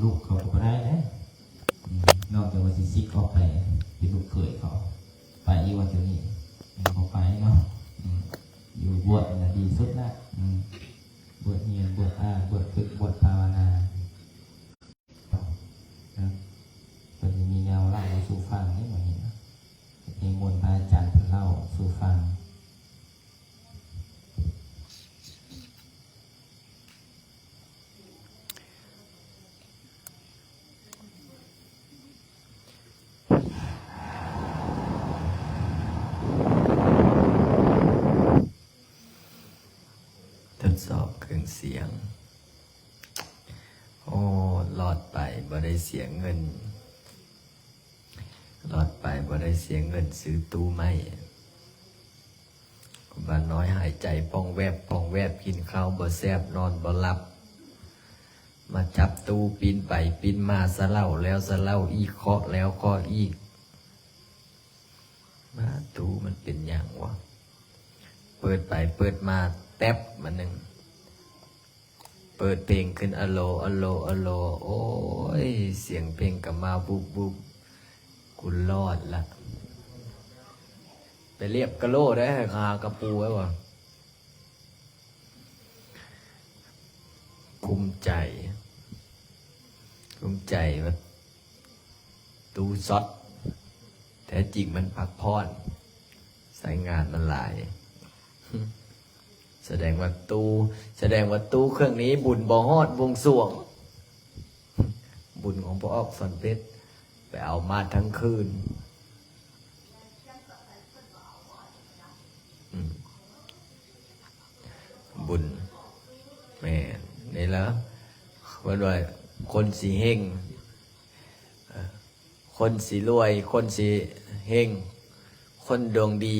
ລູກເຂົາກໍບໍ່ໄດ້ເດ້ ອືມ ນອກຈາກວ່າຊິຊິກອອກໄປເປັນລູກເຂີຍເຂົາ ໄປຢູ່ວ່າຕົວນີ້ ມັນບໍ່ໄປເນາະ ອືມ ຢູ່ບວດນັ້ນດີສຸດລະ ອືມ ບວດຮຽນ ບວດອ່ານ ບວດຝຶກ ບວດພາວະນາ ເນາະ ເພິ່ນຊິມີແນວເລົ່າສູ່ຟັງເດ້ ມື້ນີ້ເນາະ ນິມົນພະອາຈານເພິ່ນເລົ່າສູ່ຟັງ. ທົດສອບເຄື່ອງສຽງ. ໂອ້ ລອດໄປບໍ່ໄດ້ເສຍເງິນ. ລອດໄປບໍ່ໄດ້ເສຍເງິນຊື້ຕູ້ໃໝ່. ບາດນ້ອຍຫາຍໃຈປ່ອງແວບປ່ອງແວບ ກິນເຂົ້າບໍ່ແຊບ ນອນບໍ່ຫຼັບ ມາຈັບຕູ້ປີ້ນໄປປີ້ນມາ ສະເຫຼົາແລ້ວສະເຫຼົາອີກ ເຄາະແລ້ວເຄາະອີກ. ບາດຕູ້ມັນເປັນຫຍັງວະ? ເປີດໄປເປີດມາແຕັບມາໜຶ່ງ. ເປີດເພງຂຶ້ນ ອາໂລ ອາໂລ ອາໂລ ໂອ້ຍ ສຽງເພງກໍມາວຸບໆ ກູລອດລະ ໄປລຽບກະໂຫຼໄດ້ ຫາກະປູໄວ້ບໍ່? ກຸ້ມໃຈ ກຸ້ມໃຈວ່າຕູ້ຊັອດ ແທ້ຈິງມັນພັກຜ່ອນ ໃຊ້ງານມັນຫຼາຍ. ສະແດງວ່າຕູ້ ສະແດງວ່າຕູ້ເຄື່ອງນີ້ບຸນບໍ່ຮອດບົວງສວງ. ບຸນຂອງພໍ່ອອກສອນເພັດ ໄປເອົາມາທັງຄືນ. ອືມ ບຸນ ແມ່ນ ນີ້ລະ ເພິ່ນວ່າຄົນຊິເຮັງ ເອີ ຄົນຊິລວຍ ຄົນຊິເຮັງ ຄົນດວງດີ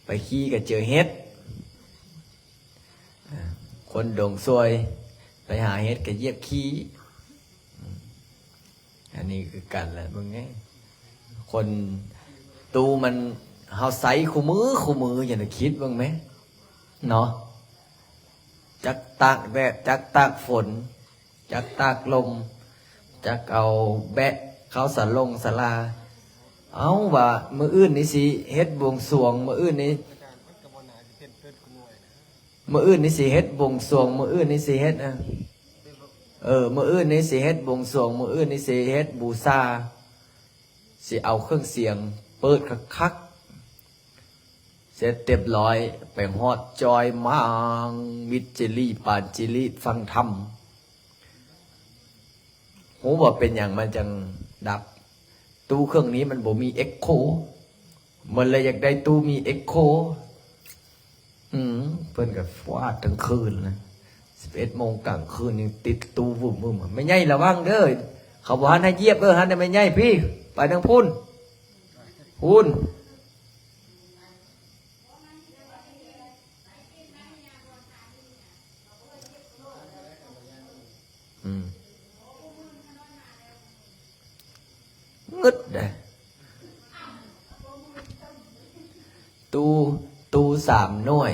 ໄປຂີ່ກໍເຈີເຫັດ ເອີ ຄົນດວງຊວຍ ໄປຫາເຫັດກໍຢຽບຂີ້. ອັນນີ້ຄືກັນແຫຼະ ເບິ່ງແນ່ ຄົນ ຕູ້ມັນ ເຮົາໃຊ້ຄູ່ມື້ ຄູ່ມື້ ຢ່າໄດ້ຄິດເບິ່ງແມ ເນາະ ຈັກຕາກແດດ ຈັກຕາກຝົນ ຈັກຕາກລົມ ຈັກເອົາແບະເຂົ້າສາລົງສາລາ. ເອົາ ວ່າມື້ອື່ນນີ້ຊິເຮັດບວງສວງ ມື້ອື່ນນີ້ ມື້ອື່ນນີ້ຊິເຮັດບວງສວງ ມື້ອື່ນນີ້ຊິເຮັດ ເອີ ມື້ອື່ນນີ້ຊິເຮັດບວງສວງ ມື້ອື່ນນີ້ຊິເຮັດບູຊາ ຊິເອົາເຄື່ອງສຽງເປີດຄັກໆ. ເສັດຮຽບຮ້ອຍ ໄປຮອດຈອຍມາງ ມິດຈິລີ ປານຈິລີ ຟັງທຳ. ຮູ້ບໍ່ເປັນຫຍັງມັນຈັ່ງດັບ? ຕູ້ເຄື່ອງນີ້ມັນບໍ່ມີເອັກໂຄ ມັນເລີຍຢາກໄດ້ຕູ້ມີເອັກໂຄ. ອືມ ເພິ່ນກໍຟາດທັງຄືນນະ ສິບເອັດໂມງກາງຄືນຍັງຕິດຕູ້ວຶ້ມໆ. ແມ່ໃຫຍ່ລະວັງເດີ ເຂົາບໍ່ທັນໃຫ້ຢຽບເດີ ຫັ້ນນະ ແມ່ໃຫຍ່ພີ້ ໄປທາງພຸ້ນ ພຸ້ນ. ອືມ ງຶດເດ້ ຕູ້ ຕູ້ສາມໜ່ວຍ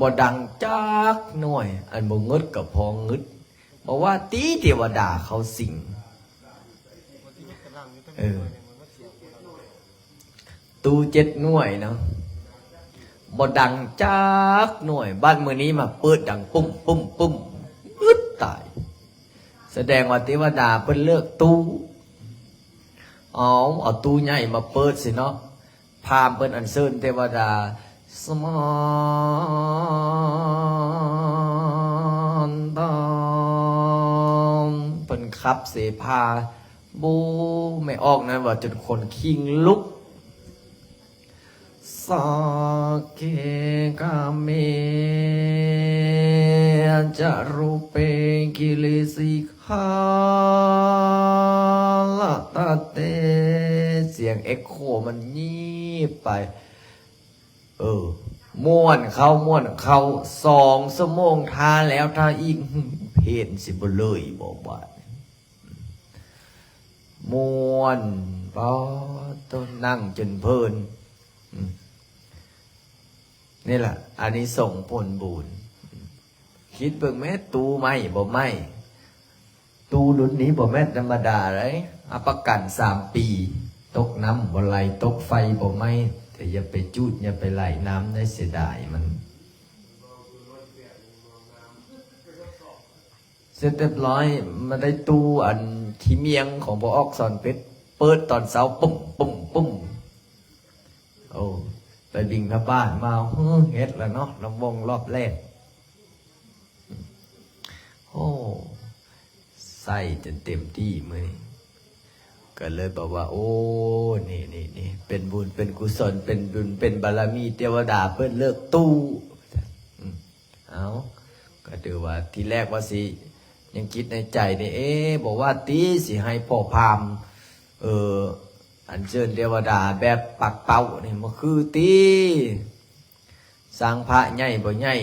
ບໍ່ດັງຈັກໜ່ວຍ. ອັນບໍ່ງຶດກໍພໍງຶດ ບໍ່ວ່າຕິເທວະດາເຂົາສິງ. ເອີ ຕູ້ເຈັດໜ່ວຍເນາະ ບໍ່ດັງຈັກໜ່ວຍ. ບາດມື້ນີ້ມາເປີດດັງປຸ້ມ ປຸ້ມ ປຸ້ມ ອຶດຕາຍ. ສະແດງວ່າເທວະດາເພິ່ນເລີກຕູ້. ເອົາ ເອົາຕູ້ໃຫຍ່ມາເປີດຊິເນາະ. ພາມເພິ່ນອັນເຊີນເທວະດາ ສະມານຕາ ເພິ່ນຂັບເສພາ ໂບ ແມ່ອອກນັ້ນວ່າຈົນຄົນຄີງລຸກ. ສັກເກກາເມ ຈະຣູເປ ກິລິສິຂາລະຕະເຕ. ສຽງເອັກໂຄມັນຍຽບໄປ. ເອີ ມ່ວນເຂົ້າ ມ່ວນເຂົ້າ ສອງຊົ່ວໂມງ ຖ້າແລ້ວຖ້າອີກ ເພນຊິບໍ່ເລີຍບໍ່ບາດ. ມ່ວນ ປາໂຕ ນັ່ງຈົນເພີນ. ອືມ ນີ້ລະອານິສົງຜົນບຸນ. ຄິດເບິ່ງແມ້ ຕູ້ໄໝ້ບໍ່ໄໝ້ ຕູ້ລຸ້ນນີ້ບໍ່ແມ່ນທຳມະດາເດ້, ຮັບປະກັນສາມປີ, ຕົກນ້ຳບໍ່ໄຫຼ, ຕົກໄຟບໍ່ໄໝ້, ແຕ່ຢ່າໄປຈູດ, ຢ່າໄປໄຫຼນ້ຳເດ້, ເສຍດາຍມັນ. ເສັດຮຽບຮ້ອຍ, ມາໄດ້ຕູ້ອັນຂີ້ໝ້ຽງຂອງພໍ່ອອກສອນເພັດ, ເປີດຕອນເຊົ້າ ປຸ້ມ ປຸ້ມ ປຸ້ມ. ໂອ້ ໄປບິນທະບາດມາ, ເຮີ ເຮັດລະເນາະ, ລຳວົງລອບແລກ. ໂອ້ ໃສ່ຈົນເຕັມທີ່ມື້ນີ້, ກໍເລີຍບອກວ່າ ໂອ້ ນີ້ ນີ້ ນີ້ ເປັນບຸນເປັນກຸສົນ, ເປັນບຸນເປັນບາລະມີ, ເທວະດາເພິ່ນເລີກຕູ້. ອືມ ເອົາ ກໍຖືວ່າທີແລກວ່າຊິ ຍັງຄິດໃນໃຈນີ້, ເອ ບໍ່ວ່າຕິ ຊິໃຫ້ພໍ່ພາມ ເອີ ອັນເຊີນເທວະດາແບບປັກເປົ້ານີ້ ບໍ່ຄືຕິ. ສ້າງພະໃຫຍ່ບໍ່ໃຫຍ່,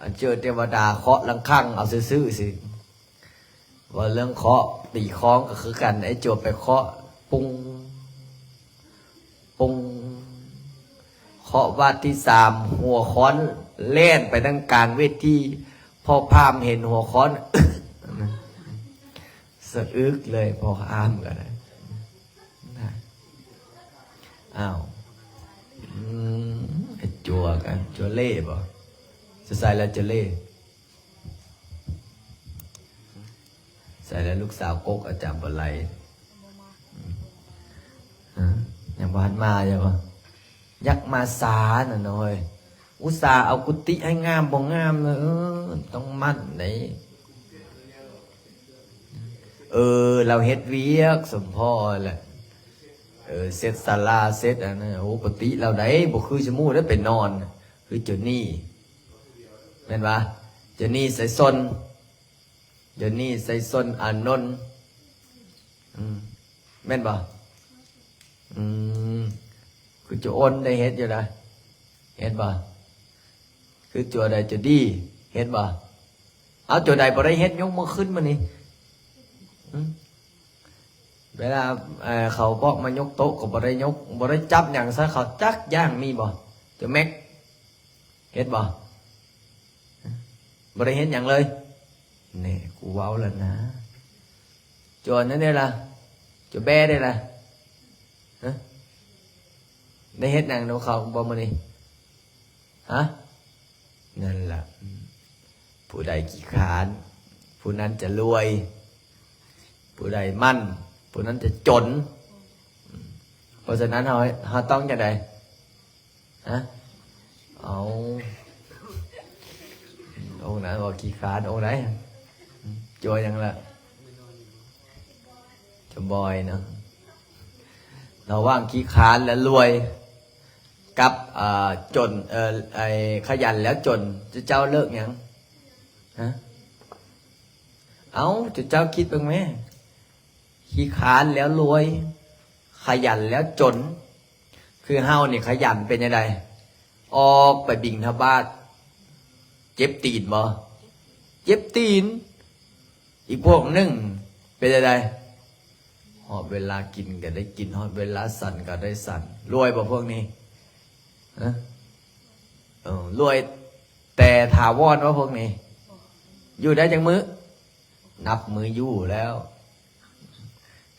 ອັນເຈີເທວະດາເຄາະລັງຄັງເອົາຊື່ໆ ຊິ. ເວົ້າເລື່ອງເຄາະຕີຄອງກໍຄືກັນ, ໄອ້ໂຈໄປເຄາະ ປຸ້ງ ປຸ້ງ, ເຄາະບາດທີສາມ ຫົວຄ້ອນແລ່ນໄປທາງກາງເວທີ, ພໍ່ພາມເຫັນຫົວຄ້ອນ ສະອຶກເລີຍ, ພໍ່ພາມກໍໄດ້ນະ. ອ້າວ ອືມ ໄອ້ຈົວກັນ ຈົວເລ່ບໍ? ຈະໃສ່ແລ້ວຈົວເລ່ ໃສ່ແລ້ວລູກສາວກົກອາຈານບໍ່ໄຫຼ. ອືມ ຮະ ຍັງບໍ່ທັນມາຢູ່ບໍ? ຢາກມາຊ້ານະນ້ອຍ, ອຸດສ່າເອົາກຸຕິໃຫ້ງາມບໍ່ງາມເນາະ, ເອີ ຕ້ອງໝັ້ນໃດ. ເອີ ລາວເຮັດວຽກສົມພໍແຫຼະ, ເອີ ເຊັດສາລາ ເຊັດອັນນັ້ນ. ໂອ້ ປົກກະຕິລາວໃດບໍ່ຄືຊະໝູ່ເດ້, ໄປນອນ ຄືໂຈນີ້ ແມ່ນຫວາ? ໂຈນີ້ ໄຊສົນ ໂຈນີ້ ໄຊສົນ ອານົນ ອືມ ແມ່ນບໍ່? ອືມ ຄືໂຈໂອນໄດ້ເຮັດຢູ່ນະ, ເຮັດບໍ່? ຄືໂຈໃດ ໂຈດີ ເຮັດບໍ່? ເອົາ ໂຈໃດບໍ່ໄດ້ເຮັດ ຍົກມືຂຶ້ນມານີ້. ອືມ ເວລາ ເອີ ເຂົາບອກມາຍົກໂຕະກໍບໍ່ໄດ້ຍົກ, ບໍ່ໄດ້ຈັບຫຍັງໃສ່ເຂົາຈັກຢ່າງ, ມີບໍ່? ໂຈແມັກ ເຮັດບໍ່? ບໍ່ໄດ້ເຮັດຫຍັງເລີຍ. ແນ່ ກູເວົ້າແລ້ວນະ. ໂຈອັນນັ້ນເດ້ລະ? ໂຈແບ້ເດ້ລະ? ຮະ ໄດ້ເຮັດຫຍັງນຳເຂົາບໍ່ມື້ນີ້? ຮະ ນັ້ນລະ, ຜູ້ໃດຂີ້ຄ້ານ ຜູ້ນັ້ນຈະລວຍ, ຜູ້ໃດໝັ່ນ ຜູ້ນັ້ນຈະຈົນ. ເພາະສະນັ້ນ ເຮົາ ເຮົາຕ້ອງຈັ່ງໃດ? ຮະ ເອົາ ອົງນັ້ນບໍ່ຂີ້ຄ້ານ, ອົງໃດ? ໂຈຫຍັງລະ? ຈະບອຍເນາະ. ລະຫວ່າງຂີ້ຄ້ານແລະລວຍ ກັບ ເອີ ຈົນ ເອີ ໄອ້ ຂະຫຍັນແລ້ວຈົນ ເຈົ້າເລີກຫຍັງ? ຮະ ເອົາ ເຈົ້າຄິດເບິ່ງແມ້. ຂີ້ຄ້ານແລ້ວລວຍ, ຂະຫຍັນແລ້ວຈົນ. ຄືເຮົານີ້ຂະຫຍັນເປັນຈັ່ງໃດ? ອອກໄປບິນທະບາດ ເຈັບຕີນບໍ່? ເຈັບຕີນ. ອີກພວກໜຶ່ງເປັນຈັ່ງໃດ? ຮອດເວລາກິນກໍໄດ້ກິນ, ຮອດເວລາສັນກໍໄດ້ສັນ. ລວຍບໍ່ພວກນີ້? ຮະ ເອີ ລວຍແຕ່ຖາວອນບໍ່ພວກນີ້? ຢູ່ໄດ້ຈັກມື້? ນັບມື້ຢູ່ແລ້ວ.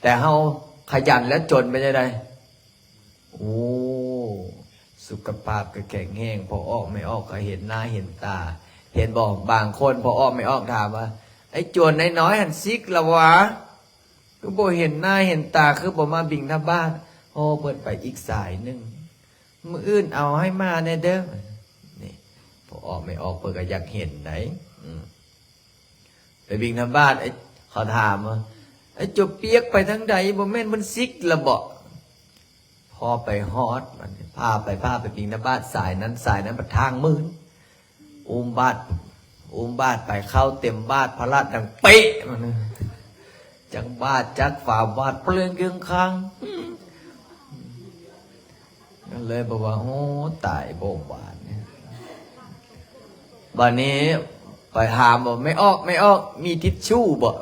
ແຕ່ເຮົາຂະຫຍັນແລ້ວຈົນເປັນຈັ່ງໃດ? ໂອ້ ສຸຂະພາບກໍແຂງແຮງ, ພໍ່ອອກແມ່ອອກກໍເຫັນໜ້າເຫັນຕາ. ເຫັນບໍ່? ບາງຄົນພໍ່ອອກແມ່ອອກຖາມວ່າ ໄອ້ໂຈນນ້ອຍໆຫັ້ນສິກລະຫວາ? ຄືບໍ່ເຫັນໜ້າເຫັນຕາ, ຄືບໍ່ມາບິນທະບາດ? ໂອ້ ເພິ່ນໄປອີກສາຍໜຶ່ງ, ມື້ອື່ນເອົາໃຫ້ມາແດ່ເດີ. ນີ້ ພໍ່ອອກແມ່ອອກເພິ່ນກໍຢາກເຫັນໃດ໋. ອືມ ໄປບິນທະບາດ ເຂົາຖາມວ່າ ໄອ້ໂຈປຽກໄປທາງໃດ? ບໍ່ແມ່ນມັນສິກລະເບາະ? ພໍໄປຮອດ ບາດນີ້ພາໄປ ພາໄປບິນທະບາດສາຍນັ້ນ, ສາຍນັ້ນບັດທາງມື່ນ. ອຸ້ມບາດ ອຸ້ມບາດໄປ ເຂົ້າເຕັມບາດ ພະລາດດັງເປະ. ຈັກບາດຈັກຝາບາດ ເປືອງເກີງຄາງ. ກໍເລີຍບອກວ່າ ໂອ້ ຕາຍບໍ່ບາດນີ້. ບາດນີ້ໄປຖາມວ່າ ແມ່ອອກ ແມ່ອອກ ມີທິດຊູບໍ່?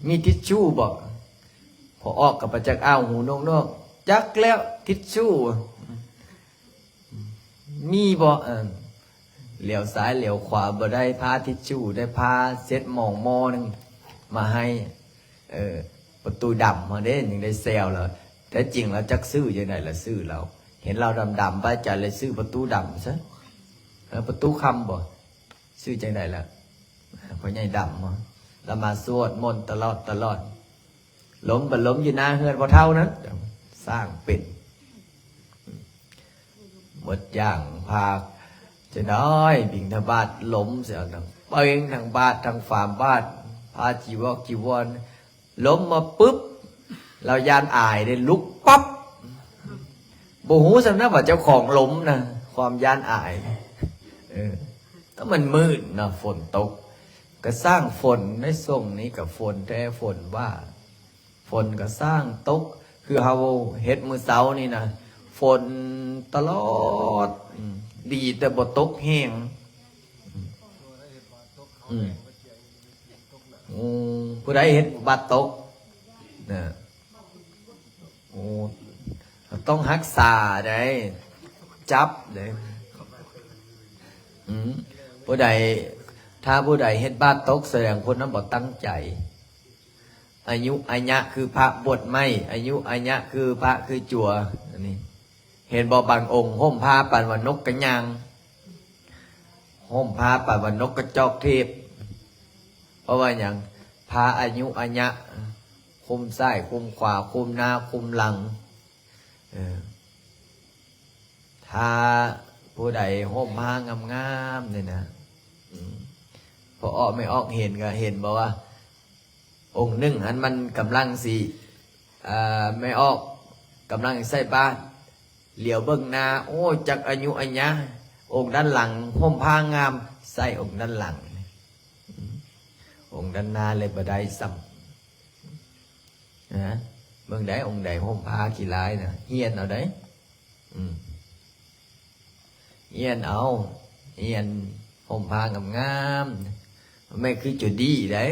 ມີທິດຊູບໍ່? ພໍອອກກໍໄປຈັກອ້າວຫູນົກໆ ຈັກແລ້ວ ທິດຊູ ມີບໍ່? ເອີ ເ ຫຼຽວຊ້າຍຫຼຽວຂວາບໍ່ໄດ້ ຜ້າທິດຊູ້ໄດ້ ຜ້າເຊັດໝອງໝໍ້ໜຶ່ງມາໃຫ້. ເອີ ປະຕູດຳເຮົາເດ້ ຍັງໄດ້ແຊວລາວ. ແທ້ຈິງລາວຈັກຊື່ຈັ່ງໃດລະຊື່ລາວ ເຫັນລາວດຳໆ ພະອາຈານເລີຍຊື່ປະຕູດຳຊະ. ເອີ ປະຕູຄຳບໍ ຊື່ຈັ່ງໃດລະ ພໍ່ໃຫຍ່ດຳ ລາວມາສວດມົນຕະຫຼອດຕະຫຼອດ. ລົມ ບັດລົມຢູ່ໜ້າເຮືອນພໍ່ເຖົ້ານັ້ນ ສ້າງເປັນ ໝົດຢ່າງພາກ ຈະໄດ້ບິນທະບາດ ລົມເສຍ ທັງເປີງ ທັງບາດ ທັງຝາບາດ ຜ້າຈີວອກຈີວອນ. ລົມມາປຶບ ລາວຢ້ານອາຍເດ້ ລຸກປັບ ບໍ່ຮູ້ຊ້ຳນະວ່າເຈົ້າຂອງລົມນະ ຄວາມຢ້ານອາຍ. ເອີ ແຕ່ມັນມືດເນາະ ຝົນຕົກ ກະສ້າງຝົນໃນຊ່ວງນີ້ ກະຝົນແທ້ຝົນວ່າ ຝົນກະສ້າງຕົກ ຄືເຮົາເຮັດມື້ເຊົ້ານີ້ນະ ຝົນຕະຫຼອດ. ອືມ ດີແຕ່ບໍ່ຕົກແຮງ. ອືມ ອືມ ໂອ້ ຜູ້ໃດເຮັດບາດຕົກນະ? ໂອ້ ຕ້ອງຮັກສາໄດ໋ ຈັບໄດ໋. ອືມ ຜູ້ໃດ ຖ້າຜູ້ໃດເຮັດບາດຕົກ ສະແດງຄົນນັ້ນບໍ່ຕັ້ງໃຈ. ອາຍຸອາຍະຄືພະບວດໃໝ່ ອາຍຸອາຍະຄືພະຄືຈົວ. ອັນນີ້ ເຫັນບໍ່ ບາງອົງຫົ່ມຜ້າປານວ່ານົກກະຍ່າງ ຫົ່ມຜ້າປານວ່ານົກກະຈອກເທບ. ເພາະວ່າຫຍັງ? ພະອາຍຸອາຍະ ຄຸມຊ້າຍຄຸມຂວາ ຄຸມໜ້າຄຸມຫຼັງ. ເອີ ຖ້າຜູ້ໃດຫົ່ມຜ້າງາມໆນີ້ນະ ອືມ ພໍ່ອອກແມ່ອອກເຫັນກະເຫັນບໍ່ວ່າ ອົງໜຶ່ງຫັ້ນມັນກຳລັງຊິ ເອີ ແມ່ອອກກຳລັງໃສ່ບາດ ຫຼຽວເບິ່ງໜ້າ ໂອ້ ຈັກອາຍຸອາຍະ ອົງດ້ານຫຼັງຫົ່ມຜ້າງາມ ໃສ່ອົງດ້ານຫຼັງ ອືມ ອົງດ້ານໜ້າເລີຍບໍ່ໄດ້ຊ້ຳ. ນະ ເບິ່ງໄດ້ ອົງໃດຫົ່ມຜ້າຂີ້ລາຍນະ ຮຽນເອົາໄດ໋. ອືມ ຮຽນເອົາ ຮຽນຫົ່ມຜ້າງາມໆ ແມ່ນຄືຈຸດີໄດ໋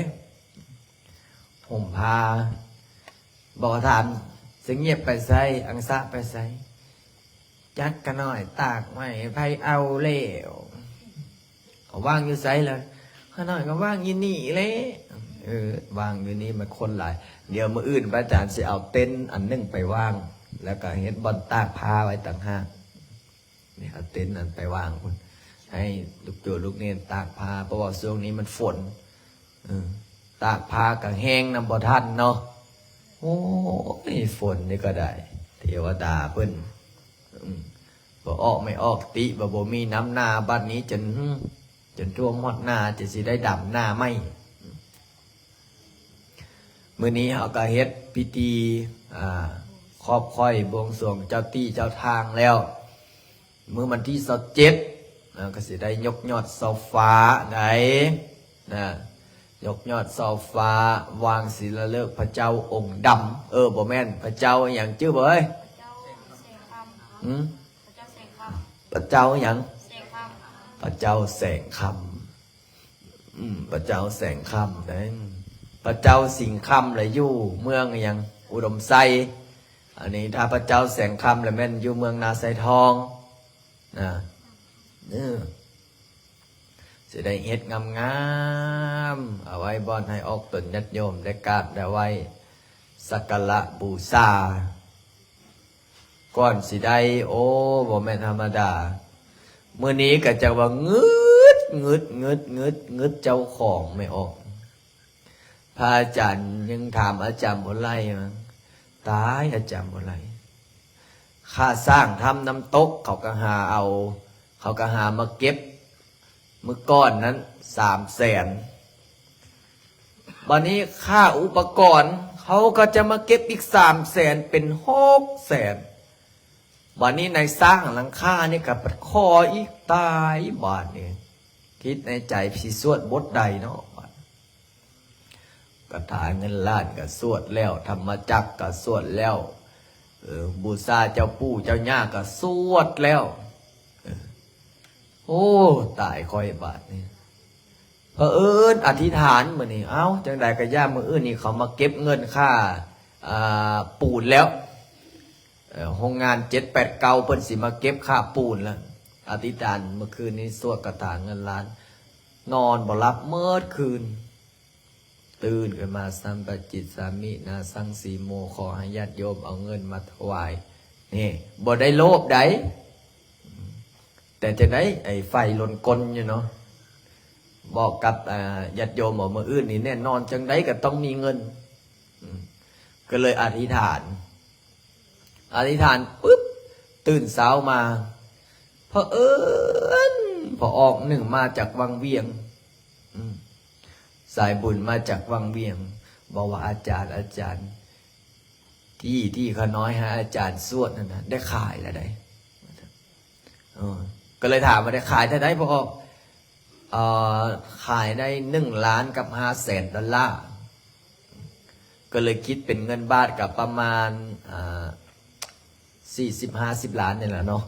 ຫົ່ມຜ້າ. ບໍ່ຖາມ ສະງຽບໄປໃສ ອັງສະໄປໃສ? ຈັກກະນ້ອຍຕາກໄວ້ໃຜເອົາແລ້ວ ເຂົາວາງຢູ່ໃສລະ? ຂ້ານ້ອຍກໍວາງຢູ່ນີ້ແຫຼະ. ເອີ ວາງຢູ່ນີ້ມັນຄົນຫຼາຍ. ດຽວມື້ອື່ນພະອາຈານຊິເອົາເຕັນອັນໜຶ່ງໄປວາງ ແລ້ວກໍເຮັດບ່ອນຕາກຜ້າໄວ້ຕ່າງຫາກ. ນີ້ ເອົາເຕັນນັ້ນໄປວາງພຸ້ນ ໃຫ້ລູກໂຈລູກເນນຕາກຜ້າ ເພາະວ່າຊ່ວງນີ້ມັນຝົນ. ເອີ ຕາກຜ້າກໍແຫ້ງນຳບໍ່ທັນເນາະ. ໂອ້ຍ ຝົນນີ້ກໍໄດ້ ເທວະດາເພິ່ນ ອືມ ບໍ່ອອກໄມ່ອອກຕິ ວ່າບໍ່ມີນ້ຳໜາ ບັດນີ້ຈົນ ຈົນຖ້ວມຮອດໜ້າ ຈະຊິໄດ້ດຳໜ້າໃໝ່. ມື້ນີ້ເຮົາກໍເຮັດພິທີ ອາ ຂອບຂ້ອຍບວງສວງເຈົ້າທີ່ເຈົ້າທາງແລ້ວ. ມື້ວັນທີຊາວເຈັດ ນະ ກໍຊິໄດ້ຍົກຍອດເສົາຟ້າໄດ້ນະ ຍົກຍອດເສົາຟ້າ ວາງສິລາເລີກພະເຈົ້າອົງດຳ ເອີ ບໍ່ແມ່ນ ພະເຈົ້າຫຍັງຈື່ບໍ່ເອີຍ? ຫືມ? ພະເຈົ້າຫຍັງ? ພະເຈົ້າແສງຄຳ. ອືມ ພະເຈົ້າແສງຄຳເດ້ ພະເຈົ້າສິງຄຳລະຢູ່ເມືອງຫຍັງ? ອຸດົມໄຊ. ອັນນີ້ຖ້າພະເຈົ້າແສງຄຳລະແມ່ນຢູ່ເມືອງນາຊາຍທອງນະ. ເອີ ຊິໄດ້ເຮັດງາມໆ ເອົາໄວ້ບ່ອນໃຫ້ອອກຕົນຍາດໂຍມໄດ້ກາບໄດ້ໄຫວ້ ສັກກາລະບູຊາ. ກ່ອນຊິໄດ້ ໂອ້ ບໍ່ແມ່ນທຳມະດາ. ມື້ນີ້ກໍຈັກວ່າງຶດ ງຶດ ງຶດ ງຶດ ງຶດເຈົ້າຂອງແມ່ອອກ. ພະອາຈານຍັງຖາມອາຈານບຸນໄຫຼວ່າ ຕາຍ ອາຈານບຸນໄຫຼ ຄ່າສ້າງຖ້ຳນ້ຳຕົກ ເຂົາກໍຫາເອົາ ເຂົາກໍຫາມາເກັບ ມື້ກ່ອນນັ້ນສາມແສນ ບັດນີ້ຄ່າອຸປະກອນ ເຂົາກໍຈະມາເກັບອີກສາມແສນ ເປັນຫົກແສນ. ບັດນີ້ນາຍຊ່າງຫຼັງຄານີ້ກໍພັດຂໍອີກ ຕາຍບາດນີ້ ຄິດໃນໃຈ ຊິສວດບົດໃດເນາະ ບາດ ຄາຖາເງິນລ້ານກໍສວດແລ້ວ ທຳມະຈັກກໍສວດແລ້ວ ເອີ ບູຊາເຈົ້າປູ່ເຈົ້າຍ່າກໍສວດແລ້ວ ເອີ ໂອ້ ຕາຍຂ້ອຍບາດນີ້. ພະເອີນອະທິຖານມື້ນີ້ ເອົ້າ ຈັ່ງໃດກໍຢ່າ ມື້ອື່ນນີ້ເຂົາມາເກັບເງິນຄ່າ ອາ ປູນແລ້ວ ເອີ ໂຮງງານເຈັດແປດເກົ້າເພິ່ນຊິມາເກັບຄ່າປູນແລ້ວ. ອະທິຖານເມື່ອຄືນນີ້ສວດຄາຖາເງິນລ້ານ ນອນບໍ່ຫຼັບເໝິດຄືນ. ຕື່ນຂຶ້ນມາ ສຳປະຈິດສາມິນາສັງສີໂມ ຂໍໃຫ້ຍາດໂຍມເອົາເງິນມາຖວາຍ. ນີ້ ບໍ່ໄດ້ໂລບໃດ ແຕ່ຈັ່ງໃດ ໄອ້ໄຟລົນກົນຢູ່ເນາະ ບອກກັບ ອາ ຍາດໂຍມວ່າ ມື້ອື່ນນີ້ແນ່ນອນຈັ່ງໃດກໍຕ້ອງມີເງິນ. ອືມ ກໍເລີຍອະທິຖານ ອະທິຖານປຶບ ຕື່ນເຊົ້າມາ ພະເອີນພໍ່ອອກໜຶ່ງມາຈາກວັງວຽງ ອືມ ສາຍບຸນມາຈາກວັງວຽງ ບອກວ່າ ອາຈານ ອາຈານ ທີ່ ທີ່ຂ້ານ້ອຍໃຫ້ອາຈານສວດນັ້ນນະ ໄດ້ຂາຍແລ້ວໃດ. ເອີ ກໍເລີຍຖາມວ່າ ໄດ້ຂາຍເທົ່າໃດພໍ່ອອກ? ເອີ ຂາຍໄດ້ໜຶ່ງລ້ານກັບຫ້າແສນດອນລາ ກໍເລີຍຄິດເປັນເງິນບາດກໍປະມານ ອ່າ ສີ່ສິບ ຫ້າສິບລ້ານນີ້ແຫຼະເນາະ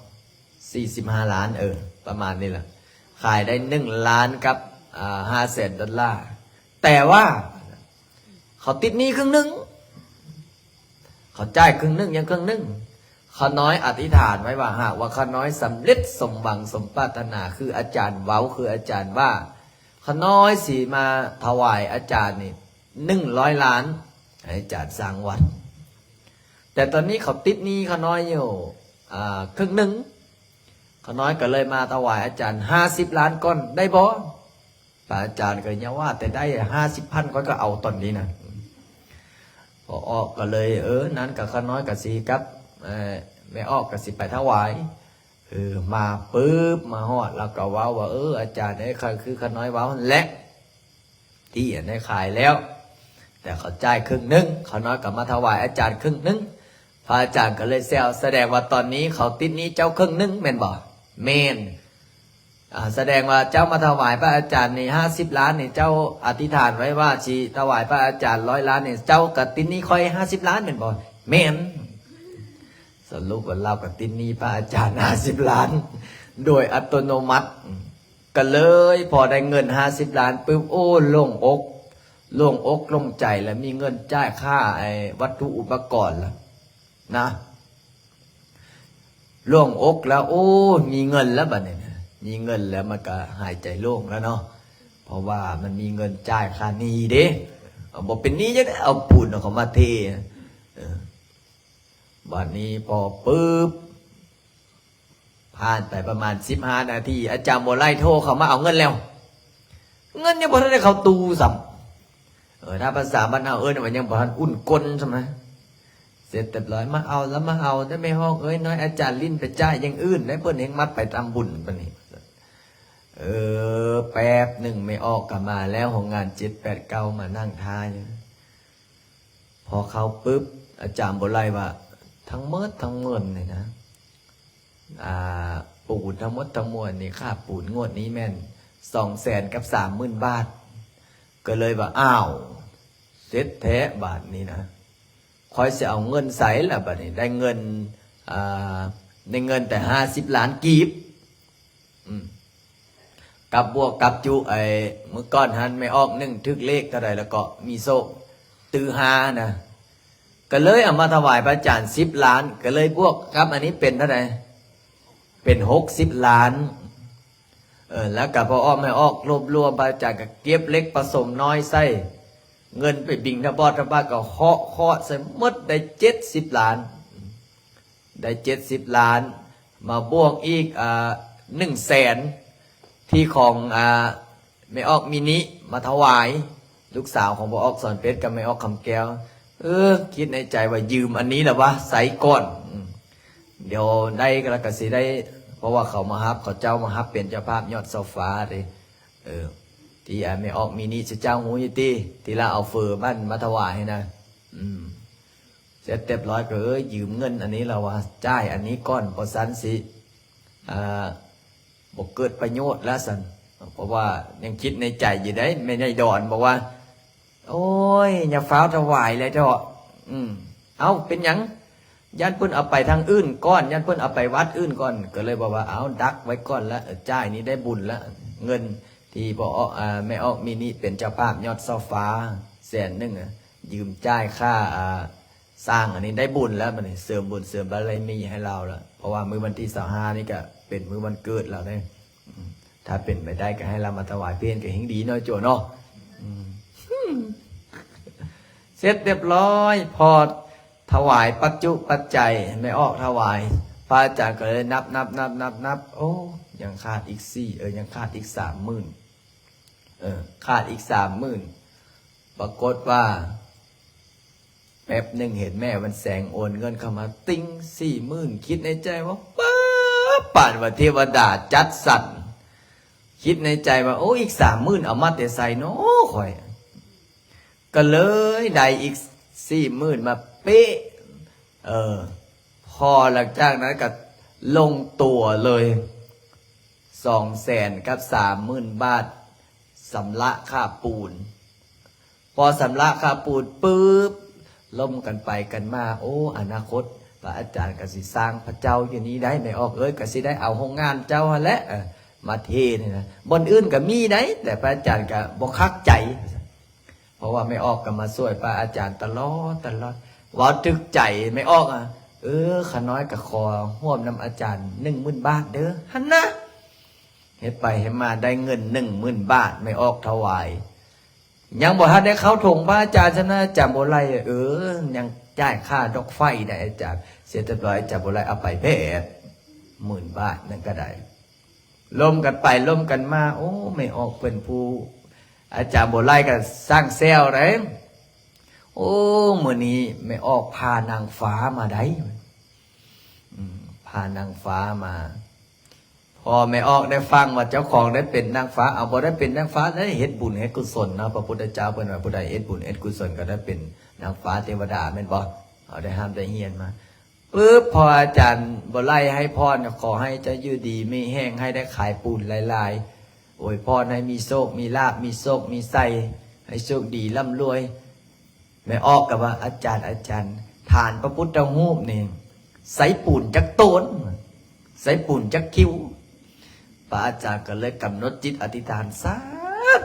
ສີ່ສິບຫ້າລ້ານ ເອີ ປະມານນີ້ແຫຼະ ຂາຍໄດ້ໜຶ່ງລ້ານກັບ ອ່າ ຫ້າແສນດອນລາ ແຕ່ວ່າ ເຂົາຕິດໜີ້ເຄິ່ງໜຶ່ງ ເຂົາຈ່າຍເຄິ່ງໜຶ່ງ ຍັງເຄິ່ງໜຶ່ງ. ຂ້ານ້ອຍອະທິຖານໄວ້ວ່າ ຫາກວ່າຂ້ານ້ອຍສຳເລັດສົມຫວັງສົມປາດຖະໜາ ຄືອາຈານເວົ້າ ຄືອາຈານວ່າ ຂ້ານ້ອຍຊິມາຖວາຍອາຈານນີ້ໜຶ່ງຮ້ອຍລ້ານ ໃຫ້ອາຈານສ້າງວັດ. ແຕ່ຕອນນີ້ເຂົາຕິດໜີ້ຂ້ານ້ອຍຢູ່ ອ່າ ເຄິ່ງໜຶ່ງ ຂ້ານ້ອຍກໍເລີຍມາຖວາຍອາຈານຫ້າສິບລ້ານກ່ອນ ໄດ້ບໍ່? ພະອາຈານກໍຢ່າວ່າແຕ່ໄດ້ຫ້າສິບພັນ ຂ້ອຍກໍເອົາຕອນນີ້ນະ. ພໍອອກກໍເລີຍ ເອີ ນັ້ນກໍຂ້ານ້ອຍກໍຊິກັບ ເອີ ແມ່ອອກກໍຊິໄປຖວາຍ. ເອີ ມາປຶບ ມາຮອດ ລາວກໍເວົ້າວ່າ ເອີ ອາຈານເອີຍ ຄືຂ້ານ້ອຍເວົ້າຫັ້ນແຫຼະ ທີ່ໄດ້ຂາຍແລ້ວ ແຕ່ເຂົາຈ່າຍເຄິ່ງໜຶ່ງ ຂ້ານ້ອຍກໍມາຖວາຍອາຈານເຄິ່ງໜຶ່ງ. ພະອາຈານກໍເລີຍແຊວ ສະແດງວ່າຕອນນີ້ເຂົາຕິດໜີ້ເຈົ້າເຄິ່ງໜຶ່ງແມ່ນບໍ່? ແມ່ນ. ອາ ສະແດງວ່າເຈົ້າມາຖວາຍພະອາຈານນີ້ຫ້າສິບລ້ານນີ້ ເຈົ້າອະທິຖານໄວ້ວ່າຊິຖວາຍພະອາຈານຮ້ອຍລ້ານນີ້ ເຈົ້າກໍຕິດໜີ້ຂ້ອຍຫ້າສິບລ້ານແມ່ນບໍ່? ແມ່ນ. ສະຫຼຸບວ່າລາວກໍຕິດໜີ້ພະອາຈານຫ້າສິບລ້ານໂດຍອັດຕະໂນມັດ. ກໍເລີຍພໍໄດ້ເງິນຫ້າສິບລ້ານປຶບ ໂອ້ ໂລ່ງອົກ ໂລ່ງອົກໂລ່ງໃຈ ແລ້ວມີເງິນຈ່າຍຄ່າໄອ້ວັດຖຸອຸປະກອນລະນະ. ໂລ່ງອົກແລ້ວ ໂອ້ ມີເງິນແລ້ວບັດນີ້ນະ ມີເງິນແລ້ວມັນກໍຫາຍໃຈໂລ່ງແລ້ວເນາະ ເພາະວ່າມັນມີເງິນຈ່າຍຄ່າໜີ້ເດ້. ເອົາ ບໍ່ເປັນໜີ້ຈັ່ງໃດ ເອົາປູນເອົາເຂົ້າມາເທ. ເອີ ບັດນີ້ພໍປຶບ ຜ່ານໄປປະມານສິບຫ້ານາທີ ອາຈານບົວໄລໂທເຂົ້າມາເອົາເງິນແລ້ວ. ເງິນຍັງບໍ່ທັນໄດ້ເຂົ້າຕູ້ຊ້ຳ. ເອີ ຖ້າພາສາບ້ານເຮົາເອີ້ນວ່າຍັງບໍ່ທັນອຸ່ນກົ້ນຊ້ຳນະ. ເສັດຮຽບຮ້ອຍ ມາເອົາລະມາເອົາເດີແມ່ຮອກເອີຍ ນ້ອຍອາຈານຫຼິ້ນໄປຈ່າຍຢ່າງອື່ນໄດ໋ ເພິ່ນແຮ່ງມັດໄປທຳບຸນປານນີ້. ເອີ ແປັບໜຶ່ງແມ່ອອກກໍມາແລ້ວ ໂຮງງານເຈັດແປດເກົ້າ ມານັ່ງທ່າຢູ່. ພໍເຂົ້າປຶບ ອາຈານບົວໄລວ່າ ທັງໝົດທັງມວນນີ້ນະ ອ່າ ປູນທັງໝົດທັງມວນນີ້ ຄ່າປູນງວດນີ້ແມ່ນສອງແສນກັບສາມໝື່ນບາດ. ກໍເລີຍວ່າ ອ້າວ ເສັດແທ້ບາດນີ້ນະ ຂ້ອຍຊິເອົາເງິນໃສລະບາດນີ້ ໄດ້ເງິນ ອ່າ ໄດ້ເງິນແຕ່ຫ້າສິບລ້ານກີບ. ອືມ ກັບບວກກັບຈຸ ໄອ້ມື້ກ່ອນຫັ້ນແມ່ອອກໜຶ່ງຖືກເລກເທົ່າໃດ ແລ້ວກໍມີໂຊກຕື້ຫ້ານະ ກໍເລີຍເອົາມາຖວາຍພະອາຈານສິບລ້ານ ກໍເລີຍບວກກັບອັນນີ້ເປັນເທົ່າໃດ? ເປັນຫົກສິບລ້ານ. ເອີ ແລ້ວກໍພໍອອກແມ່ອອກລວບລວມ ພະອາຈານກໍເກັບເລັກປະສົມນ້ອຍໃສ່ ເງິນໄປບິນທະບາດ ທະບາດກໍເຄາະ ເຄາະໃສ່ໝົດໄດ້ເຈັດສິບລ້ານ. ໄດ້ເຈັດສິບລ້ານ ມາບວກອີກ ອ່າ ໜຶ່ງແສນ ທີ່ຂອງ ອ່າ ແມ່ອອກມິນິມາຖວາຍ ລູກສາວຂອງພໍ່ອອກສອນເພັດກັບແມ່ອອກຄຳແກ້ວ. ເອີ ຄິດໃນໃຈວ່າຢືມອັນນີ້ລະວະ ໃຊ້ກ່ອນ ອືມ ດຽວໄດ້ແລ້ວກໍຊິໄດ້ ເພາະວ່າເຂົາມາຮັບ ເຂົາເຈົ້າມາຮັບເປັນເຈົ້າພາບຍອດໂຊຟາເດ້. ເອີ ທີ່ ອ່າ ແມ່ອອກມິນິ ເຈົ້າຮູ້ຢູ່ຕິ ທີ່ລາວເອົາເຝີມາ ມາຖວາຍຫັ້ນນະ. ອືມ ເສັດຮຽບຮ້ອຍກໍ ເອີ ຢືມເງິນອັນນີ້ລະວ່າ ຈ່າຍອັນນີ້ກ່ອນ ບໍ່ຊັ້ນຊິ ອ່າ ບໍ່ເກີດປະໂຫຍດລະຊັ້ນ. ເພາະວ່າຍັງຄິດໃນໃຈຢູ່ເດ້ ແມ່ໃຫຍ່ດອນບອກວ່າ ໂອ້ຍ ຢ່າຟ້າວຖວາຍເລີຍເທາະ. ອືມ ເອົ້າ ເປັນຫຍັງ? ຢ້ານເພິ່ນເອົາໄປທາງອື່ນກ່ອນ ຢ້ານເພິ່ນເອົາໄປວັດອື່ນກ່ອນ ກໍເລີຍບອກວ່າ ເອົາ ດັກໄວ້ກ່ອນລະ ເອີ ຈ່າຍນີ້ໄດ້ບຸນລະ ເງິນທີ່ພໍ່ອອກ ອ່າ ແມ່ອອກມິນິເປັນເຈົ້າພາບຍອດໂຊຟາແສນໜຶ່ງ ຢືມຈ່າຍຄ່າ ອ່າ ສ້າງອັນນີ້ໄດ້ບຸນແລ້ວ ບັດນີ້ເສີມບຸນເສີມບາລະມີໃຫ້ລາວແລ້ວ ເພາະວ່າມື້ວັນທີຊາວຫ້ານີ້ກະ ເປັນມື້ວັນເກີດລາວເດ້. ອືມ ຖ້າເປັນໄປໄດ້ກໍໃຫ້ລາວມາຖວາຍເພນກໍແຮ່ງດີເນາະ ໂຈເນາະ. ອືມ ເສັດຮຽບຮ້ອຍ ພໍຖວາຍປັດຈຸປັດໄຈ ແມ່ອອກຖວາຍ ພະອາຈານກໍເລີຍນັບໆໆໆ ໂອ້ ຍັງຂາດອີກສີ່ ເອີ ຍັງຂາດອີກສາມໝື່ນ ເອີ ຂາດອີກສາມໝື່ນ ປາກົດວ່າ ແປັບໜຶ່ງເຫັນແມ່ວັນແສງໂອນເງິນເຂົ້າມາຕິ່ງສີ່ໝື່ນ ຄິດໃນໃຈວ່າ ປ້າ ປານວ່າເທວະດາຈັດສັນ. ຄິດໃນໃຈວ່າ ໂອ້ ອີກສາມໝື່ນເອົາມາແຕ່ໃສເນາະຂ້ອຍ? ກໍເລີຍໄດ້ອີກສີ່ໝື່ນມາເປະ. ເອີ ພໍຫຼັງຈາກນັ້ນກໍລົງຕົວເລີຍ ສອງແສນກັບສາມໝື່ນບາດ ຊຳລະຄ່າປູນ. ພໍຊຳລະຄ່າປູນປຶບ ລົມກັນໄປກັນມາ ໂອ້ ອະນາຄົດພະອາຈານກໍຊິສ້າງພະເຈົ້າຢູ່ນີ້ໄດ໋ ແມ່ອອກເອີຍ ກໍຊິໄດ້ເອົາໂຮງງານເຈົ້າຫັ້ນແຫຼະ ເອີ ມາເທນີ້ນະ. ບ່ອນອື່ນກໍມີໄດ໋ ແຕ່ພະອາຈານກໍບໍ່ຄັກໃຈ ເພາະວ່າແມ່ອອກກໍມາຊ່ວຍພະອາຈານຕະຫຼອດ ຕະຫຼອດ ເວົ້າຖືກໃຈແມ່ອອກ ອະ ເອີ ຂ້ານ້ອຍກໍຂໍຮ່ວມນຳອາຈານໜຶ່ງໝື່ນບາດເດີ ຫັ້ນນະ. ເຮັດໄປເຮັດມາໄດ້ເງິນໜຶ່ງໝື່ນບາດ ແມ່ອອກຖວາຍ ຍັງບໍ່ທັນໄດ້ເຂົ້າຖົງພະອາຈານຊ້ຳນະ ອາຈານບົວໄລ ເອີ ຍັງຈ່າຍຄ່າດອກໄຟໄດ້ ອາຈານ ເສຍຮຽບຮ້ອຍ ອາຈານບົວໄລເອົາໄປແປດໝື່ນບາດ ນັ້ນກໍໄດ້. ລົມກັນໄປລົມກັນມາ ໂອ້ ແມ່ອອກເພິ່ນຜູ້ ອາຈານບົວໄລກໍຊ່າງແຊວໄດ໋ ໂອ້ ມື້ນີ້ແມ່ອອກພານາງຟ້າມາໄດ໋ ອືມ ພານາງຟ້າມາ. ພໍແມ່ອອກໄດ້ຟັງວ່າເຈົ້າຂອງໄດ້ເປັນນາງຟ້າ ເອົາ ບໍ່ໄດ້ເປັນນາງຟ້າໄດ້ ເຮັດບຸນເຮັດກຸສົນເນາະ. ພະພຸດທະເຈົ້າເພິ່ນວ່າ ຜູ້ໃດເຮັດບຸນເຮັດກຸສົນກໍໄດ້ເປັນນາງຟ້າເທວະດາ ແມ່ນບໍ່? ເຮົາໄດ້ຮ່ຳໄດ້ຮຽນມາ. ປຶບ ພໍອາຈານບໍໄລໃຫ້ພອນ ຂໍໃຫ້ເຈົ້າຢູ່ດີມີແຮງ ໃຫ້ໄດ້ຂາຍປູນຫຼາຍໆ ອວຍພອນໃຫ້ມີໂຊກມີລາບ ມີໂຊກມີໄຊ ໃຫ້ໂຊກດີລ່ຳລວຍ. ແມ່ອອກກໍວ່າ ອາຈານ ອາຈານ ຖານພະພຸດທະຮູບນີ້ໃຊ້ປູນຈັກໂຕນ? ໃຊ້ປູນຈັກຄິວ? ພະອາຈານກໍເລີຍກຳນົດຈິດອະທິຖານ ສາ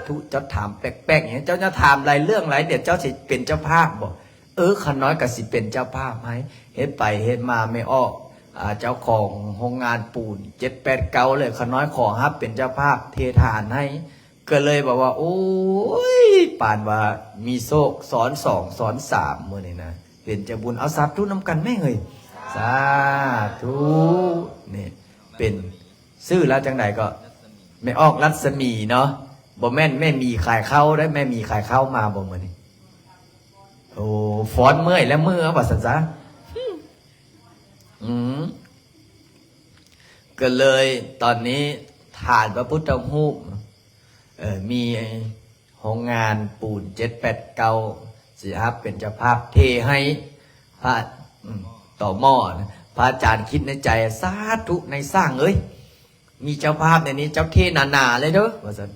ທຸ ເຈົ້າຖາມແປກໆຫຍັງ? ເຈົ້າຢ່າຖາມຫຼາຍເລື່ອງຫຼາຍ ດຽວເຈົ້າຊິເປັນເຈົ້າພາບບໍ? ເອີ ຂ້ານ້ອຍກໍຊິເປັນເຈົ້າພາບໃຫ້. ເຮັດໄປເຮັດມາແມ່ອອກ ອາ ເຈົ້າຂອງໂຮງງານປູນເຈັດແປດເກົ້າເລີຍ ຂ້ານ້ອຍຂໍຮັບເປັນເຈົ້າພາບເທຖານໃຫ້. ກໍເລີຍບອກວ່າ ໂອ້ຍ ປານວ່າມີໂຊກຊ້ອນສອງຊ້ອນສາມມື້ນີ້ນະ ເປັນໃຈບຸນ. ເອົາສາທຸນຳກັນແມ່ເອີຍ ສາທຸ. ນີ້ເປັນຊື່ລາວຈັ່ງໃດກໍ ແມ່ອອກລັດສະໝີເນາະ ບໍ່ແມ່ນແມ່ໝີຂາຍເຂົ້າເດ້. ແມ່ໝີຂາຍເຂົ້າມາບໍ່ມື້ນີ້? ໂອ້ ຟ້ອນເມື່ອຍແລ້ວ ເມືອວ່າຊັ້ນຊະ. ອືມ ກໍເລີຍຕອນນີ້ຖານພະພຸດທະຮູບ ເອີ ມີໂຮງງານປູນເຈັດແປດເກົ້າ ຊິຮັບເປັນເຈົ້າພາບເທໃຫ້ພະ ອືມ ຕໍ່ໝໍ້. ພະອາຈານຄິດໃນໃຈ ສາທຸ ນາຍຊ່າງເອີຍ ມີເຈົ້າພາບໃນນີ້ ເຈົ້າເທໜາໆເລີຍເດີ ວ່າຊັ້ນ.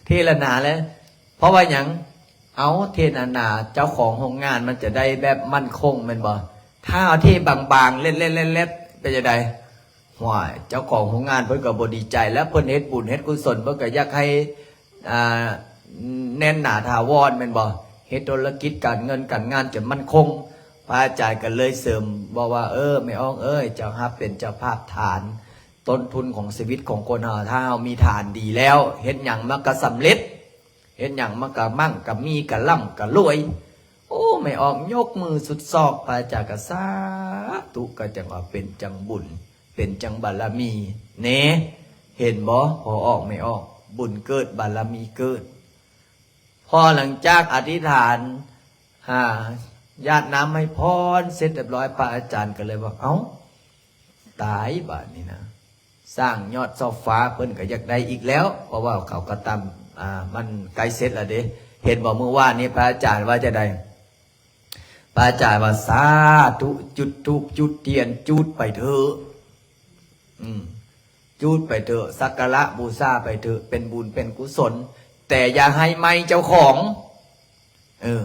ເທຫຼະໜາເລີຍ ເພາະວ່າຫຍັງ? ເອົາ ເທໜາໆ ເຈົ້າຂອງໂຮງງານມັນຈະໄດ້ແບບໝັ້ນຄົງແມ່ນບໍ່? ຖ້າເຮົາເທບາງໆ ແລດໆໆ ເປັນຈັ່ງໃດ? ຫ້ວຍ ເຈົ້າຂອງໂຮງງານເພິ່ນກໍບໍ່ດີໃຈແລ້ວ. ເພິ່ນເຮັດບຸນເຮັດກຸສົນ ເພິ່ນກໍຢາກໃຫ້ ອ່າ ແໜ້ນໜາຖາວອນແມ່ນບໍ່? ເຮັດທຸລະກິດການເງິນການງານຈົນໝັ້ນຄົງ. ພະອາຈານກໍເລີຍເສີມບອກວ່າ ເອີ ແມ່ອອກເອີຍ ເຈົ້າຮັບເປັນເຈົ້າພາບຖານ. ຕົ້ນທຶນຂອງຊີວິດຂອງຄົນເຮົາ ຖ້າເຮົາມີຖານດີແລ້ວ ເຮັດຫຍັງມັນກໍສຳເລັດ ເຮັດຫຍັງມັນກໍມັ່ງກໍມີ ກໍລ່ຳກໍລວຍ. ໂອ້ ແມ່ອອກຍົກມືສຸດຊອກ ພະອາຈານກໍສາທຸ ກໍຈັ່ງວ່າເປັນຈັ່ງບຸນ ເປັນຈັ່ງບາລະມີເນ. ເຫັນບໍ່? ພໍອອກແມ່ອອກ ບຸນເກີດ ບາລະມີເກີດ. ພໍຫຼັງຈາກອະທິຖານ ຫາຢາດນ້ຳໃຫ້ພອນເສັດຮຽບຮ້ອຍ ພະອາຈານກໍເລີຍວ່າ ເອົ້າ ຕາຍບາດນີ້ນະ ສ້າງຍອດຊອບຟ້າເພິ່ນກໍຢາກໄດ້ອີກແລ້ວ ເພາະວ່າເຂົາກໍຕາມ ອ່າ ມັນໃກ້ເສັດແລ້ວເດ້. ເຫັນບໍ່ ມື້ວານນີ້ພະອາຈານວ່າຈັ່ງໃດ? ພະອາຈານວ່າ ສາທຸ ຈຸດທູບຈຸດທຽນຈູດໄປເທີະ ອືມ ຈູດໄປເຖາະ ສັກກາລະບູຊາໄປເຖາະ ເປັນບຸນເປັນກຸສົນ ແຕ່ຢ່າໃຫ້ໄມ້ເຈົ້າຂອງ. ເອີ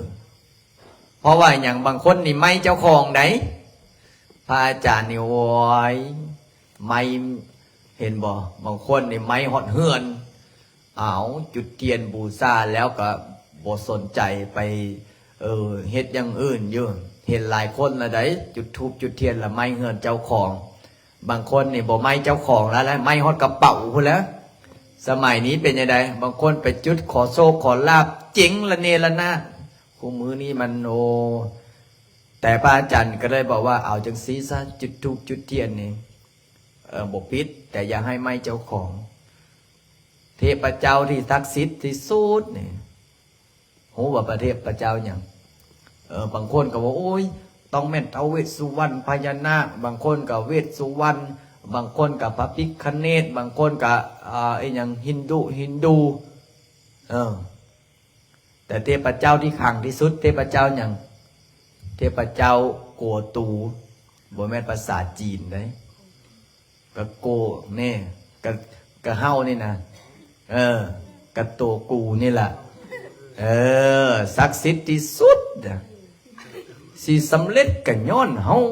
ເພາະວ່າຫຍັງ? ບາງຄົນນີ້ໄມ້ເຈົ້າຂອງໃດ໋ ພະອາຈານນີ້ ໂອ້ຍ ໄມ້ ເຫັນບໍ່? ບາງຄົນນີ້ໄມ້ຮອດເຮືອນ. ອ້າວ ຈຸດທຽນບູຊາແລ້ວກໍບໍ່ສົນໃຈໄປ ເອີ ເຮັດຢ່າງອື່ນຢູ່. ເຫັນຫຼາຍຄົນລະໃດ໋ ຈຸດທູບຈຸດທຽນລະໄມ້ເຮືອນເຈົ້າຂອງ. ບາງຄົນນີ້ບໍ່ໄໝ້ເຈົ້າຂອງແລ້ວ ແລະ ໄໝ້ຮອດກະເປົາພຸ້ນແຫຼະ. ສະໄໝນີ້ເປັນຈັ່ງໃດ? ບາງຄົນໄປຈຸດຂໍໂຊກຂໍລາບ ເຈັງລະເນລະນາດ. ຄູ່ມື້ນີ້ມັນ ໂອ້ ແຕ່ພະອາຈານກໍເລີຍບອກວ່າ ເອົາຈັ່ງຊີ້ຊະ ຈຸດທູບຈຸດທຽນນີ້ ເອີ ບໍ່ຜິດ ແຕ່ຢ່າໃຫ້ໄໝ້ເຈົ້າຂອງ. ເທບພະເຈົ້າທີ່ສັກສິດທີ່ສຸດນີ້ ຮູ້ວ່າພະເທບພະເຈົ້າຫຍັງ? ເອີ ບາງຄົນກໍວ່າ ໂອ້ຍ ຕ້ອງແມ່ນທ້າວເວດສຸວັນ ພະຍານາກ, ບາງຄົນກໍເວດສຸວັນ, ບາງຄົນກໍພະພິກຄະເນດ, ບາງຄົນກໍ ອ່າ ອີຫຍັງ ຮິນດູ ຮິນດູ. ເອີ ແຕ່ເທບພະເຈົ້າທີ່ຂລັງທີ່ສຸດ ເທບພະເຈົ້າຫຍັງ? ເທບພະເຈົ້າກົວຕູ. ບໍ່ແມ່ນພາສາຈີນເດ້. ກະໂກແນ່ ກະ ກະເຮົານີ້ນະ ເອີ ກະໂຕກູນີ້ລະ ເອີ ສັກສິດທີ່ສຸດນະ. ຊິສຳເລັດກະຍ້ອນເຮົາ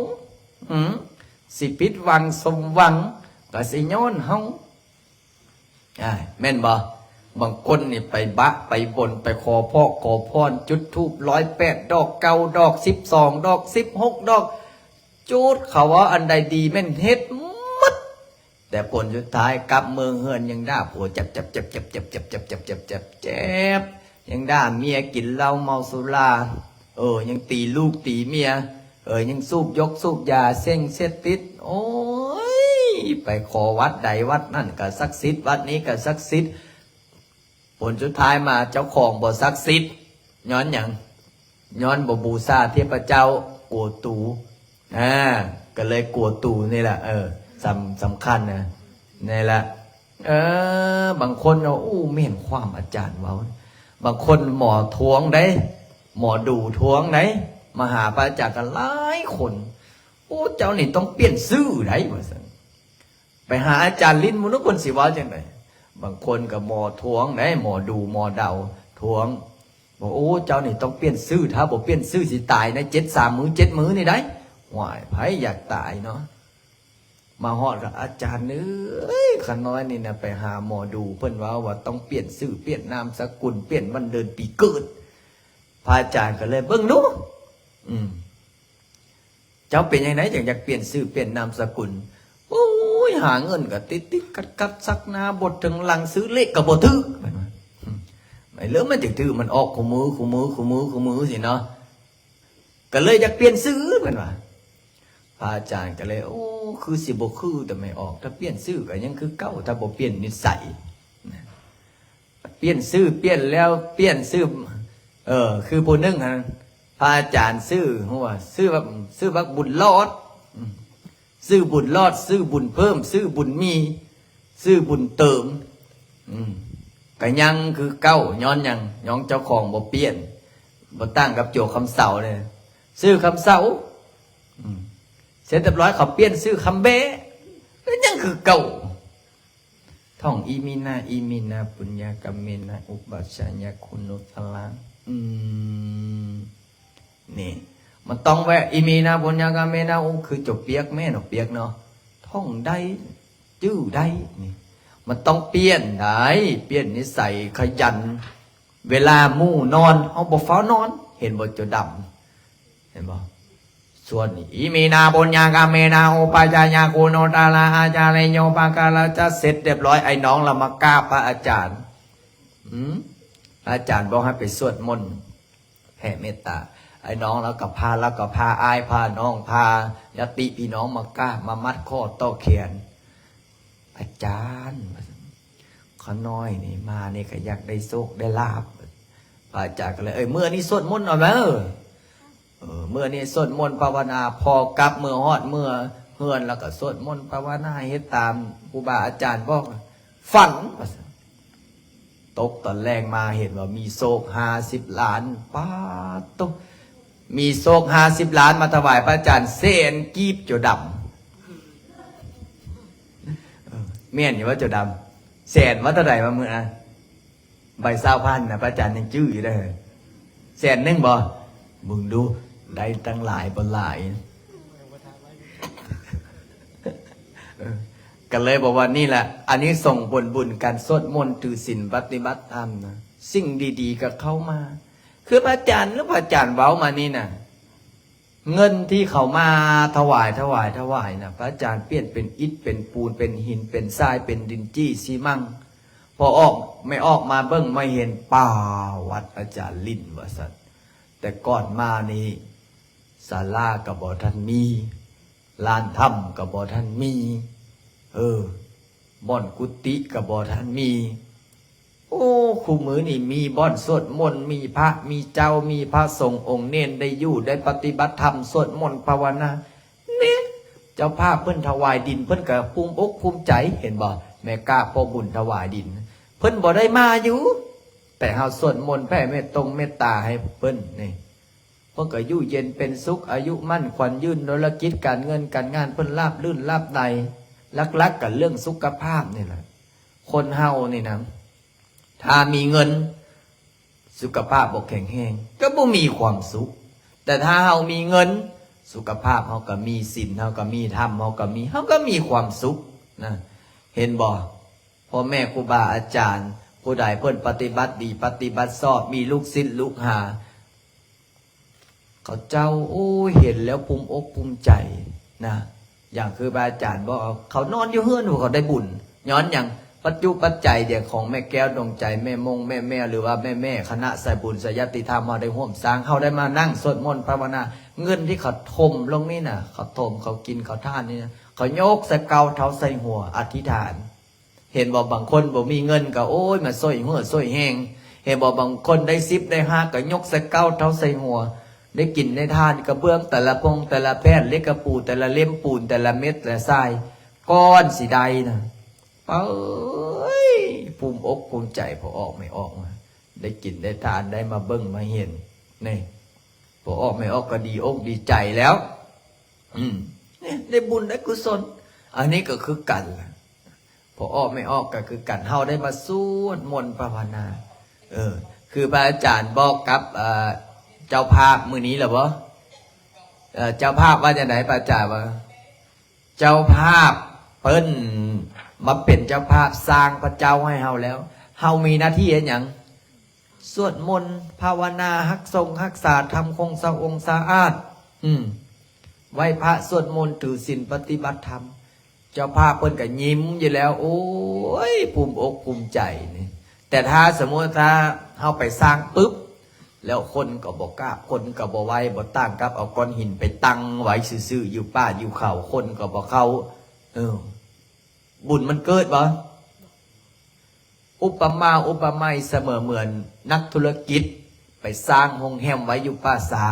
ອືມ ຊິຜິດຫວັງສົມຫວັງກະຊິຍ້ອນເຮົາ. ອ້າຍ ແມ່ນບໍ່? ບາງຄົນນີ້ໄປບະໄປບົນ ໄປຂໍພອກຂໍພອນ ຈຸດທູບຮ້ອຍແປດດອກ ເກົ້າດອກ ສິບສອງດອກ ສິບຫົກດອກ ຈູດ ເຂົາເວົ້າອັນໃດດີແມ່ນເຮັດໝົດ ແຕ່ຜົນສຸດທ້າຍກັບເມືອເຮືອນຍັງດ່າຜົວຈັບໆ ຍັງດ່າເມຍກິນເຫຼົ້າເມົາສຸລາ ເອີ ຍັງຕີລູກຕີເມຍ ເອີ ຍັງສູບຢົກສູບຢາ ເສັງເສບຕິດ. ໂອ້ຍ ໄປຂໍວັດໃດວັດນັ້ນກະສັກສິດ ວັດນີ້ກະສັກສິດ. ຜົນສຸດທ້າຍມາເຈົ້າຂອງບໍ່ສັກສິດ ຍ້ອນຫຍັງ? ຍ້ອນບໍ່ບູຊາເທບພະເຈົ້າ ກົວຕູ ອາ ກໍເລີຍກົວຕູນີ້ແຫຼະ ເອີ ສຳ ສຳຄັນນະ ນີ້ແຫຼະ. ເອີ ບາງຄົນເນາະ ໂອ້ ແມ່ນຄວາມອາຈານເວົ້າ ບາງຄົນໝໍທວງໃດ ໝໍດູທວງໃດ ມາຫາພະອາຈານກໍຫຼາຍຄົນ ໂອ້ ເຈົ້ານີ້ຕ້ອງປ່ຽນຊື່ໃດ ວ່າຊັ້ນ. ໄປຫາອາຈານລິນໝູ່ເນາະ ເພິ່ນຊິເວົ້າຈັ່ງໃດ? ບາງຄົນກໍໝໍທວງໃດ ໝໍດູໝໍເດົາທວງ ບອກ ໂອ້ ເຈົ້ານີ້ຕ້ອງປ່ຽນຊື່ ຖ້າບໍ່ປ່ຽນຊື່ຊິຕາຍໃນເຈັດ ສາມມື້ເຈັດມື້ນີ້ໃດ. ຫວາຍ ໃຜຢາກຕາຍເນາະ. ມາຮອດກໍ ອາຈານເອີຍ ຂ້ານ້ອຍນີ້ນະ ໄປຫາໝໍດູ ເພິ່ນເວົ້າວ່າຕ້ອງປ່ຽນຊື່ ປ່ຽນນາມສະກຸນ ປ່ຽນວັນເດືອນປີເກີດ. ພະອາຈານກໍເລີຍເບິ່ງດູ ອືມ ເຈົ້າເປັນຈັ່ງໃດຈັ່ງຢາກປ່ຽນຊື່ປ່ຽນນາມສະກຸນ? ໂອ້ຍ ຫາເງິນກໍຕິດໆຂັດໆ ສັກໜ້າບົດເທິງຫຼັງ ຊື້ເລກກໍບໍ່ຖືກ ເພິ່ນວ່າ. ໄອ້ເລື່ອງມັນຈະຖືກ ມັນອອກຄູ່ມື້ ຄູ່ມື້ ຄູ່ມື້ ຄູ່ມື້ຊີ້ເນາະ ກໍເລີຍຢາກປ່ຽນຊື່ ເພິ່ນວ່າ. ພະອາຈານກໍເລີຍ ໂອ້ ຄືຊິບໍ່ຄື ແຕ່ໄມ່ອອກ ຖ້າປ່ຽນຊື່ກໍຍັງຄືເກົ່າ ຖ້າບໍ່ປ່ຽນນິໄສ. ປ່ຽນຊື່ປ່ຽນແລ້ວປ່ຽນຊື່ ເອີ ຄືຜູ້ໜຶ່ງຫັ້ນ ພະອາຈານຊື່ ຮູ້ວ່າ ຊື່ບັກ ຊື່ບັກບຸນລອດ ອືມ ຊື່ບຸນລອດ ຊື່ບຸນເພີ່ມ ຊື່ບຸນມີ ຊື່ບຸນເຕີມ ອືມ ກະຍັງຄືເກົ່າ. ຍ້ອນຫຍັງ? ຍ້ອນເຈົ້າຂອງບໍ່ປ່ຽນ ບໍ່ຕ່າງກັບໂຈຄຳເຊົາເດ້ ຊື່ຄຳເຊົາ ອືມ ເສັດຮຽບຮ້ອຍ ເຂົາປ່ຽນຊື່ຄຳແບ້ ກໍຍັງຄືເກົ່າ. ທ່ອງ ອິມິນາ ອິມິນາ ປຸນຍາກຳເມນາ ອຸປັດຊະຍາຄຸນູຕະລາ ອືມ ນີ້ ມັນຕ້ອງແວະ ອິມິນາ ປຸນຍາກຳເມນາ ໂອ້ ຄືເຈົ້າປຽກແມ່ເນາະ ປຽກເນາະ ທ່ອງໄດ້ ຈື່ໄດ້ ນີ້ ມັນຕ້ອງປ່ຽນໄດ໋ ປ່ຽນນິໄສ ຂະຫຍັນ. ເວລາໝູ່ນອນ ເຮົາບໍ່ຟ້າວນອນ ເຫັນບໍ່ ເຈົ້າດຳ ເຫັນບໍ່? ສ່ວນ ອິມິນາ ປຸນຍາກຳເມນາ ອຸປັດຊະຍາຄຸນູຕະລາ ອາຈາເລໂຍ ປະກາລະຈະ ເສັດຮຽບຮ້ອຍ ໄອ້ນ້ອງລະມາກາບພະອາຈານ ອືມ ພະອາຈານບອກໃຫ້ໄປສວດມົນ ແຜ່ເມດຕາ ໄອ້ນ້ອງລາວກໍພາ ລາວກໍພາອ້າຍ ພານ້ອງ ພາຍາດຕິພີ່ນ້ອງມາກາບ ມາມັດຂໍ້ຕໍ່ແຂນ. ອາຈານ ຂ້ານ້ອຍນີ້ມານີ້ກໍຢາກໄດ້ໂຊກໄດ້ລາບ. ພະອາຈານກໍເລີຍ ເອີ ມື້ນີ້ສວດມົນເອົາເດີ. ເອີ ມື້ນີ້ສວດມົນພາວະນາ ພໍກັບເມືອຮອດເມືອເຮືອນ ແລ້ວກໍສວດມົນພາວະນາ ເຮັດຕາມຄູບາອາຈານບອກ. ຝັນ ວ່າຊັ້ນ ຕົກຕອນແລງມາເຫັນວ່າມີໂຊກຫ້າສິບລ້ານ. ປາດໂທ້ ມີໂຊກຫ້າສິບລ້ານມາຖວາຍພະອາຈານແສນກີບ ເຈົ້າດຳ. ເອີ ແມ່ນຢູ່ບໍ່ ເຈົ້າດຳ? ແສນວ່າເທົ່າໃດວະມື້ນັ້ນ? ໃບຊາວພັນນະ ພະອາຈານຍັງຈື່ຢູ່ເດີ. ແສນໜຶ່ງບໍ່? ເບິ່ງດູ ໄດ້ຕັ້ງຫຼາຍບໍ່ຫຼາຍ. ເອີ ກໍເລີຍບອກວ່ານີ້ແຫຼະ ອານິສົງຜົນບຸນການສວດມົນ ຖືສິນ ປະຕິບັດທຳນະ ສິ່ງດີໆກໍເຂົ້າມາ. ຄືພະອາຈານ ຫຼື ພະອາຈານເວົ້າມານີ້ນະ ເງິນທີ່ເຂົາມາຖວາຍ ຖວາຍ ຖວາຍນະ ພະອາຈານ ປ່ຽນເປັນອິດ ເປັນປູນ ເປັນຫີນ ເປັນຊາຍ ເປັນດິນຈີ່ຊີມັງ. ພໍອອກ ແມ່ອອກມາເບິ່ງມາເຫັນ ປາ ວັດອາຈານລິນ ວ່າຊັ້ນ. ແຕ່ກ່ອນມານີ້ ສາລາກໍບໍ່ທັນມີ, ລານຖ້ຳກໍບໍ່ທັນມີ, ເອີ ບ່ອນກຸຕິກໍບໍ່ທັນມີ. ໂອ້ ຄູ່ມື້ນີ້ມີບ່ອນສວດມົນ, ມີພະ ມີເຈົ້າ, ມີພະສົງອົງເນນໄດ້ຢູ່ ໄດ້ປະຕິບັດທຳ ສວດມົນພາວະນາ. ແມ່ນ ເຈົ້າພາບເພິ່ນຖວາຍດິນ ເພິ່ນກໍພູມອົກພູມໃຈ ເຫັນບໍ່? ແມ່ກາບພໍ່ບຸນຖວາຍດິນ ເພິ່ນບໍ່ໄດ້ມາຢູ່ ແຕ່ເຮົາສວດມົນແຜ່ເມດຕົງເມດຕາໃຫ້ເພິ່ນນີ້ ເພິ່ນກໍຢູ່ເຢັນເປັນສຸກ ອາຍຸໝັ້ນຂວັນຍືນ ທຸລະກິດການເງິນການງານເພິ່ນລາບລື່ນລາບໄຫຼ. ຫຼັກໆກໍເລື່ອງສຸຂະພາບນີ້ແຫຼະ. ຄົນເຮົານີ້ນະ ຖ້າມີເງິນ ສຸຂະພາບບໍ່ແຂງແຮງ ກໍບໍ່ມີຄວາມສຸກ. ແຕ່ຖ້າເຮົາມີເງິນ ສຸຂະພາບເຮົາກໍມີ, ສິນເຮົາກໍມີ, ທຳເຮົາກໍມີ, ເຮົາກໍມີຄວາມສຸກນະ. ເຫັນບໍ່? ພໍ່ແມ່ຄູບາອາຈານ ຜູ້ໃດເພິ່ນປະຕິບັດດີ ປະຕິບັດຊອບ ມີລູກສິດລູກຫາ ເຂົາເຈົ້າ ໂອ້ຍ ເຫັນແລ້ວພູມອົກພູມໃຈນະ. ຢ່າງຄືບາອາຈານບອກ ເຂົານອນຢູ່ເຮືອນ ເຂົາໄດ້ບຸນ. ຍ້ອນຫຍັງ? ປັດຈຸປັດໄຈດຽວຂອງແມ່ແກ້ວດວງໃຈ ແມ່ມົງ ແມ່ແມວ ຫຼືວ່າແມ່ໆ ຄະນະສາຍບຸນສາຍຍາຕິທຳ ເຮົາໄດ້ຮ່ວມສ້າງ ເຮົາໄດ້ມານັ່ງສວດມົນພາວະນາ. ເງິນທີ່ເຂົາຖົມລົງນີ້ນະ ເຂົາຖົມ ເຂົາກິນ ເຂົາທານນີ້ນະ ເຂົາຍົກໃສ່ເກົ້າເທົ້າໃສ່ຫົວ ອະທິຖານ. ເຫັນບໍ່? ບາງຄົນບໍ່ມີເງິນກໍ ໂອ້ຍ ມາຊ່ວຍເຫື່ອຊ່ວຍແຮງ. ເຫັນບໍ່? ບາງຄົນໄດ້ສິບໄດ້ຫ້າກໍຍົກໃສ່ເກົ້າເທົ້າໃສ່ຫົວ. ໄດ້ກິນໄດ້ທານ ກະເບື້ອງແຕ່ລະພົງແຕ່ລະແຜ່ນ ເຫຼັກກະປູແຕ່ລະເຫຼັ້ມ ປູນແຕ່ລະເມັດແຕ່ລະຊາຍ ກ່ອນຊິໄດ້ນະ. ເອີຍ ພູມອົກພູມໃຈ ພໍອອກແມ່ອອກມາ ໄດ້ກິນໄດ້ທານ ໄດ້ມາເບິ່ງມາເຫັນນີ້. ພໍອອກແມ່ອອກກໍດີອົກດີໃຈແລ້ວ. ອືມ ນີ້ໄດ້ບຸນໄດ້ກຸສົນ. ອັນນີ້ກໍຄືກັນລະ ພໍ່ອອກແມ່ອອກກໍຄືກັນ ເຮົາໄດ້ມາສວດມົນພາວະນາ. ເອີ ຄືພະອາຈານບອກກັບ ເອີ ເຈົ້າພາບມື້ນີ້ລະບໍ? ເອີ ເຈົ້າພາບວ່າຈັ່ງໃດ? ພະອາຈານວ່າ ເຈົ້າພາບເພິ່ນມາເປັນເຈົ້າພາບສ້າງພະເຈົ້າໃຫ້ເຮົາແລ້ວ ເຮົາມີໜ້າທີ່ເຮັດຫຍັງ? ສວດມົນພາວະນາ ຮັກສົງຮັກສາທຳຄົງສະອົງສະອາດ. ອືມ ໄຫວ້ພະ ສວດມົນ ຖືສິນ ປະຕິບັດທຳ. ເຈົ້າພາບເພິ່ນກໍຍິ້ມຢູ່ແລ້ວ ໂອ້ຍ ພູມອົກພູມໃຈນີ້. ແຕ່ຖ້າສົມມຸດວ່າເຮົາໄປສ້າງປຶບ ແລ້ວຄົນກໍບໍ່ກາບ ຄົນກໍບໍ່ໄຫວ້ ບໍ່ຕ່າງກັບເອົາກ້ອນຫີນໄປຕັ້ງໄວ້ຊື່ໆ ຢູ່ປ່າຢູ່ເຂົາ ຄົນກໍບໍ່ເຂົ້າ. ເອີ ບຸນມັນເກີດບໍ່? ອຸປະມາອຸປະໄມສະເໝີເໝືອນນັກທຸລະກິດໄປສ້າງໂຮງແຮມໄວ້ຢູ່ປ່າຊ້າ.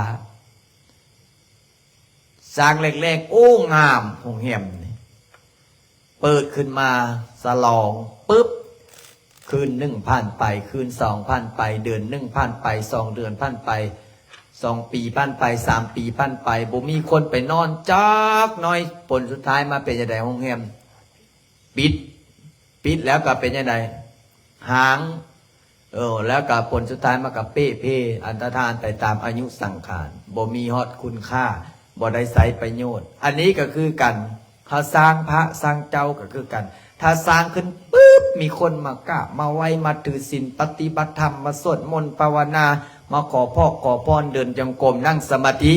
ສ້າງແລກໆ ໂອ້ ງາມ ໂຮງແຮມນີ້ ເປີດຂຶ້ນມາສະຫຼອງປຶບ ຄືນໜຶ່ງຜ່ານໄປ ຄືນສອງຜ່ານໄປ ເດືອນໜຶ່ງຜ່ານໄປ ສອງເດືອນຜ່ານໄປ ສອງປີຜ່ານໄປ ສາມປີຜ່ານໄປ ບໍ່ມີຄົນໄປນອນຈັກໜ້ອຍ. ຜົນສຸດທ້າຍມາເປັນຈັ່ງໃດ? ໂຮງແຮມປິດ ປິດແລ້ວກໍເປັນຈັ່ງໃດ? ຮ້າງ. ເອີ ແລ້ວກໍຜົນສຸດທ້າຍມັນກໍເປ່ເພ ອັນຕະທານໄປຕາມອາຍຸສັງຂານ ບໍ່ມີຮອດຄຸນຄ່າ ບໍ່ໄດ້ໃຊ້ປະໂຫຍດ. ອັນນີ້ກໍຄືກັນ ເຮົາສ້າງພະສ້າງເຈົ້າກໍຄືກັນ ຖ້າສ້າງຂຶ້ນປຶບ ມີຄົນມາກາບມາໄຫວ້ ມາຖືສິນ ປະຕິບັດທຳ ມາສວດມົນພາວະນາ ມາຂໍພອກຂໍພອນ ເດີນຈົງກົມ ນັ່ງສະມາທິ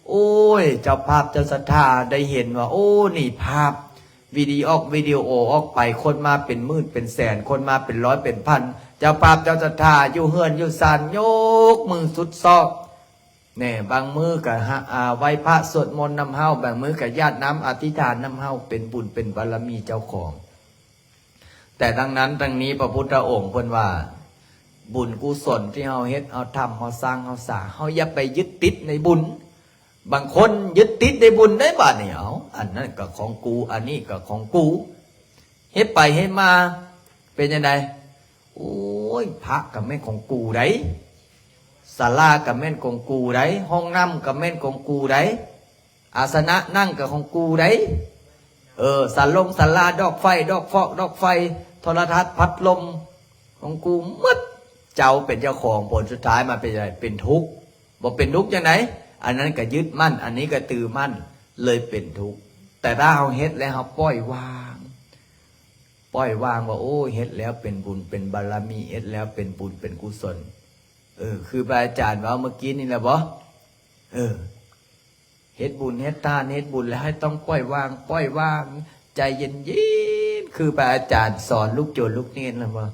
ໂອ້ຍ ເຈົ້າພາບເຈົ້າສັດທາໄດ້ເຫັນວ່າ ໂອ້ ນີ້ພາບ ວິດີອອກວິດີໂອອອກໄປ ຄົນມາເປັນໝື່ນເປັນແສນ ຄົນມາເປັນຮ້ອຍເປັນພັນ. ເຈົ້າພາບເຈົ້າສັດທາຢູ່ເຮືອນຢູ່ຊານ ຍົກມືສຸດຊອກແນ່ ບາງມື້ກໍຫະ ອາ ໄຫວ້ພະສວດມົນນຳເຮົາ ບາງມື້ກໍຢາດນ້ຳອະທິຖານນຳເຮົາ ເປັນບຸນເປັນບາລະມີເຈົ້າຂອງ. ແຕ່ທັງນັ້ນທັງນີ້ ພະພຸດທະອົງເພິ່ນວ່າ ບຸນກຸສົນທີ່ເຮົາເຮັດ ເຮົາທຳ ເຮົາສ້າງ ເຮົາສາ ເຮົາຢ່າໄປຍຶດຕິດໃນບຸນ. ບາງຄົນຍຶດຕິດໃນບຸນໄດ້ບາດນີ້ ເອົາ ອັນນັ້ນກໍຂອງກູ ອັນນີ້ກໍຂອງກູ ເຮັດໄປເຮັດມາເປັນຈັ່ງໃດ? ໂອ້ຍ ພະກໍແມ່ນຂອງກູໃດ໋ ສາລາກໍແມ່ນຂອງກູໃດ໋ ຫ້ອງນ້ຳກໍແມ່ນຂອງກູໃດ໋ ອາສະນະນັ່ງກໍຂອງກູໃດ໋ ເອີ ສາລົງສາລາ ດອກໄຟ ດອກຟອກ ດອກໄຟ ໂທລະທັດ ພັດລົມ ຂອງກູໝົດ. ເຈົ້າເປັນເຈົ້າຂອງ ຜົນສຸດທ້າຍມາເປັນຈັ່ງໃດ? ເປັນທຸກ. ບໍ່ເປັນທຸກຈັ່ງໃດ? ອັນນັ້ນກໍຍຶດໝັ້ນ ອັນນີ້ກໍຖືໝັ້ນ ເລີຍເປັນທຸກ. ແຕ່ຖ້າເຮົາເຮັດແລ້ວເຮົາປ່ອຍວາງ ປ່ອຍວາງວ່າ ໂອ້ ເຮັດແລ້ວເປັນບຸນເປັນບາລະມີ ເຮັດແລ້ວເປັນບຸນເປັນກຸສົນ. ເອີ ຄືພະອາຈານເວົ້າເມື່ອກີ້ນີ້ແຫຼະບໍ? ເອີ ເຮັດບຸນເຮັດທານ ເຮັດບຸນແລ້ວໃຫ້ຕ້ອງປ່ອຍວາງ ປ່ອຍວາງ ໃຈເຢັນໆ ຄືພະອາຈານສອນລູກໂຈນລູກເນນນະບໍ່?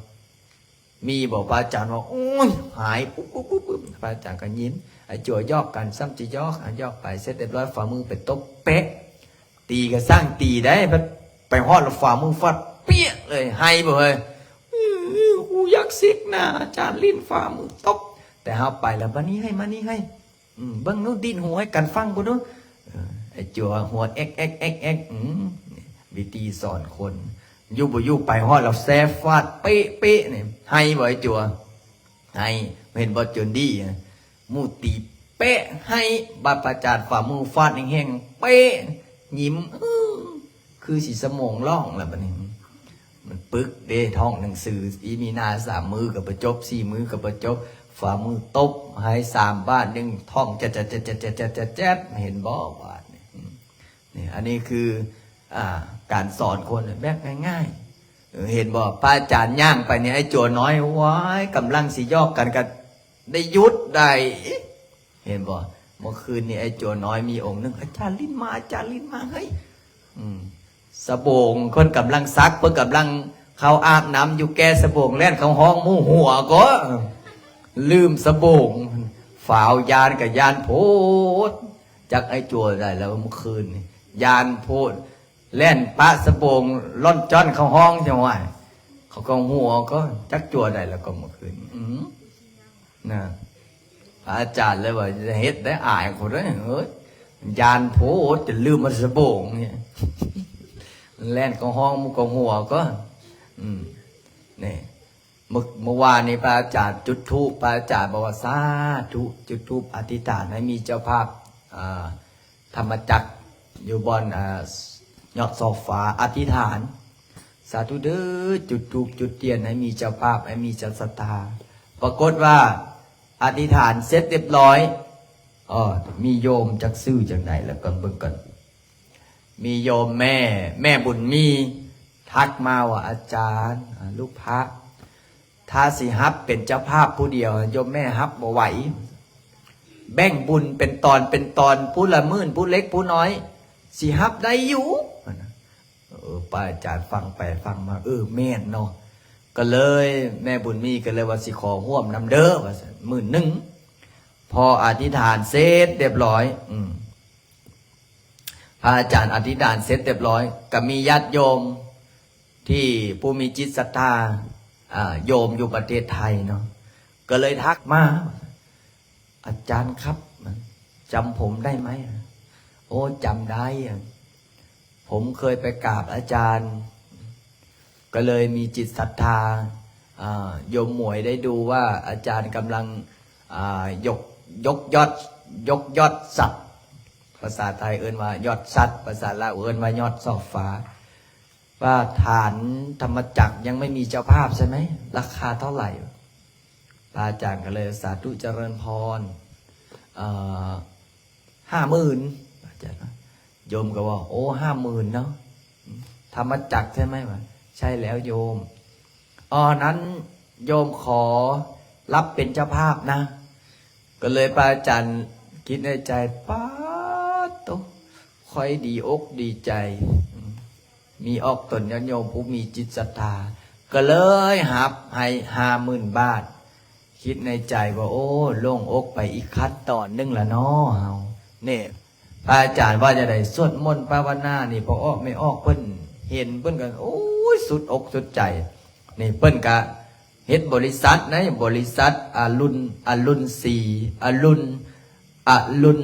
ມີບໍ່? ພະອາຈານວ່າ ໂອ້ຍ ຫາຍ ປຸບໆໆ ພະອາຈານກໍຍິນ ໄອ້ຈົວຫຍອກກັນ ຊ້ຳຈະຫຍອກ ຫາຫຍອກໄປ ເສັດຮຽບຮ້ອຍ ຝ່າມືໄປຕົບ ເປະ ຕີກໍຊ່າງຕີໄດ້ ໄປຮອດແລ້ວຝ່າມືຟາດ ເປຍເລີຍ ໄຫ້ບໍ່ເຮີ້ຍ? ອື ກູຢາກເຊັກໜ້າອາຈານ ຫຼິ້ນຝ່າມືຕົບ ແຕ່ເຮົາໄປແລ້ວ ມານີ້ໃຫ້ ມານີ້ໃຫ້ ອືມ ເບິ່ງນູ້ ດີດຫູໃຫ້ກັນຟັງພຸ້ນດູ ເອີ ໄອ້ຈົວຫົວແອກໆໆໆ ອືມ ວິທີສອນຄົນ ຢູ່ບໍ່ຢູ່ໄປຮອດແລ້ວແຊຟາດ ເປະໆ ນີ້ ໄຫ້ບໍ່ໄອ້ຈົວ? ໄຫ້ ເຫັນບໍ່? ຈົນດີ ໝູຕີເປະ ໄຫ້ ບາດພະອາຈານຝ່າມືຟາດແຮງໆ ເປະ ຍິ້ມ ອື ຄືຊິສະໝອງຫຼອງແລ້ວບັດນີ້ ມັນປຶກເດ້ ທ່ອງໜັງສື ອີ່ມີນາ ສາມມື້ກໍບໍ່ຈົບ ສີ່ມື້ກໍບໍ່ຈົບ ຝ່າມືຕົບ ໄຫ້ສາມບາດ ໜຶ່ງ ທ່ອງແຈດໆ ເຫັນບໍ່? ບາດນີ້ ອືມ ນີ້ ອັນນີ້ຄື ອ່າ ການສອນຄົນແບບງ່າຍໆ ເຫັນບໍ່? ພະອາຈານຍ່າງໄປນີ້ ໄອ້ຈົວນ້ອຍ ວ້າຍ ກຳລັງຊິຫຍອກກັນ ກໍໄດ້ຢຸດໄດ້ ເຫັນບໍ່? ເມື່ອຄືນນີ້ໄອ້ຈົວນ້ອຍມີອົງໜຶ່ງ ອາຈານຫຼິ້ນມາ ອາຈານຫຼິ້ນມາ ເຮີ້ຍ ອືມ ສະໂບງ ເພິ່ນກຳລັງຊັກ ເພິ່ນກຳລັງເຂົ້າອາບນ້ຳຢູ່ ແກ້ສະໂບງ ແລ່ນເຂົ້າຫ້ອງ ໝູ່ຫົວກໍ ລືມສະໂບງ ຟ້າວຢ້ານກໍຢ້ານໂພດ ຈັກໄອ້ຈົວໄດ້ແລ້ວເມື່ອຄືນນີ້ ຢ້ານໂພດ ແລ່ນປະສະໂບງ ລ່ອນຈ້ອນເຂົ້າຫ້ອງ ຈັ່ງວ່າ ເຂົາກໍຫົວກໍ ຈັກຈົວໄດ້ແລ້ວກໍເມື່ອຄືນ ອືມ ນະ ພະອາຈານເລີຍວ່າ ຢ່າເຮັດໄດ້ ອາຍເຂົາເດ້ ເອີຍ ຢ້ານໂພດ ຈົນລືມເອົາສະໂບງນີ້ ແລ່ນເຂົ້າຫ້ອງໝູ່ກໍຫົວກໍ ອືມ ນີ້ ເມື່ອ ເມື່ອວານນີ້ພະອາຈານຈຸດທູບ ພະອາຈານບອກວ່າ ສາທຸ ຈຸດທູບອະທິຖານໃຫ້ມີເຈົ້າພາບ ອ່າ ທຳມະຈັກ ຢູ່ບ່ອນ ອ່າ ຍອດຊອກຟ້າ ອະທິຖານ ສາທຸເດີ ຈຸດທູບຈຸດທຽນໃຫ້ມີເຈົ້າພາບ ໃຫ້ມີເຈົ້າສັດທາ ປາກົດວ່າ ອະທິຖານເສັດຮຽບຮ້ອຍ ເອີ ມີໂຍມຈັກຊື່ຈັ່ງໃດລະ ກ່ອນເບິ່ງກ່ອນ ມີໂຍມແມ່ ແມ່ບຸນມີ ທັກມາວ່າ ອາຈານ ອາ ລູກພະ ຖ້າຊິຮັບເປັນເຈົ້າພາບຜູ້ດຽວ ໂຍມແມ່ຮັບບໍ່ໄຫວ ແບ່ງບຸນເປັນຕອນເປັນຕອນ ຜູ້ລະໝື່ນ ຜູ້ເລັກຜູ້ນ້ອຍ ຊິຮັບໄດ້ຢູ່ ເອີ ພະອາຈານຟັງໄປຟັງມາ ເອີ ແມ່ນເນາະ ກໍເລີຍ ແມ່ບຸນມີກໍເລີຍວ່າ ຊິຂໍຮ່ວມນຳເດີ ວ່າຊັ້ນ ໝື່ນໜຶ່ງ ພໍອະທິຖານເສັດຮຽບຮ້ອຍ ອືມ ພະອາຈານອະທິຖານເສັດຮຽບຮ້ອຍ ກໍມີຍາດໂຍມທີ່ຜູ້ມີຈິດສັດທາ ອ່າ ໂຍມຢູ່ປະເທດໄທເນາະ ກໍເລີຍທັກມາ ອາຈານຄັບ ຈຳຜົມໄດ້ໄໝ? ໂອ້ ຈຳໄດ້ ຜົມເຄີຍໄປກາບອາຈານ ກໍເລີຍມີຈິດສັດທາ ອ່າ ໂຍມໝວຍໄດ້ດູວ່າອາຈານກຳລັງ ອ່າ ຍົກ ຍົກຍອດ ຍົກຍອດສັດ ພາສາໄທເອີ້ນວ່າຍອດສັດ ພາສາລາວເອີ້ນວ່າຍອດຊອກຟ້າ ວ່າຖານທຳມະຈັກຍັງໄມ່ມີເຈົ້າພາບໃຊ່ໄໝ? ລາຄາເທົ່າໃດ? ພະອາຈານກໍເລີຍ ສາທຸຈະເລີນພອນ ເອີ ຫ້າໝື່ນ ອາຈານວ່າ ໂຍມກໍວ່າ ໂອ້ ຫ້າໝື່ນເນາະ ທຳມະຈັກໃຊ່ໄໝ? ວ່າ ໃຊ່ແລ້ວໂຍມ ອໍ ນັ້ນໂຍມຂໍຮັບເປັນເຈົ້າພາບນະ ກໍເລີຍພະອາຈານຄິດໃນໃຈ ປາດໂຕ ຂ້ອຍດີອົກດີໃຈ ມີອອກຕົນຍາດໂຍມຜູ້ມີຈິດສັດທາ ກໍເລີຍຮັບໃຫ້ຫ້າໝື່ນບາດ ຄິດໃນໃຈວ່າ ໂອ້ ໂລ່ງອົກໄປອີກຂັ້ນຕອນໜຶ່ງລະເນາະເຮົາ ນີ້ ພະອາຈານວ່າຈັ່ງໃດ ສວດມົນພາວະນານີ້ ພໍ່ອອກແມ່ອອກເພິ່ນເຫັນ ເພິ່ນກໍ ໂອ້ຍ ສຸດອົກສຸດໃຈ ນີ້ ເພິ່ນກະເຮັດບໍລິສັດໃນ ບໍລິສັດອະລຸນ ອະລຸນສີ ອະລຸນ ອະລຸນ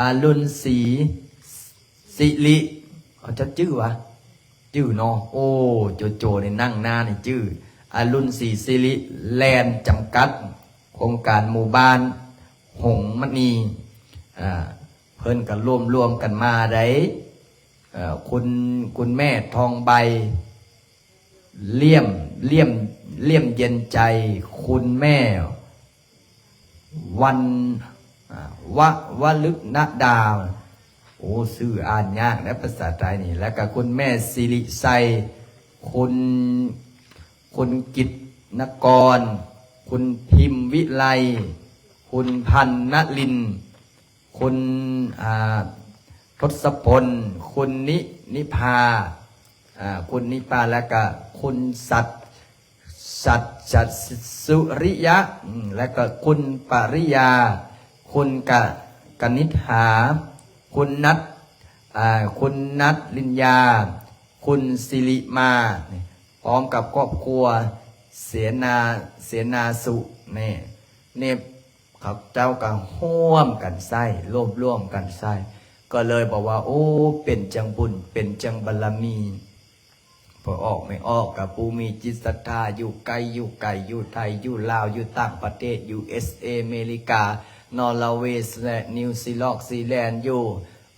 ອະລຸນສີ ສິລິ ເຂົາເຈົ້າຈື່ຫວາ? ຈື່ເນາະ ໂອ້ ໂຈໂຈນີ້ນັ່ງໜ້ານີ້ຈື່ ອະລຸນສີສິລິແລນ ຈຳກັດ ໂຄງການໝູ່ບ້ານຫົງມະນີ ອ່າ ເພິ່ນກໍລວມໆກັນມາໄດ໋ ເອີ ຄຸນ ຄຸນແມ່ທອງໃບ ລ່ຽມ ລ່ຽມ ລ່ຽມເຢັນໃຈ ຄຸນແມ່ ວັນ ອາ ວະ ວະລຶກນະດາ ໂອ້ ຊື່ອ່ານຍາກເດ້ພາສາໄທນີ້ ແລ້ວກະຄຸນແມ່ສິລິໄຊ ຄຸນ ຄຸນກິດນະກອນ ຄຸນພິມວິໄລ ຄຸນພັນນະລິນ ຄຸນ ອ່າ ທົດສະພົນ, ຄຸນນິ ນິພາ ອ່າ ຄຸນນິພາ ແລ້ວກະຄຸນສັດ ສັດ ສັດ ສຸລິຍະ ອືມ ແລ້ວກະຄຸນປະລິຍາ, ຄຸນກະ ກະນິດຫາ, ຄຸນນັດ ອ່າ ຄຸນນັດລິນຍາ, ຄຸນສິລິມາ ພ້ອມກັບຄອບຄົວ ເສນາ ເສນາສຸ ນີ້ ນີ້ ເຂົາເຈົ້າກໍຮ່ວມກັນໃຊ້ ລວມໆກັນໃຊ້ ກໍເລີຍບອກວ່າ ໂອ້ ເປັນຈັ່ງບຸນ ເປັນຈັ່ງບາລະມີ ພໍ່ອອກແມ່ອອກ ກັບຜູ້ມີຈິດສັດທາ ຢູ່ໃກ້ຢູ່ໄກ ຢູ່ໄທ ຢູ່ລາວ ຢູ່ຕ່າງປະເທດ ຢູເອສເອ ເມລິກາ ນໍລາເວ ແລະ ນິວຊີລອກຊີແລນ ຢູ່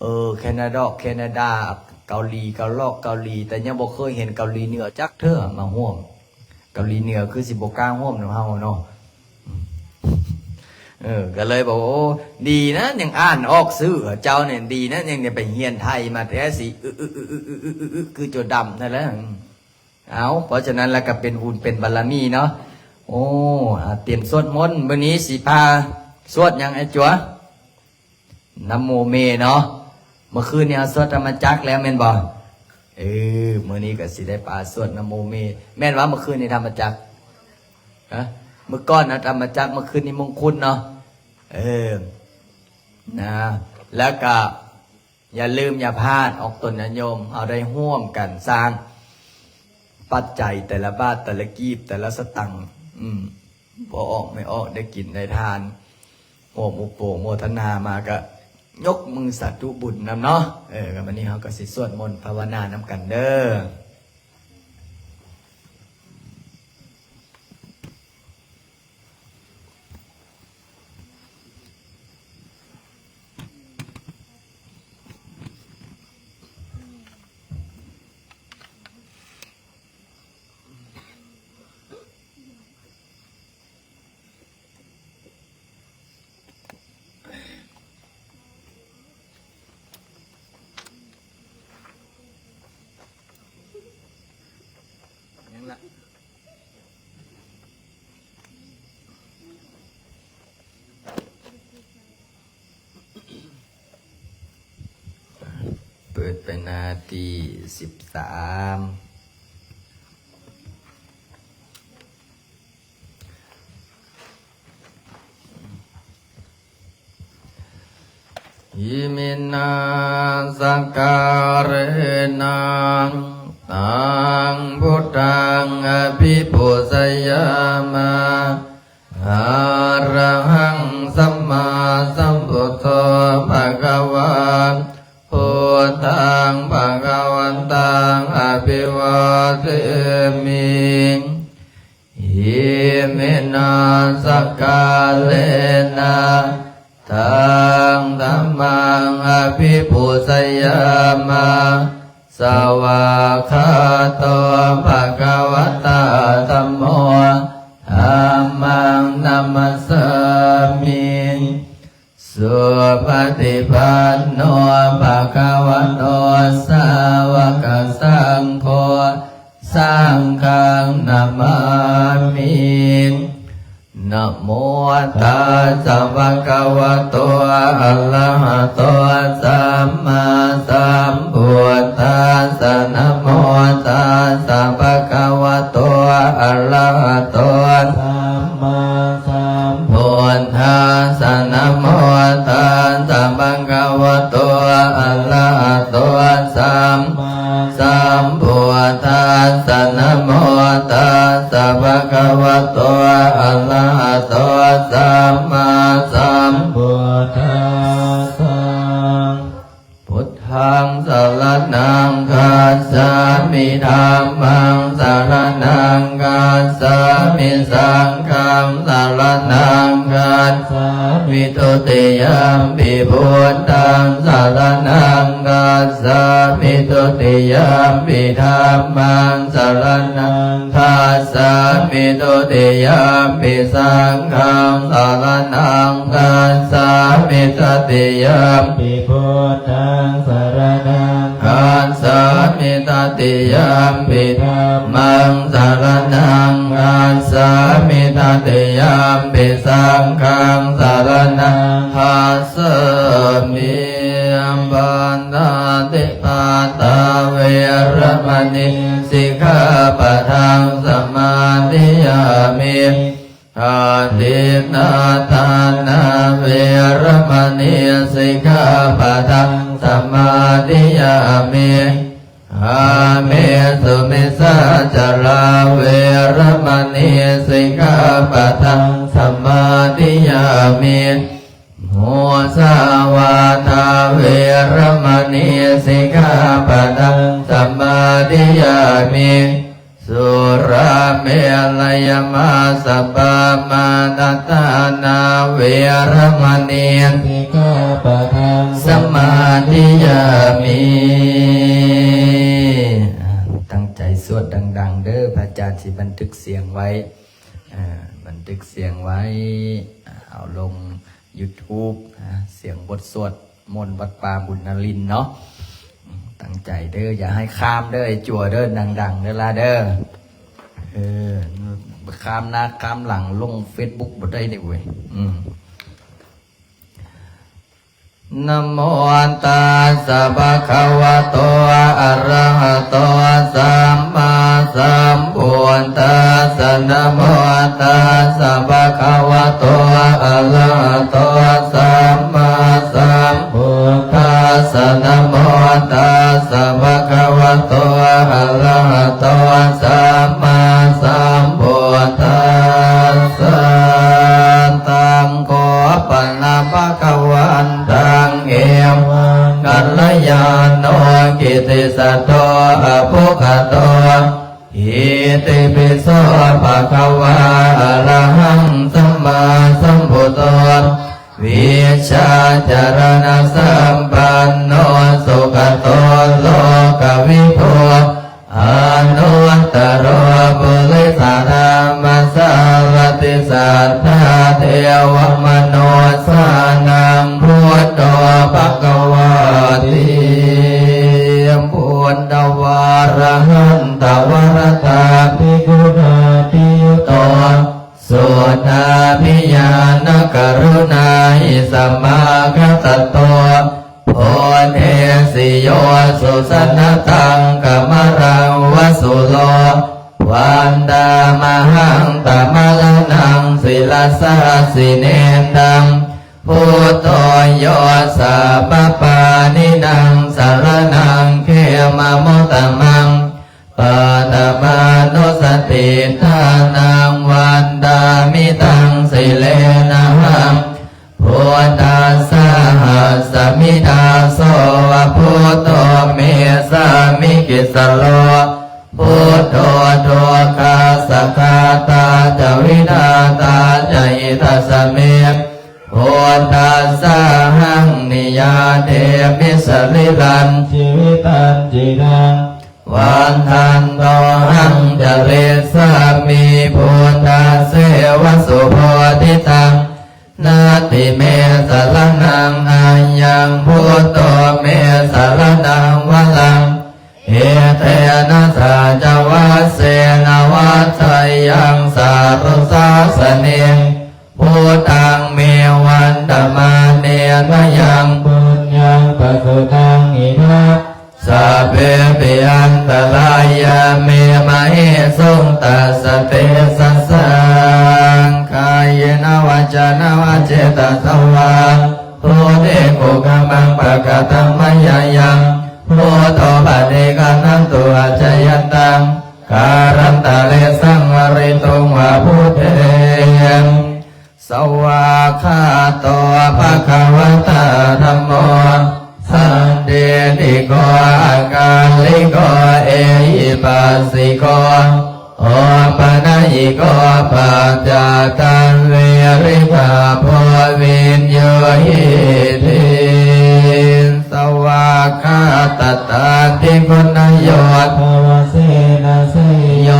ເອີ ແຄນາດອກ ແຄນາດາ ເກົາຫຼີ ເກົາລອກ ເກົາຫຼີ ແຕ່ຍັງບໍ່ເຄີຍເຫັນເກົາຫຼີເໜືອຈັກເທື່ອມາຮ່ວມ. ເກົາຫຼີເໜືອຄືຊິບໍ່ກ້າຮ່ວມນຳເຮົາເນາະ. ເອີ ກໍເລີຍບອກວ່າ ໂອ້ ດີນະ ຍັງອ່ານອອກຊື່ເຈົ້ານີ້ ດີນະ ຍັງໄດ້ໄປຮຽນໄທມາແທ້ ຊິອຶໆໆໆ ຄືໂຈດຳນັ້ນແຫຼະ. ເອົາ ເພາະສະນັ້ນລະກໍເປັນບຸນເປັນບາລະມີເນາະ. ໂອ້ ອາ ຕຽມສວດມົນ ມື້ນີ້ຊິພາສວດຫຍັງ ອ້າຍຈົວ? ນະໂມເມເນາະ. ເມື່ອຄືນນີ້ເຮົາສວດທຳມະຈັກແລ້ວແມ່ນບໍ່? ເອີ ມື້ນີ້ກໍຊິໄດ້ພາສວດນະໂມເມ. ແມ່ນວ່າເມື່ອຄືນນີ້ທຳມະຈັກ? ຮະ? ມື້ກ່ອນນະທຳມະຈັກ ເມື່ອຄືນນີ້ມົງຄຸນເນາະ. ເອີ ນະ ແລ້ວກະ ຢ່າລືມຢ່າພາດ ອອກຕົນຍາດໂຍມ ເຮົາໄດ້ຮ່ວມກັນສ້າງປັດໄຈແຕ່ລະບາດ ແຕ່ລະກີບ ແຕ່ລະສະຕັງ ອືມ ພໍ່ອອກແມ່ອອກ ໄດ້ກິນໄດ້ທານ ຮ່ວມອະນຸໂມທະນາມາ ກະຍົກມືສາທຸບຸນນຳເນາະ. ເອີ ກະບັດນີ້ເຮົາກະຊິສວດມົນພາວະນານຳກັນເດີ້. ຍັງລະ ເປີດໄປໜ້າທີສິບສາມ. ອິມິນາສັກກາເຣນະ ຕັງ ພຸດທັງ ອະພິປູຊະຍາມະ ອະລະຫັງ ສຳມາສຳພຸດໂທ ພະຄະວາ ພຸດທັງ ພະຄະວັນຕັງ ອະພິວາເທມິ. ອິມິນາສັກກາເຣນະ ຕັງ ທຳມັງ ອະພິປູຊະຍາມະ ສະວາຄາໂຕ ພະຄະວະຕາ ທຳໂມ ທຳມັງ ນະມັດສາມິ. ສຸປະຕິປັນໂນ ພະຄະວະໂຕ ສາວະກະສັງໂຄ ສັງຄັງ ນະມາມິ. ນະໂມຕັດສະ ພະຄະວະໂຕ ອະລະຫະໂຕ ສຳມາສຳພຸດທັດສະ. ນະໂມຕັດສະ ພະຄະວະໂຕ ອະລະຫະໂຕ ສຳມາ ສຳພຸດທັດສະ. ນະໂມຕັດສະ ພະຄະວະໂຕ ອະລະຫະໂຕ ສຳມາສຳພຸດທັດສະ. ນະໂມຕັດສະ ພະຄະວະໂຕ ອະລະຫະໂຕ ສຳມາສຳພຸດທັດສະ. ພຸດທັງສະລະນັງຄັດສາມິ ທຳມັງສະລະນັງຄັດສາມິ ສັງຄັງສະລະນັງຄັດສາມິ ທຸຕິຍຳປິພຸດທັງສະລະນັງຄັດສາມິ ທຸຕິຍຳປິທຳມັງສະລະນັງ ຄັດສາມິ ທຸຕິຍຳປິສັງຄັງສະລະນັງຄັດສາມິ ຕະຕິຍຳປິພຸດທັງສະລະນັງ ຄັ สสามิ ตติยมปิ ธัมมัง สรณัง คัจฉามิ ตติยมปิ สังฆัง สรณัง คัจฉามิ ปาณาติปาตา เวระมะณี สิกขาปะทัง สมาธิยามิ อทินนาทานา เวระมะณี สิกขาปะทัง สมาธิยามิ กาเมสุมิจฉาจารา เวระมะณี สิกขาปะทัง สมาธิยามิ มุสาวาทา เวระมะณี สิกขาปะทัง สมาธิยามิ สุราเมรยมัจจปมาทัฏฐานา เวระมะณี สิกขาปะทัง สมาธิยามิ ຕັ້ງໃຈສວດດັງໆ ເດີ ພະອາຈານຊິບັນທຶກສຽງໄວ້ ເອີ ບັນທຶກສຽງໄວ້ ເອົາລົງ YouTube ນະ ສຽງບົດສວດມົນວັດປ່າບຸນນະລິນເນາະ. ອືມ ຕັ້ງໃຈເດີ ຢ່າໃຫ້ຂ້າມເດີ ໄອ້ຈົວເດີ ດັງໆ ເດີລະເດີ. ເອີ ຂ້າມໜ້າຂ້າມຫຼັງລົງ Facebook ບໍ່ໄດ້ເດ້ເວີຍ. ອືມ ນະໂມຕັດສະ ພະຄະວະໂຕ ອະລະຫະໂຕ ສຳມາສຳພຸດທັດສະ ນະໂມຕັດສະ ພະຄະວະໂຕ ອະລະຫະໂຕ ສຳມາສຳພຸດທັດສະ ນະໂມຕັດສະ ພະຄະວະໂຕ ອະລະຫະໂຕ ສຳມາສຳພຸດທັດສະ ຕັງ ໂຄປະນະພະຄະວັນຕັງ ເອວັງ ກັນລະຍາໂນ ກິດຕິສັດໂທ ອະປຸກຂະໂຕ ອິຕິປິໂສ ພະຄະວາ ອະລະຫັງ ສຳມາສຳພຸດໂທ ວິຊາຈາລະນະສຳປັນໂນ ສຸກະໂຕ ໂລກະວິທູ ອະນຸດຕະໂລ ປຸລິສະທຳມະສາລະຕິ ສັດທາເທວະມະນຸດສານັງ ພຸດໂທ ພະຄະວາຕິ ບຸນນະວາລະຫັນຕະວະຣະຕາພິກຸນາພິຍຸດໂຕ ສຸນາພິຍານະກະລຸນາຫິສະມາຄະຕະໂຕ ໂພເທສິໂຍສຸຊະນະຕັງກະມະລັງວະສຸໂລ ວັນດາມະຫັງຕະມະລະນັງສິລະສາສິເນນທັງ ພຸດໂທໂຍສັບພະປານີນັງສະລະນັງເຂມະມຸດຕະມັງ ປະຖະມານຸສະຕິຖານັງວັນດາມິຕັງສິເລນະຫັງ ພຸດທັດສະຫັດສະມິດາໂສວະ ພຸດໂທເມສາມິກິດສະໂລ ພຸດໂທທຸກຄັດສະຄາຕາຈະວິທາຕາຈະຫິຕັດສະເມ ພຸດທັດສະຫັງນິຍາເທມິ ສະລີລັນຈີວິຕັນຈີລັງ ວັດທັນໂຕຫັງຈະລິສາມິ ພຸດທັດເສວະສຸໂພທິຕັງ ນັດຖິເມສະລະນັງອັນຍັງ ພຸດໂທເມສະລະນັງວະລັງ ເອເຕນະສັດຈະວັດເສນະວັດໄທຍັງສາລຸສາສະເນ ພຸດທັງເມວັນຕະມາເນນະຍັງ ປຸນຍັງປະສຸຕັງອິດຖະ ສັບເພປິອັນຕະລາຍາເມ ມະເຫສົງຕັດສະເຕຊະສາ ກາເຍນະວາຈານະວາເຈຕະສະວາ ພຸດເທກຸກະມະງປະກະຕັງມະຍາຍັງ ພຸດໂທປະເທການັນຕຸອາຈາຍັນຕັງ ກາລັນຕະເລສັງວະລິຕຸງວາພຸດເທ ສະວາຄາໂຕ ພະຄະວະຕາ ທຳໂມ ສັນທິฏຖິໂກ ອາກາລິໂກ ເອຫິປັດສິໂກ ໂອປະນະຍິໂກ ປັດຈັກຂັງ ເວລິຕາໂພ ວິນໂຍຫິຕິ ສະວາຄາຕະຕາທິຄຸນນະໂຍ ພະວະເສນະເສໂຍ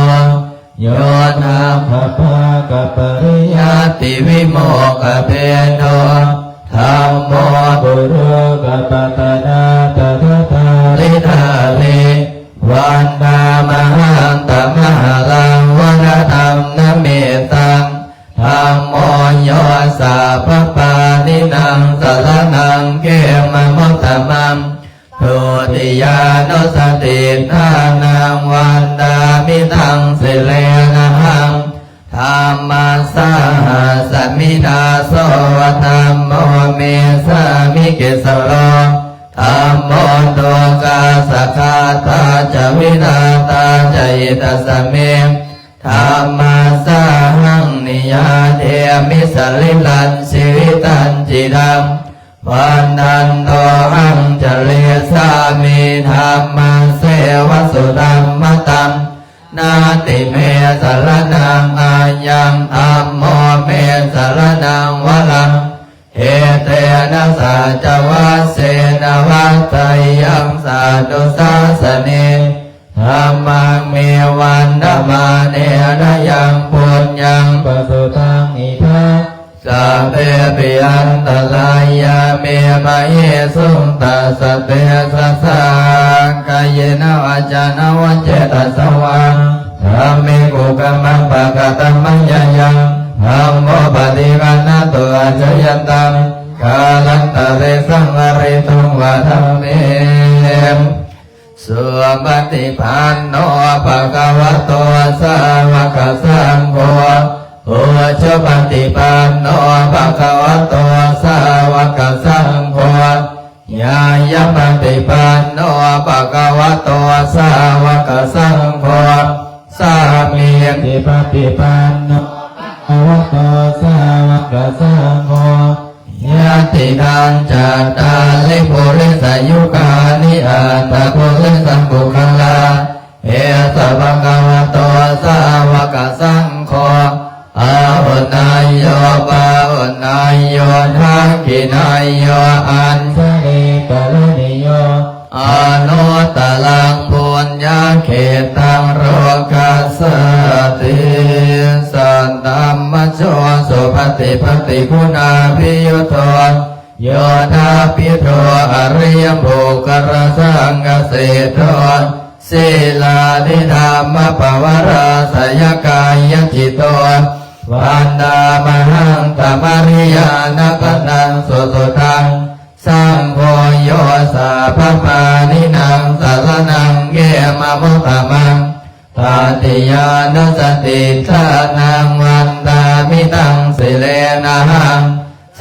ໂຍທະຄະພາຄະປະລິຍັດຕິວິໂມກຂະເພໂທ ທຳໂມ ກຸໂລກະປັດຕະນາຕະຖະທາລິ ສາລີ ວັນທາມະຫັງຕະມະຫາລັງ ວະລະທັງນະເມຕັງ ທຳໂມ ໂຍ ສັບພະປານີນັງ ສະລະນັງ ເຂມະມຸດຕະມັງ ທຸຕິຍານຸສະຕິຖານັງ ວັນດາມິຕັງ ສິເລນະຫັງ ທຳມັດສະຫັດສະມິດທາ ໂສ ທຳໂມ ເມສາມິ ຕິສະໂລ ທຳໂມ ໂຕຄາສະກາຕາ ຈະ ວິທາຕາ ຈະ ຫິຕາສະເມ ທຳມັດສາຫັງ ນິຍາເດມິ ສະລີລັງ ຊີວິຕັງ ຈິລັງ ວັນດັນໂຕ ຮັງ ຈະ ຣິສາມິ ທຳມັດເສວະ ສຸທຳມະຕັງ ນາຕິເມ ສະລະນັງ ອັນຍັງ ທຳໂມ ເມ ສະລະນັງ ວະລັງ ເອເຕນະ ສັດຈະວັດເສນະ ວັດໄທຍັງ ສັດຕຸສາສະເນ ທຳມັງ ເມ ວັນທະມາເນນະ ຍັງ ປຸນຍັງ ປະສຸຕັງ ອິທາ ສັບເພ ປິ ອັນຕະລາຍາ ເມ ມະເຫສຸງ ຕັດສະ ເຕຊະສາ ກາເຍນະ ວາຈານະ ວະ ເຈຕະສະວາ ທຳເມ ກຸກຳມັງ ປະກະຕະ ມະຍາຍັງ ທຳໂມ ປະຕິການະ ໂຕ ອາຈະຍັນຕັງ ກາລັນຕະເຣ ສັງວາເຣຕຸງ ວາທຳເມ ສຸປະຕິປັນໂນ ພະຄະວະໂຕ ສາວະກະສັງໂຄ ອຸຈຸປະຕິປັນໂນ ພະຄະວະໂຕ ສາວະກະສັງໂຄ ຍາຍະປະຕິປັນໂນ ພະຄະວະໂຕ ສາວະກະສັງໂຄ ສາມີຕິປະຕິປັນໂນ ພະຄະວະໂຕ ສາວະກະສັງໂຄ ຍະຕິຕັງ ຈັດຕາລິ ປຸລິສະຍຸການິ ອັດຕະປຸລິສະປຸກຄະລາ ເອສະ ພະຄະວະໂຕ ສາວະກະສັງໂຄ ອາຫຸນນາໂຍ ປາຫຸນນາໂຍ ທັກຂິນາໂຍ ອັນຊະລີກະລະນີໂຍ ອະນຸດຕະລັງ ປຸນຍະເຂດຕັງ ໂລກັດສາຕິ ສັດຕະມະໂຈ ສຸປະຕິປັດຕິຄຸນາພິຍຸດໂທ ໂຍທາປິໂທ ອະລິຍະບຸກຄະລະສັງຄະເສໂທ ສີລາທິທຳມະປະວາລາສະຍະກາຍະຈິດໂຕ ວັນດາມະຫັງຕະມະລິຍານະກະນັງສຸສຸດທັງ ສັງໂຄ ໂຍ ສັບພະປານີນັງ ສະລະນັງ ເຂມະມຸດຕະມັງ ຕະຕິຍານຸສະຕິຖານັງ ວັນດາມິຕັງ ສິເລນະຫັງ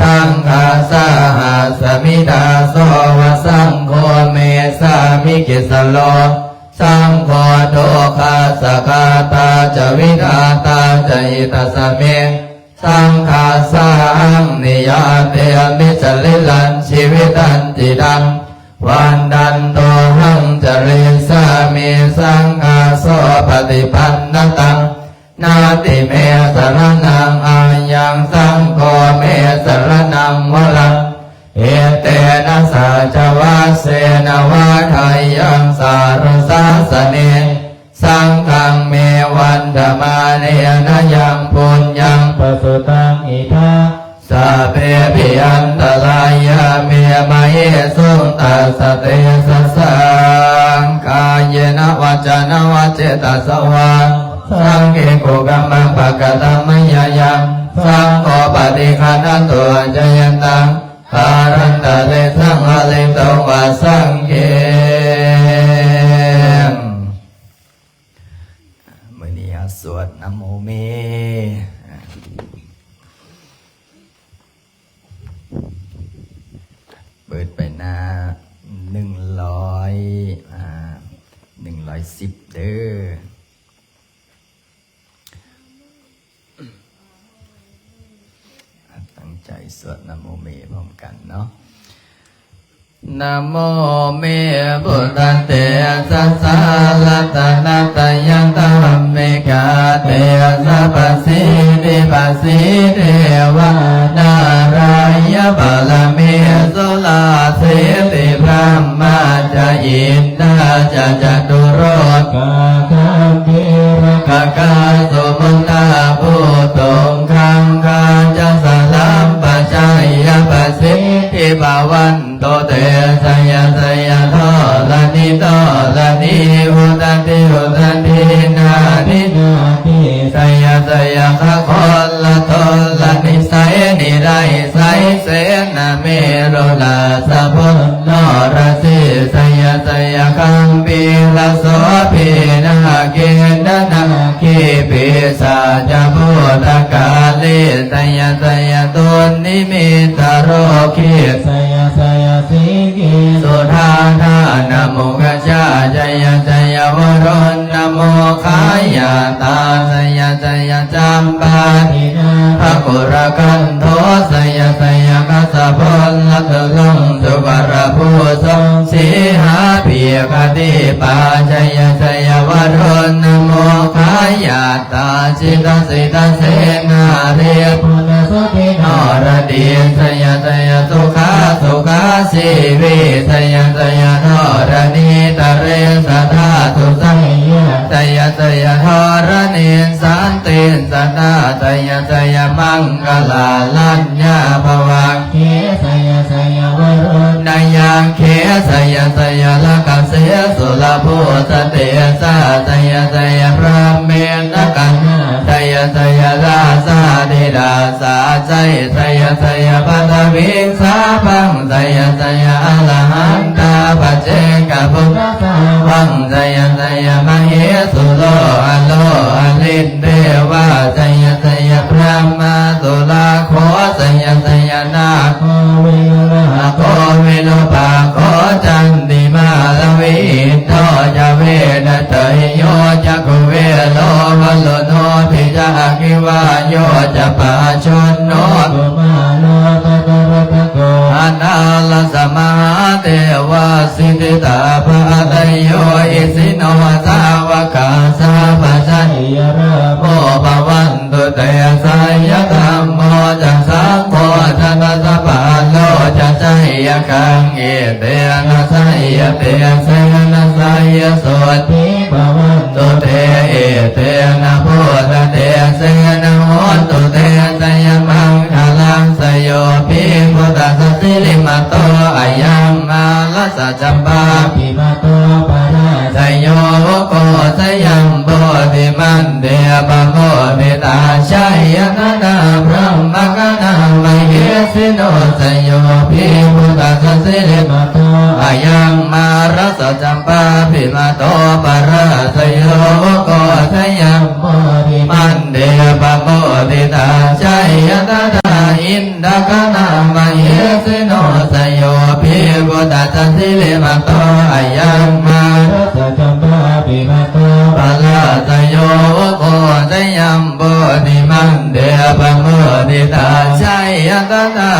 ສັງຄາສະຫັດສະມິດທາ ໂສ ວະ ສັງໂຄ ເມສາມິ ຕິສະໂລ ສັງໂຄ ໂຕຄາສະກາຕາ ຈະ ວິທາຕາ ຈະ ຫິຕາສະເມ ສັງຄາສະຫັງ ນິຍາເຕມິ ສະລີລັງ ຊີວິຕັງ ຈິລັງ ວັນດັນໂຕ ຮັງ ຈະ ຣິສາມິ ສັງຄາ ໂສ ປະຕິປັນນະຕັງ ນາຕິເມ ສະລະນັງ ອາຍັງ ສັງໂຄ ເມ ສະລະນັງ ວະລັງ ເອເຕນະ ສັດຈະວັດເສນະ ວັດໄທຍັງ ສັດຕຸສາສະເນ ສັງຄັງ ເມ ວັນທະມາເນນະ ຍັງ ປຸນຍັງ ປະສຸຕັງ ອິທາ ສັບເພ ປິ ອັນຕະລາຍາ ເມ ມະເຫສຸງ ຕັດສະ ເຕຊະສາ ກາເຍນະ ວາຈານະ ວະ ເຈຕະສະວາ ສັງເຄ ກຸກຳມັງ ປະກະຕະ ມະຍາຍັງ ສັງໂຄ ປະຕິການະ ໂຕ ອາຈະຍັນຕັງ ກາລັນຕະເຣ ສັງວາເຣຕຸງ ວາ ສັງເຄ ມື້ນີ້ເຮົາສວດນະໂມເມ ເປີດໄປໜ້າໜຶ່ງຮ້ອຍ ອ່າ ໜຶ່ງຮ້ອຍສິບເດີ້ ຕັ້ງໃຈສວດນະໂມເມພ້ອມກັນເນາະ. ນະໂມເມ ພຸດທະເຕຊະສາ ລັດຕະນະຕະຍະທຳມິກາເຕຊະ ປະສິດທິ ປະສິດທິ ເທວະ ນາຣາຍະ ປະລະເມ ສຸລາ ສິດທິ ບຣະມາ ຈະ ອິນ ນາ ຈະ ຈະຕຸໂລກາ ຄັມພີຣະກະກາ ສຸມຸດຕາ ພູຕຸງຄັງຄາ ຈະ ສະລັມປະໄຊຍະ ປະສິດທິພາວັນຕຸເຕ ໄຊຍະໄຊຍະທອລະນິໂຕ ະກຸລະກັນໂທ ໄຊຍະໄຊຍະ ຄັດສະພົນລະຕຸລຸງ ສຸກະລະພູຊົງ ສີຫາປີກະດີປາ ໄຊຍະໄຊຍະ ວະລຸນນະໂມຄາຍາຕາ ຊິຕະສິຕະເສນາລີ ປຸນນະສຸທິໂນລະດີ ໄຊຍະໄຊຍະ ສຸຂາສຸຂາ ຊີວິ ໄຊຍະໄຊຍະ ທໍລະນີຕະເລສະທາຕຸ ໄຊຍະໄຊຍະ ທໍລະນີ ສັນຕິສະຕາ ໄຊຍະໄຊຍະ ມັງກະລາລັນຍາພະວັງເຄ ໄຊຍະໄຊຍະ ວະລຸນນະຍັງເຄ ໄຊຍະໄຊຍະ ລະກະເສ ສຸລະພູສະເຕສາ ໄຊຍະໄຊຍະ ພຣາເມນະກະນາ ໄຊຍະໄຊຍະ ລາຊາທິລາຊາໄຊ ໄຊຍະໄຊຍະ ປະທະວິງສາພັງ ໄຊຍະໄຊຍະ ອະລະຫັນຕາປັດເຈກະພຸດທະສາວັງ ໄຊຍະໄຊຍະ ມະເຫສຸໂລອະໂລອະລິນ ເທວາ ໄຊຍະໄຊຍະ ພຣະມາສຸລາໂຄ ໄຊຍະໄຊຍະ ນາໂຄວິລຸລາໂຄວິຣູປາໂຄ ຈັນຕິມາລະວິອິນໂທຈະ ເວນະໄຕໂຍຈັກຂຸເວໂລວະລຸໂນພິຈະ ອາກິວາໂຍຈະປາຊຸນໂນ ອະນາລະສະມະຫາເທວາ ສິດທິຕາພະຕະໂຍ ອິສິໂນ ສາວະກາ ສັບພະໄຊຍະ ລາໂພ ພະວັນຕຸເຕ ໄຊຍະ ທຳໂມ ຈະ ສັງໂຄ ຈະ ນະ ສະປາໂລ ຈະ ໄຊຍະຄັງ ເອເຕນະ ໄຊຍະເຕເສນະ ໄຊຍະ ໂສດຖີ ພະວັນຕຸເຕ ເອເຕນະ ໂພດະເຕເສນະ ໂຫນຕຸເຕ ໄຊຍະ ມັງຄະລັງ ສະໂຍ ພິພຸດທະສະ ສິລິມະໂຕ ອະຍັງ ມາລະສະ ຈຳປາ ພິມະໂຕ ປະລາຊະໂຍ ໂອໂຄ ຊະຍັງ ໂພທິມັນເດ ປະໂມທິຕາ ໄຊຍະຕະນາ ພຣະມະຄະນາ ມະເຫສິໂນ ຊະໂຍ ພິພຸດທະສະ ສິລິມະໂຕ ອະຍັງ ມາລະສະ ຈຳປາ ພິມະໂຕ ປະລາຊະໂຍ ໂອໂຄ ຊະຍັງ ໂພທິມັນເດ ປະໂມທິຕາ ໄຊຍະຕະນາ ອິນ ດາຄະນາ ມະເຫສິໂນ ຊະໂຍ ພິພຸດທະສະ ສິລິມະໂຕ ອະຍັງ ມາລະສະ ຈຳປາ ພິມະໂຕ ປະລາຊະໂຍ ໂອໂຄ ຊະຍັງ ໂພທິມັນເດ ປະໂມທິຕາ ໄຊຍະຕະນາ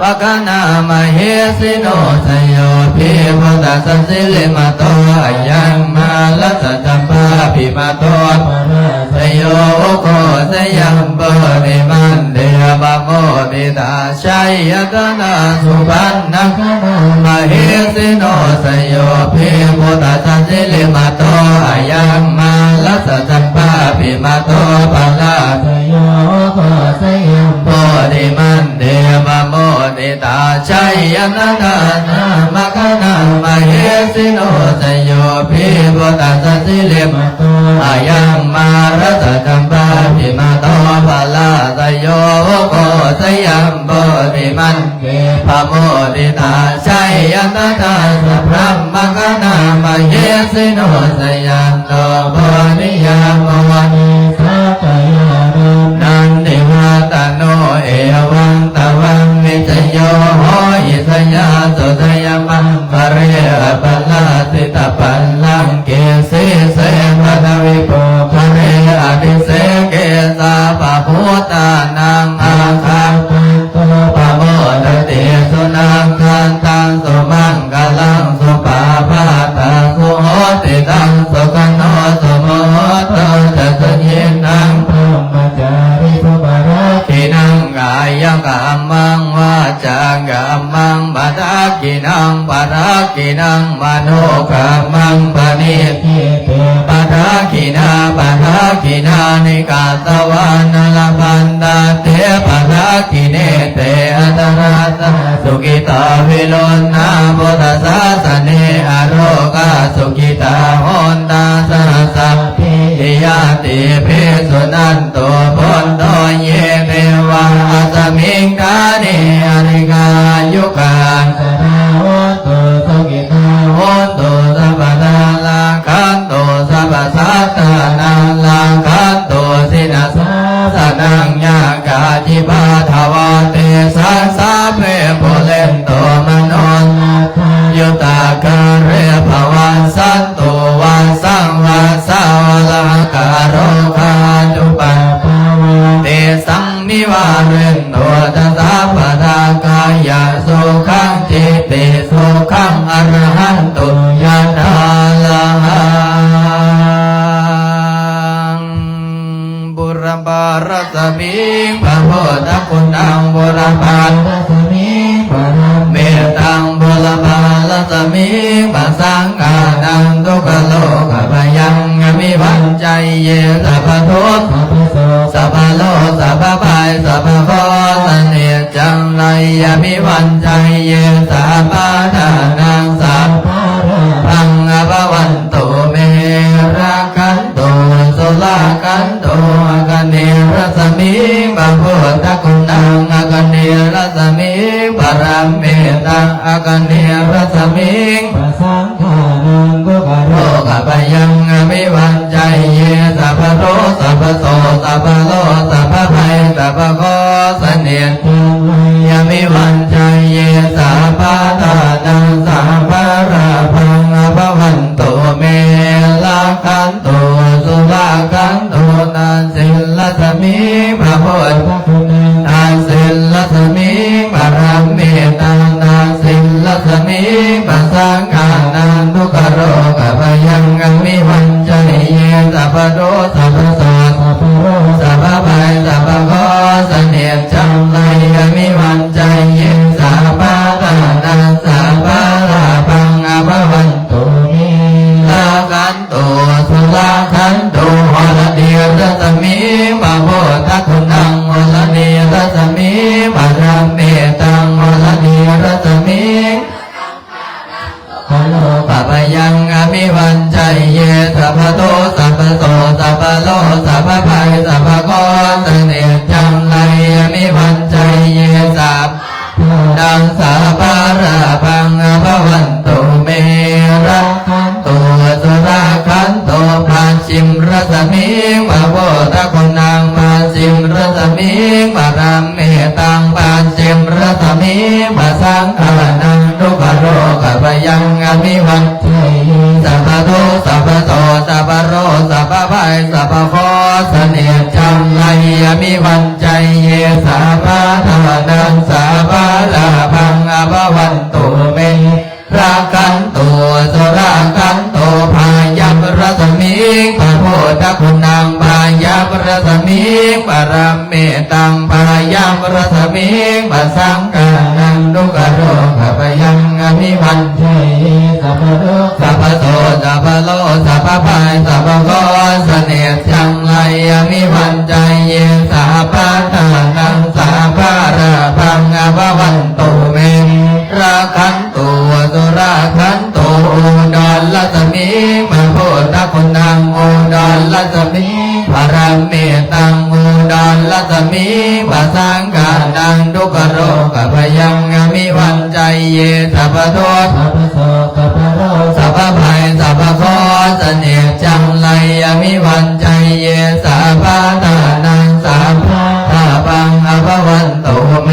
ວະຄະນາ ມະເຫສິໂນ ຊະໂຍ ພິພຸດທະສະ ສິລິມະໂຕ ອະຍັງ ມາລະສະ ຈຳປາ ພິມະໂຕ ປະລາຊະໂຍ ໂອໂຄ ຊະຍັງ ໂພທິມັນເດ ປະໂມທິຕາ ໄຊຍະຕະນາ ສຸພັນນະຄະນາ ມະເຫສິໂນ ຊະໂຍ ພິພຸດທະສະ ສິລິມະໂຕ ອະຍັງ ມາລະສະ ຈຳປາ ພິມະໂຕ ປະລາຊະໂຍ ໂອໂຄ ຊະຍັງ ໂພທິມັນເດ ປະໂມທິຕາ ໄຊຍະຕະນາ ນາມະຄະນາ ມະເຫສິໂນ ຊະໂຍ ພິພຸດທະສະ ສິລິມະໂຕ ອະຍັງ ມາລະສະ ຈຳປາ ພິມະໂຕ ປະລາຊະໂຍ ໂອໂຄ ຊະຍັງ ໂພທິມັນເດ ປະໂມທິຕາ ໄຊຍະຕະນາ ສະພຣະມະຄະນາ ມະເຫສິໂນ ຊະຍັງ ໂຕ ໂພນິຍາ ໂມ ເນ ສາກະຍານາ ນັນທິວາຕະໂນ ເອວັງຕະວັງ ວິຊະໂຍ ໂຫ ຫິ ຊະຍາ ໂສ ຊະຍະ ມັງຄະເລ ອະປະລາຊິຕະບັນລັງເກ ສີເສ ປະທະວິໂປຄະເລ ອະພິເສເກ ສັບພະພູຕານັງ ອາຄາ ໂຕ ປະໂມດະຕິ ສຸນັກຂັດທັງ ສຸມັງຄະລັງ ສຸປະພາຕັງ ສຸໂຫຕິຕັງ ສຸຂະໂນ ສຸມຸດໂຕ ຈະ ສຸຍິນນັງ ບຣມະຈາຣິ ສຸພະລັກຂິນັງ ກາຍະກຳມັງ ວາຈາກຳມັງ ປະທັກຂິນັງ ປະທັກຂິນັງ ມະໂນກຳມັງ ປະນິດ ປະທັກຂິນາ ປະທັກຂິນານິ ກາຕະວານະ ລະພັນຕາເຕ ປະທັກຂິເນເຕ ອັດຕະລາທາ ສຸກິຕາ ວິລຸນນາ ພຸດທະສາສະເນ ອະໂລກາ ສຸກິຕາ ໂຫນຕາ ສະຫະສັບພີ ຍາຕິປິ ສຸນັນ ໂຕ ໂພນໂຕ ເຍ ເທວາ ອັດສະມິງ ຖາເນ ອະທິກາຍຸກາ ສະດາ ໂຫນຕຸ ສຸກິຕາ ໂຫນຕຸ ສັບພະດາ ລັກຂັນຕຸ ສັບພະສັດຕານັງ ລັກຂັນຕຸ ສິນນະສາສະນັງ ຍາກາ ຈິປາທະວາ ເຕ ສາ ສັບເພ ປູເຣນຕຸ ມະໂນ ລະທາ ຍຸຕາ ກາເຣ ພະວາ ສັນຕຸ ວາສັງ ວາສາ ວາລະຫະກາ ໂຣຄາ ຈຸປາ ພະວາ ເຕ ສັງ ນິວາເຣນໂຕ ຈະ ສັບພະດາ ກາຍະ ສຸຂັງ ຈິດຕິ ສຸຂັງ ອະລະຫັນຕຸ ຍະຖາ ລະຫັງ ບຸລະພາ ຣັດສະມິງ ພະພຸດທະຄຸນນັງ ບຸລະພາ ຣັດສະມິງ ພະຣາ ເມຕັງ ບຸລະພາ ຣັດສະມິງ ພະສັງ ຄານັງ ທຸກຂະໂລກະພະຍັງ ອະວິວັດຈະເຍ ສັບພະທຸກ ສັບພະໂສ ສັບພະໂລກ ສັບພະໄພ ສັບພະເຄາະ ສະເໜັດຈັງໄລ ອະວິວັດຈະເຍ ສັບພະທານັງ ສັບພະລາພັງ ອະພະວັນຕຸ ເມ ລັກຂັນ ຕຸ ສຸລາຄັນຕຸ ອາຄະເນ ຣັດສະມິງ ພະພຸດທະຄຸນນັງ ອາຄະເນ ຣັດສະມິງ ພະຣາ ເມຕັງ ອາຄະເນ ຣັດສະມິງ ພະສັງຄານັງ ທຸກຂະໂລກະພະຍັງ ອະວິວັດຈະເຍ ສັບພະໂລກ ສັບພະໂສ ສັບພະໂລກ ສັບພະໄພ ສັບພະເຄາະ ສະເໜັດຈັງໄລ ອະວິວັດຈະເຍ ສັບພະທານັງ ສັບພະລາພັງ ອະພະວັນຕຸ ເມ ລັກຂັນ ຕຸ ສຸລາຄັນຕຸ ທັກສິນ ຣັດສະມິງ ພະພຸດທະຄຸນນັງ ທັກສິນ ຣັດສະມິງ ພະຣາ ເມຕັງ ທັກສິນ ຣັດສະມິງ ພະສັງຄານັງ ທຸກຂະໂລກະພະຍັງ ອະວິວັດຈະເຍ ສັບພະໂລກ ສັບພະໂສ ສັບພະໂລກ ສັບພະໄພ ສັບພະເຄາະ ສະເໜັດຈັງໄລ ອະວິວັດຈະເຍ ສັບພະທານັງ ສັບພະລາພັງ ອະພະວັນຕຸ ເມ ລັກຂັນ ຕຸ ສຸລາຄັນຕຸ ໂອລະດີ ຣັດສະມິງ ພະພຸດທະຄຸນນັງ ໂອລະດີ ຣັດສະມິງ ພະຣາ ເມຕັງ ໂອລະດີ ຣັດສະມິງ ຄະໂລກະພະຍັງ ອະວິວັດຈະເຍ ສັບພະໂຕ ສັບພະໂສ ສັບພະໂລກ ສັບພະໄພ ສັບພະເຄາະ ສະເໜັດຈັງໄລ ອະວິວັດຈະເຍ ສັບ ທັງ ສັບພະລາພັງ ອະພະວັນຕຸ ເມ ລັກຂັນ ຕຸ ສຸລາຄັນຕຸ ປັດຊິມ ຣັດສະມິງ ພະພຸດທະຄຸນນັງ ປັດຊິມ ຣັດສະມິງ ພະຣາ ເມຕັງ ປັດຊິມ ຣັດສະມິງ ພະສັງຄານັງ ທຸກຂະໂລກະພະຍັງ ອະວິວັດຈະເຍ ສັບພະໂຕ ສັບພະໂສ ສັບພະໂລກ ສັບພະໄພ ສັບພະເຄາະ ສະເໜັດຈັງໄລ ອະວິວັດຈະເຍ ສັບພະທານັງ ສັບພະລາພັງ ອະພະວັນຕຸ ເມ ລັກຂັນຕຸ ສຸລາຄັນຕຸ ພະຍັບ ຣັດສະມິງ ພະພຸດທະຄຸນນັງ ພະຍັບ ຣັດສະມິງ ພະຣາ ເມຕັງ ພະຍັບ ຣັດສະມິງ ພະສັງຄານັງ ທຸກຂະໂລກະພະຍັງ ອະວິວັດຈະເຍ ສັບພະໂຕ ສັບພະໂສ ສັບພະໂລກ ສັບພະໄພ ສັບພະເຄາະ ສະເໜັດຈັງໄລ ອະວິວັດຈະເຍ ສັບພະທານັງ ສັບພະລາພັງ ອະພະວັນຕຸ ເມ ລັກຂັນ ຕຸ ສຸລາຄັນຕຸ ອຸດອນ ຣັດສະມິງ ພະພຸດທະຄຸນນັງ ອຸດອນ ຣັດສະມິງ ພະຣາ ເມຕັງ ອຸດອນ ຣັດສະມິງ ພະສັງຄານັງ ທຸກຂະໂລກະພະຍັງ ອະວິວັດຈະເຍ ສັບພະໂຕ ສັບພະໂສ ສັບພະໂລກ ສັບພະໄພ ສັບພະເຄາະ ສະເໜັດຈັງໄລ ອະວິວັດຈະເຍ ສັບພະທານັງ ສັບພະລາພັງ ອະພະວັນຕຸ ເມ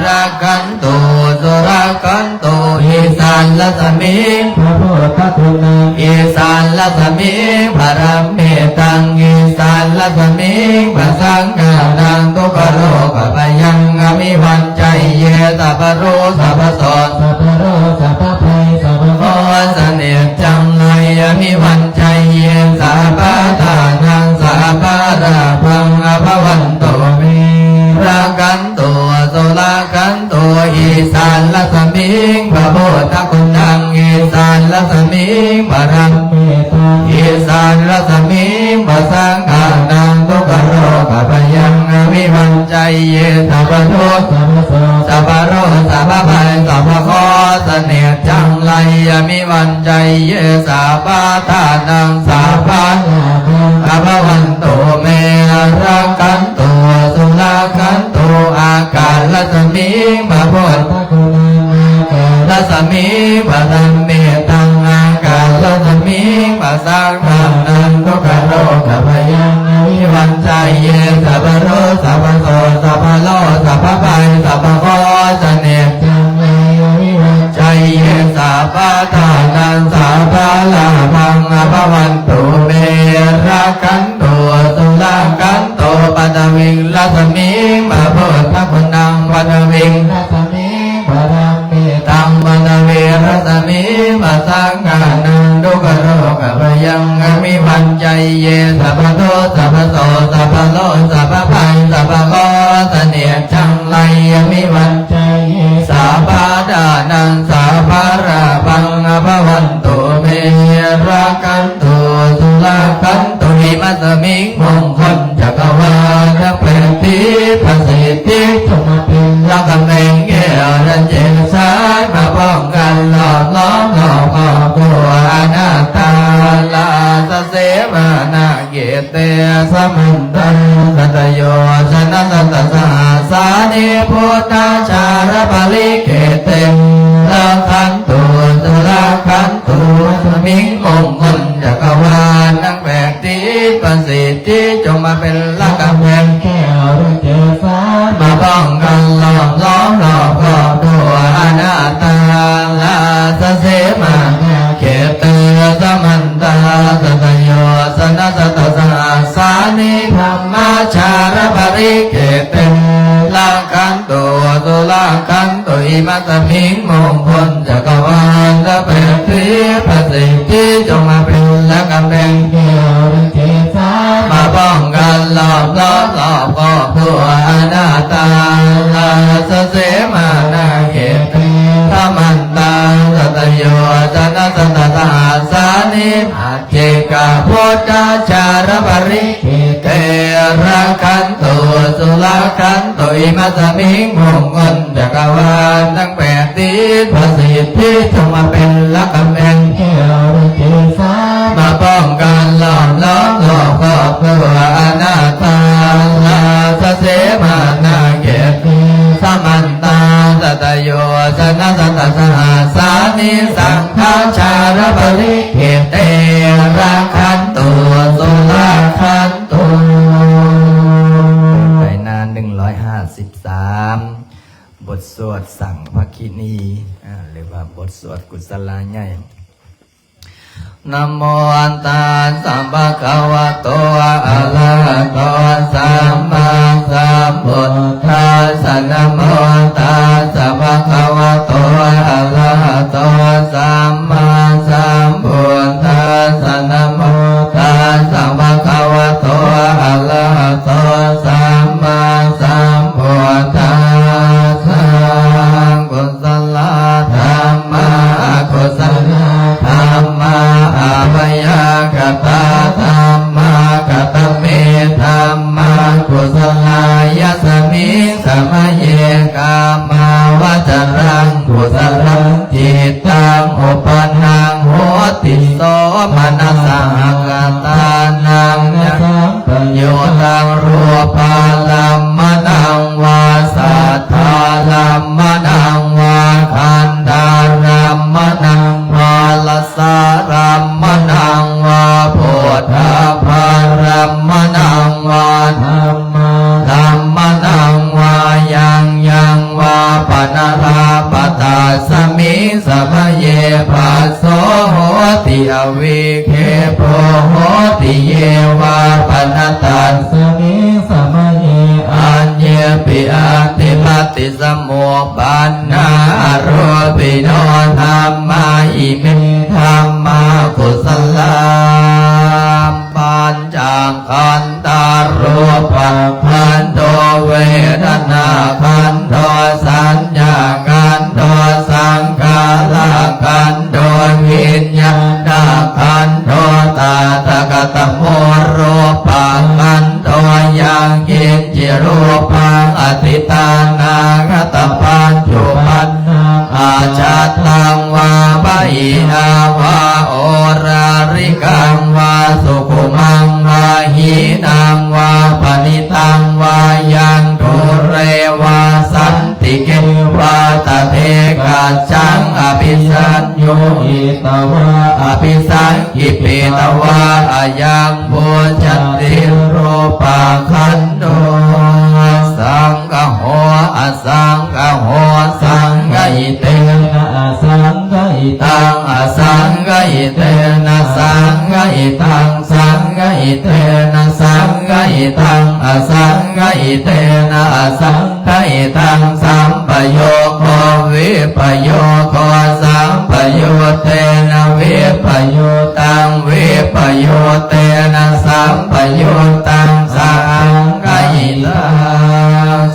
ລັກຂັນ ຕຸ ສຸລາຄັນຕຸ ອີສານ ຣັດສະມິງ ພະພຸດທະຄຸນນັງ ອີສານ ຣັດສະມິງ ພະຣາ ເມຕັງ ອີສານ ຣັດສະມິງ ພະສັງຄານັງ ທຸກຂະໂລກະພະຍັງ ອະວິວັດຈະເຍ ສັບພະໂຕ ສັບພະໂສ ສັບພະໂລກ ສັບພະໄພ ສັບພະເຄາະ ສະເໜັດຈັງໄລ ອະວິວັດຈະເຍ ສັບພະທານັງ ສັບພະລາພັງ ອະພະວັນຕຸ ເມ ລັກຂັນ ຕຸ ສຸລາຄັນຕຸ ອີສານ ຣັດສະມິງ ພະພຸດທະຄຸນນັງ ອີສານ ຣັດສະມິງ ພະຣາ ເມຕັງ ອີສານ ຣັດສະມິງ ພະສັງຄານັງ ທຸກຂະໂລກະພະຍັງ ອະວິວັດຈະເຍ ສັບພະໂຕ ສັບພະໂສ ສັບພະໂລກ ສັບພະໄພ ສັບພະເຄາະ ສະເໜັດຈັງໄລ ອະວິວັດຈະເຍ ສັບພະທານັງ ສັບພະລາພັງ ອະພະວັນຕຸ ເມ ລັກຂັນ ຕຸ ສຸລາຄັນຕຸ ອາກາດ ຣັດສະມິງ ພະພຸດທະຄຸນາ ອາກາດ ຣັດສະມິງ ພະທຳ ເມຕັງ ອາກາດ ຣັດສະມິງ ພະສັງຄານັງ ທຸກຂະໂລກະພະຍັງ ອະວິວັດຈະເຍ ສັບພະໂຕ ສັບພະໂສ ສັບພະໂລກ ສັບພະໄພ ສັບພະເຄາະ ສະເໜັດຈັງໄລ ອະວິວັດຈະເຍ ສັບພະທານັງ ສັບພະລາພັງ ອະພະວັນຕຸ ເມ ລັກຂັນ ຕຸ ສຸລາຄັນຕຸ ປະຖະວິງ ຣັດສະມິງ ພະພຸດທະຄຸນນັງ ປະຖະວິງ ລັດສະມີ ປະລັງ ເມຕັງ ປະຖະວີ ລັດສະມີ ພະສັງຄານັງ ທຸກຂະໂລກະພະຍັງ ອະວິວັດໄຈເຍ ສັບພະໂທ ສັບພະໂສ ສັບພະໂລ ສັບພະໄພ ສັບພະເຄາະ ສະເໜີດຈັງໄລ ອະວິວັດໄຈເຍ ສັບພະດານັງ ສັບພະລາພັງ ອະພະວັນຕຸ ເມ ລັກຂັນຕຸ ສຸລັກຂັນຕຸ ອິມັດສະມິງ ມົງຄົນຈັກກະວານ ທັງແປດທິດ ປະສິດທິ ຈົ່ງມາເປັນຫຼັກກຳແພງແກ້ວ ແລະເຈສານ ມາປ້ອງກັນ ລ້ອມລ້ອມ ຮອບຄອບ ທົ່ວອະນາຖາລາຊະເສມານາເຂດ ເຕ ສະມັນຕັງ ສັດຕະໂຍ ຊະນະ ສັດຕະສະຫັດສານິ ພຸດທະຈາລະປະລິເຂດເຕ ລັກຂັນຕຸ ສຸລັກຂັນຕຸ ສະມິງ ມົງຄົນຈັກກະວານ ທັງແປດທິດ ປະສິດທິ ຈົ່ງມາເປັນຫຼັກກຳແພງແກ້ວ ແລະເຈສານ ມາປ້ອງກັນ ລ້ອມລ້ອມ ຮອບຄອບ ທົ່ວອະນາຖາລາຊະເສມານາເຂດເຕ ສະມັນ ຕາ ສັດຕະໂຍ ຊະນະ ສັດຕະສະຫັດສານິ ທຳມະຈາລະປະລິເຂດເຕ ລັກຂັນຕຸ ສຸລັກຂັນຕຸ ອິມັດສະມິງ ມົງຄົນຈັກກະວານ ທັງແປດທິດ ປະສິດທິ ຈົ່ງມາເປັນຫຼັກກຳແພງແກ້ວ ແລະເຈສານ ມາປ້ອງກັນ ລ້ອມລ້ອມ ຮອບຄອບ ທົ່ວອະນາຖາລາຊະເສມານາເຂດເຕ ສະມັນ ຕາ ສັດຕະໂຍ ຊະນະ ສັດຕະສະຫັດສານິ ມັດ ເຈກະ ພຸດທະຈາລະປະລິເຂດເຕ ລັກຂັນຕຸ ສຸລັກຂັນຕຸ ອິມັດສະມິງ ມົງຄົນຈັກກະວານ ທັງແປດທິດ ປະສິດທິ ຈົ່ງມາເປັນຫຼັກກຳແພງແກ້ວ ແລະເຈສານ ມາປ້ອງກັນ ລ້ອມລ້ອມ ຮອບຄອບ ທົ່ວອະນາຖາລາຊະເສມານາເຂດເຕ ສະມັນ ຕາ ສັດຕະໂຍ ຊະນະ ສັດຕະສະຫັດສານິ ສັງຄະຈາລະປະລິເຂດເຕ ລັກຂັນຕຸ ສຸລັກຂັນຕຸ ໄປໜ້າໜຶ່ງຮ້ອຍຫ້າສິບສາມ ບົດສວດສັງພະຄິນີ ອາ ຫຼືວ່າບົດສວດກຸສະລາໃຫຍ່. ນະໂມຕັດສະ ພະຄະວະໂຕ ອະລະຫະໂຕ ສຳມາສຳພຸດທັດສະ ນະໂມຕັດສະ ພະຄະວະໂຕ ອະລະຫະໂຕ ສຳມາສຳພຸດທັດສະ ນະໂມຕັດສະ ພະຄະວະໂຕ ອະລະຫະໂຕ ສຳມາສຳພຸດທັດສະ ກຸສະລະທຳມະ ອະກຸສະລະທຳມະ ອາພະຍາກະຕາທຳມະ ກະຕະເມທຳມະ ກຸສະລາຍະສະມິງ ສະມະເຍ ກາມາວະຈະລັງ ກຸສະລັງ ຈິດຕັງ ອຸປະນັງ ໂຫຕິ ໂສມະນັດສະຫະກະຕານັງ ຍະສັມ ປະໂຍຕັງ ຮູປາລັມມະນັງວາ ສັດຖາລັມມະນັງວາ ຄັນທາລັມມະນັງວາ ລະສາລັມມະນັງວາ ໂພດທະພາລັມມະນັງວາ ທຳມາລັມມະນັງວາ ຍັງຍັງວາ ປະນະລາປະຕັດສະມິງ ສະມະເຍ ປັດໂສ ໂຫຕິ ອະວິ ເຂໂປ ໂຫຕິ ເຍວາ ປະນະຕັດສະມິງ ສະມະເຍ ອັນເຍ ປິ ອັດຖິ ປັດຕິສະມຸບປັນນາ ອະໂຣປິໂນ ທຳມາ ອິເມ ທຳມາ ກຸສະລາ ປັນ ຈັກຂັນທາ ຮູປະຂັນໂທ ເວທະນາຂັນໂທ ສັນຍາຂັນໂທ ສັງຂາລະຂັນໂທ ວິນຍານະຂັນໂທ ຕະຖາຄະຕະໂມ ຮູປະຂັນໂທ ຍັງກິນຈິ ຮູປັງ ອະດີຕານາຄະຕະປັດຈຸບັນ ອາຈັດຕັງວາ ບະຫິນາວາ ໂອລາລິກັງວາ ສຸຂຸມັງວາ ຮີນັງວາ ປະນີຕະວາ ຍັງດູເຣວາ ສັນຕິເກວາ ຕະເທກັດຈັງ ອະພິສັນໂຍຫິຕະວາ ອະພິສັງ ກິປິຕະວາ ອະຍັງ ໂພຈະຕິ ຮູປະຂັນໂທ ສັງຄະໂຫ ອະສັງຄະໂຫ ສັງຄະຫິເຕນະ ອະສັງຄະຫິຕັງ ອະສັງຄະຫິເຕນະ ສັງຄະຫິຕັງ ສັງຄະຫິເຕນະ ສັງຄະຫິຕັງ ອະສັງຄະຫິເຕນະ ອະ taṃ sampayogo vippayogo, sampayogo sampayottena vippayogo, vippayogo sampayottena vippayogo, vippayogo sampayottena vippayogo, vippayogo sampayottena vippayogo, vippayogo sampayottena vippayogo, vippayogo sampayottena sampayottena saṅgayitvā.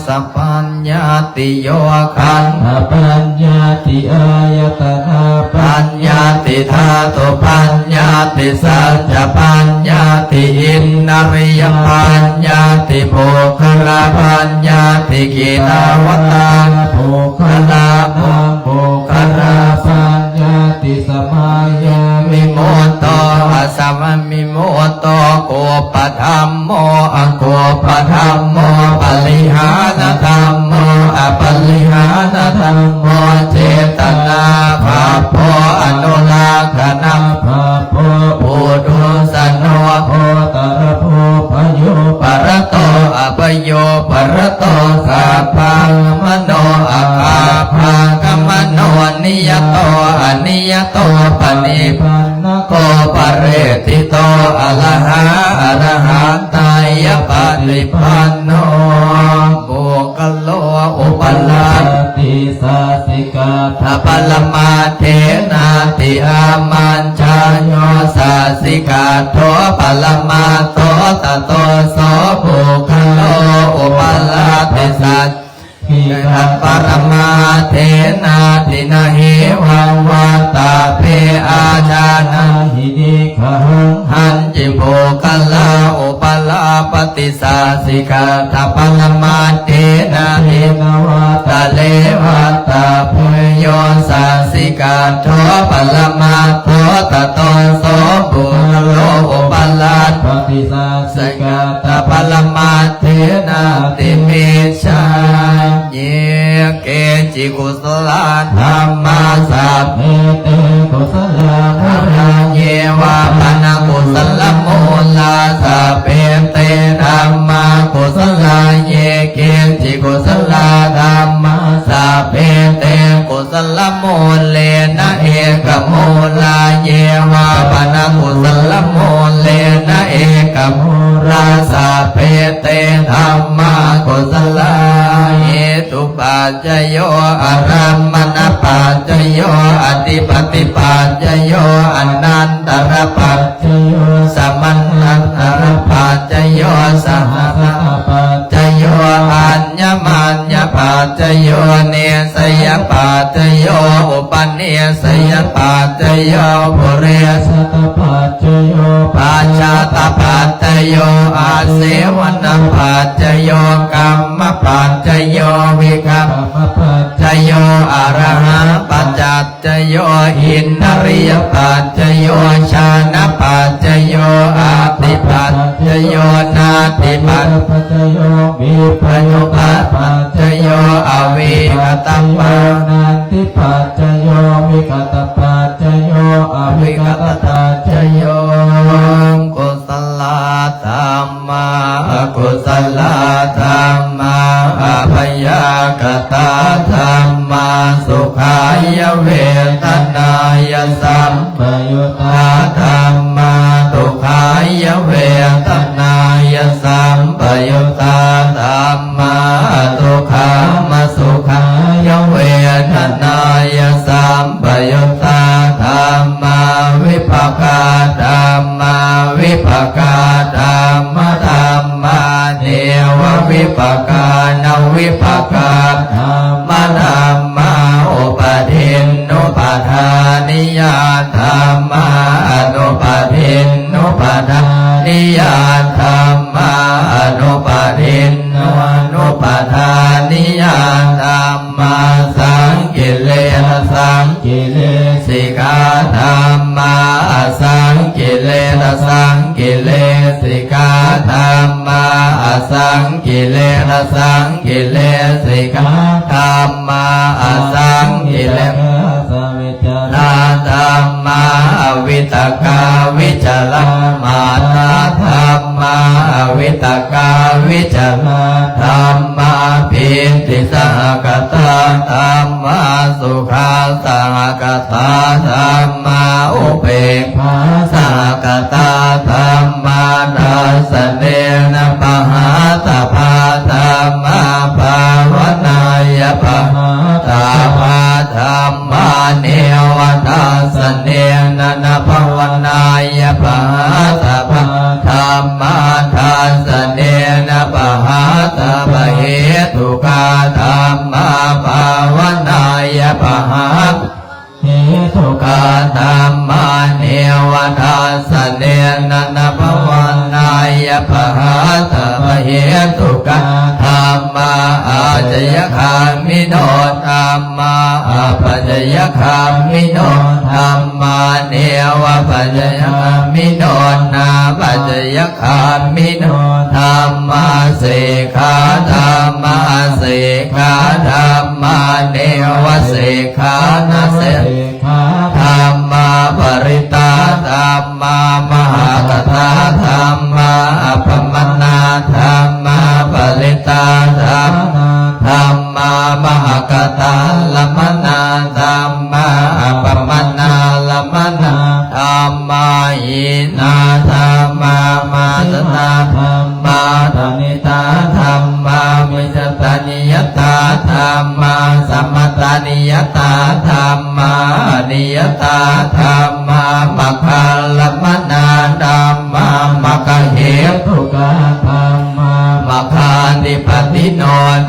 Sapaññattiyo, khandhapaññatti, āyatanapaññatti, dhātupaññatti, saccapaññatti, indriyapaññatti, puggalapaññatti. Kittāvatā puggalānaṃ puggalapaññatti? Samayavimutto, asamayavi mutto, kuppadhammo, akuppadhammo, parihānadhammo, aparihānadhammo, cetanābhabbo, anurakkhanābhabbo, puthujjano, gotrabhū, bhayūparato, abhayūparato, gabbhagamano, agabbhagamano, niyato, aniyato, panibban nako, phariṭṭhito, arahā arahantāya paṭipanno. Puggalo upalabbhati saccikaṭṭhaparamatthenāti, āmantā. Yo saccikaṭṭho paramattho, tato so puggalo upalabbhati sac- kikaṭṭhaparamatthenāti. Na hevaṃ vattabbe ācaraṃ hi niggahaṃ. Hañci puggalā upalabbhati saccikaṭṭhaparamatthenāti, tena vattabbe vattabbe. Yo saccikaṭṭho paramattho, tato so puggalo upalabbhati saccikaṭṭhaparamatthenāti micchā. Ye keci kusalā dhammā, sabbe te kusalamūlā. Ye vā pana kusalamūlā, sabbe te dhammā kusalā. Ye keci kusalā dhammā, sabbe te kusalamūlena ekamūlā. Ye vā pana kusalamūlena ekamūlā, sabbe te dhammā kusalā. Hetupaccayo, ārammaṇapaccayo, adhipatipaccayo, anantarapaccayo, samanantarapaccayo, sahajātapaccayo, aññamaññapaccayo, nissayapaccayo, upanissayapaccayo, purejātapaccayo, pacchājātapaccayo, āsevanapaccayo, kammapaccayo, vikallapaccayo, arahapaccayyo, indriyapaccayo, jhānapaccayo, atthipaccayo, natthipaccayo, vippayogapaccayo, avigatapa- natthipaccayo, vigatapaccayo, avigatapaccayo. Kusalā dhammā, akusalā dhammā, abyākatā dhammā. Sukhāya vedanāya sampayuttā dhammā, dukkhāya vedanāya sampayuttā dhammā, adukkhamasukhāya vedanāya sampayuttā dhammā. Vipākā dhammā, vipākadhammadhammā, nevavipākanavipākadhammadhammā. Upādinnupādāniyā dhammā, anupādinnupādāniyā dhammā, anupādinnānupādāniyā dhammā. Saṅkiliṭṭhasaṅ- kilesikā dhammā, asaṅkiliṭṭhasaṅkilesikā dhammā, asaṅkiliṭṭhasaṅkilesikā dhammā, asaṅkiliṭṭhāsavicārā dhammā, avitakkavicāramattā dhammā, avitakkāvicārā dhammā, pītisahagatā dhammā, sukhasahagatā dhammā, upekkhāsahagatā dhammā, dassanena pahātabbā dhammā, bhāvanā- ທຳມາ ພາວະນາຍະ ພະຫາ ເຫຕຸກາ ທຳມາ ເນວະທັດສະເນນະ ນະພາວະນາຍະ ພະຫາ ສະພະເຫຕຸກາ ທຳມາ ອາຈະຍະຄາມິໂນ ທຳມາ ອາປະຈະຍະຄາມິໂນ ທຳມາ ເນວະປະຈະຍະຄາມິໂນ ນາປະຈະຍະຄາມິໂນ ທຳມາ ເສກຂາ ທຳມາ ເສກຂາ ທຳມາ ເນວະເສກຂາ ນາເສກຂາ ທຳມາ ປະລິດຕາ ທຳມາ ມະຫາກະຖາ ທຳມາ ອະປະມານາ ທຳມາ ປະລິດຕາ ທຳມາ ທຳມາ ມະຫາກະຖາລະມະນາ ທຳມາ ອະປະມານາລະມະນາ ທຳມາ ຫີນາ ທຳມາ ມາສະຕາ ທຳມາ ຕະນິຕາ ທຳມາ ມິສຕະນິຍະຕາ ທຳມາ ສະມະຕະນິຍະຕາ ທຳມາ ອະນິຍະຕາ ທຳມາ ມັກຄາລະມະນາ ທຳມາ ມັກຄະເຫຕຸກາ ທຳມາ ມັກຄາທິປະຕິໂນ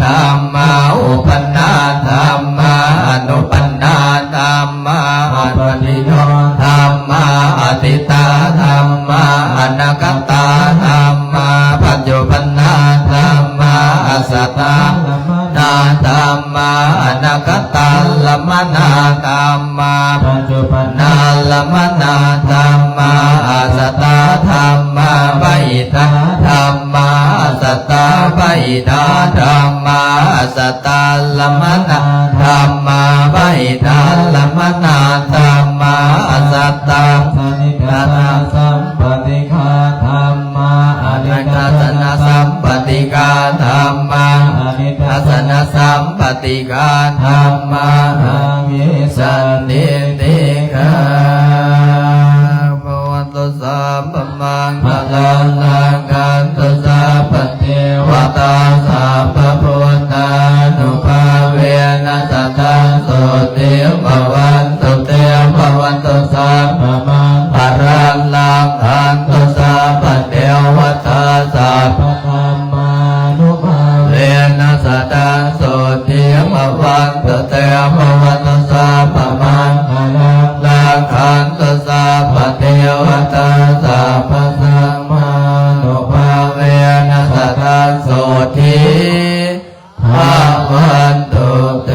ທຳມາ ອຸປະນາ ທຳມາ ອະນຸປະນາ ທຳມາ ອະປະຕິໂນ ທຳມາ ອະດີຕາ ທຳມາ ອະນາກະຕາ ທຳມາ ປັດຈຸບັນນາ ທຳມາ ອະສະຕາລະມະນາ ທຳມາ ອະນາກະຕາລະມະນາ ທຳມາ ປັດຈຸບັນນາລະມະນາ ທຳມາ ອະສະຕາ ທຳມາ ປະອິດຕາ ທຳມາ ອະສະຕາ ປະອິດຕາ ທຳມາ ອະສະ ຕາລະມະນາ ທຳມາ ປະອິດຕາລະມະນາ ທຳມາ ອະສັດຕາສະນິດດັດສະນະສຳປະຕິກາ ທຳມາ ອະນິດດັດສະນະສຳປະຕິກາ ທຳມາ ອະນິດດັດສະນະສຳປະຕິກາ ທຳມາ ອະວິສະດິດທິກາ ພະວັນຕຸ ສັບພະມັງຄະລັງ ລັກຂັນຕຸ ສັບພະເທວະຕາ ສັບພະພຸດທານຸພາເວນະ ສະດາໂສຕິພະວັນຕຸ ເຕພະວັນຕຸ ສັບພະມັງຄະລັງ ລັກຂັນຕຸ ສັບພະເທວະຕາ ສັບພະທຳມານຸພາເວນະ ສະດາໂສຕິພະວັນຕຸ ເຕພະວັນຕຸ ສັບພະມັງຄະລັງ ລັກຂັນຕຸ ສັບພະເທວະຕາ ສັບພະສັງມານຸພາເວນະ ສະດາໂສຕິພະວັນຕຸ ເຕ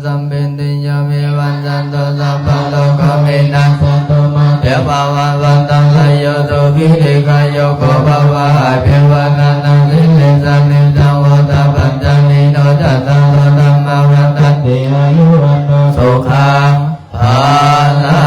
ສັບພິຕິໂຍ ວິວັດຊັນຕຸ ສັບພະໂລກາ ວິນະສະຕຸ ມາເຕພະວັດວັນຕະລາໂຍ ສຸຂີ ດີຄາຍຸໂກ ພະວະ ອາຍຸ ວັນນະ ສິລິສະນິດຖະ ໂພຊະ ປັນຊະ ອາຍຸ ໂນ ຈະຕາໂລ ທຳມາ ວັດທັນຕິ ອາຍຸ ວັນໂນ ສຸຂັງ ພະລັ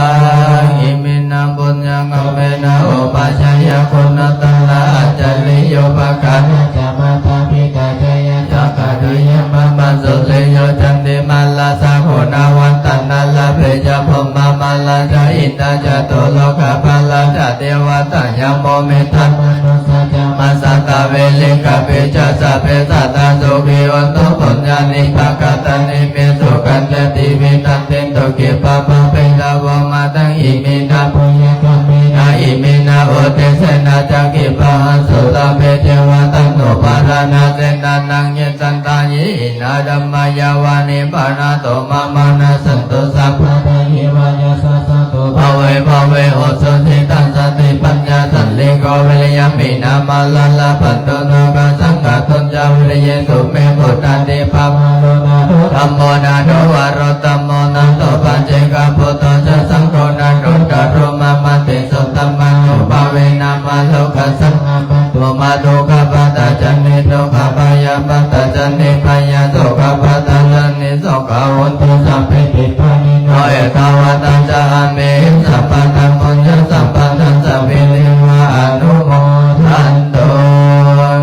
ງ ອິເມນະ ປຸນຍະກຳເມນະ ໂອປະຊາຍະ ກຸນາຕະລະ ອັດຈະລິໂຍ ປະການະຈະ ມາຕາ ປິຕາ ຈະຍາ ຈັກກະຈະຍະ ມະມະ ສຸລິໂຍ ຈັນຕິມາ ລາຊາ ໂຄນາ ວັດຕະນະລະເພ ຈະ ພົມມະມາລາ ຈະ ອິນທາ ຈະຕຸໂລກະພາລາ ຈະ ເທວະຕາ ຍະໂມ ມິດທະ ມະນຸດສາ ຈະ ມະສັດຕະ ເວລິກະ ປິ ຈະ ສະເພ ສັດຕາ ສຸຂີ ໂຫນຕຸ ປຸນຍານິ ພະກະຕານິ ເມ ສຸຂັນ ຈະ ທີ ວິຕັນຕິນຕຸ ກິບປະພະເພ ຕະ ໂວ ມະ ທັງ ອິເມນະ ປຸນຍະກຳເມນະ ອິເມນະ ອຸທິດເສນະ ຈະ ກິບປະຫັນຕຸ ສັບເພ ເທວະຕາ ໂນ ປາທະນາ ເສນະ ນັງ ຍະ ສັນຕາ ຍະ ຫິນາ ທຳມາ ຍາວະ ນິບານາໂຕ ມະ ມານະ ສັນຕຸ ສັບພະ ທາ ເຍ ວະ ຍະ ສາ ສະ ຕຸ ພະ ເວ ພະ ເວ ໂອ ສຸ ສິ ຕາ ສະ ຕິ ປັນຍາ ສັນ ລິ ໂກ ວິລິຍະ ມີ ນາ ມາ ລະ ລະ ພັນ ຕຸ ໂນ ກາ ສັງ ກາ ຕຸນ ຈາ ວິລິເຍ ສຸ ເມ ພຸດທາ ດີ ພະ ວາ ໂຣ ນາ ໂທ ທຳ ໂມ ນາ ໂທ ວະ ໂຣ ຕະ ໂມ ນາ ໂຕ ປະ ເຈ ກະ ພຸດ ໂທ ຈະ ສັງ ໂຄ ນາ ໂທ ຕະ ໂຣ ມະ ມະ ຕິ ສຸ ຕະ ມະ ໂນ ພາ ເວ ນາ ມະ ໂລ ກະ ສັງ ອາ ພັນ ໂຕ ມະ ໂທ ກະ ປະ ຕະ ຈະ ນິ ໂທ ກະ ພະ ຍາ ປະ ຕະ ຈະ ນິ ພະ ຍາ ໂສ ກະ ປະ ຕະ ຈະ ນິ ໂສ ກາ ໂຫນຕຸ ສັບ ເພ ປິ ປາ ນິ ໂນ ເອ ຕາ ວັດ ຕະ ຈະ ອາ ເມ ສັບ ພະ ທັງ ໂພ ຍະ ສັບ ພະ ທັງ ສັບ ພິ ເທ ວະ ອະ ນຸ ໂມ ທັນ ຕຸ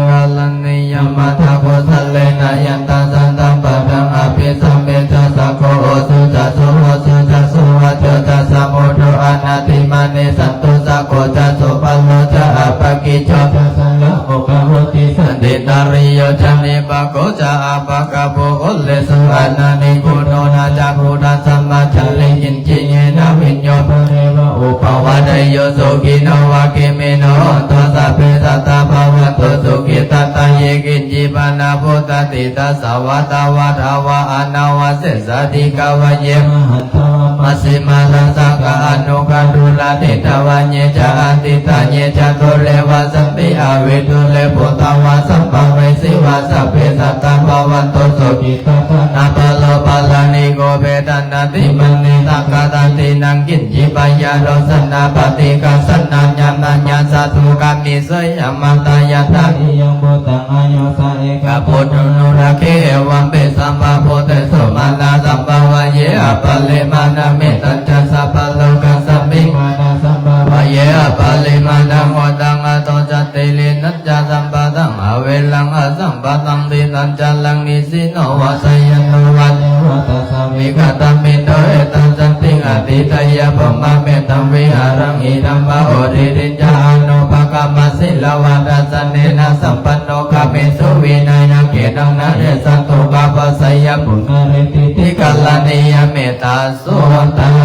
ກະລະ ນີ ຍະ ມະ ທະ ກຸ ສະ ເລ ນະ ຍັນ ຕະ ສັນ ຕະ ປະ ທັງ ອະ ພິ ສະ ເມ ຈະ ສະ ໂຄ ໂອ ສຸ ຈະ ໂສ ໂຫ ສຸ ຈະ ໂສ ວະ ໂຈ ຈະ ສະ ໂມ ໂທ ອະ ນະ ທິ ມະ ເນ ສັນ ຕຸ ສະ ໂກ ຈະ ໂສ ປະ ໂລ ຈະ ອະ ປະ ກິດ ໂຈ ຈະ ສະ ລະ ໂມ ຄະ ໂຫ ຕິ ສັນ ຕິ ຕະ ຣິ ໂຍ ຈະ ນິ ປະ ໂກ ຈະ ອະ ປະ ກະ ໂປ ໂອ ເລ ສຸ ອະ ນະ ນິ ໂກ ໂນ ນະ ຈະ ໂພ ທັດ ສະ ມະ ຈະ ລິ ກິນ ຈິ ເຍ ນະ ວິນ ໂຍ ປະ ເນ ວະ ອຸ ປະ ວະ ໄດ ໂຍ ສຸ ຂີ ໂນ ວະ ເກ ເມ ໂນ ໂຫ ນ ຕຸ ສະ ເພ ສັດ ຕາ ພະ ວັນ ຕຸ ສຸ ຂີ ຕະ ຕະ Ye kiñci panābhūtatthi, tassa vā tāvā dāvā anavasesā. Dīghā vā ye mahantā vā, majjhimā rassakā aṇukathūlā, diṭṭhā vā ye ca adiṭṭhā, ye ca dūre vasanti avidūre, bhūtā vā sambhavesī vā, sabbe sattā bhavantu sukhitattā. Nāparo paraṃ nikubbetha, nātimaññetha katthaci naṃ kiñci, byārosanā paṭighasaṇā, yā maññassa dukkhamiccheyya, mātā yathā niyaṃ puttaṃ, āyusā ekaputtamanurakkhe, evampi sabbabhūtesu, mānasambhāvaye aparimāṇaṃ. Mettañca sabbalokasmiṃ, mānasambhāvaye aparimāṇaṃ, uddhaṃ adho ca tireṇañca, asambādhaṃ averaṃ asapattaṃ. Tiṭṭhañcaraṃ nisinno vā, sayāno vā nivātassa vigatamiddho, etaṃ satiṃ adhiṭṭheyya, brahmametaṃ vihāraṃ idhamāhu. Diṭṭhiñca anupagamma, sīlavā dassanena sampanno, kāmesu vineyya gedhaṃ, na hi jātu gabbhaseyyaṃ punaretīti. Karaṇīyamettasuttaṃ.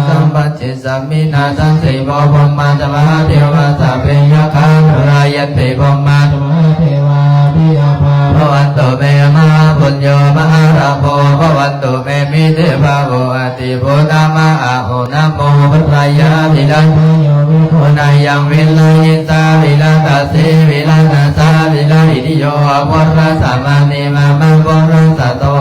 Sampajjicchāmi nāsassi, bho brahmā ca mahādevā, sabbe yakkhā parāyanti, brahmā ca mahādevā abhippālā bhavantu me, mahāpuñño mahālābho bhavantu me, mite bhāvoti bhūtā ma a u, namo buddhāya. Viradayo viruḷhicchā virahiṃsā viradāsī viranāsā viraitthiyo, aporāsā mānī mama purāsatto,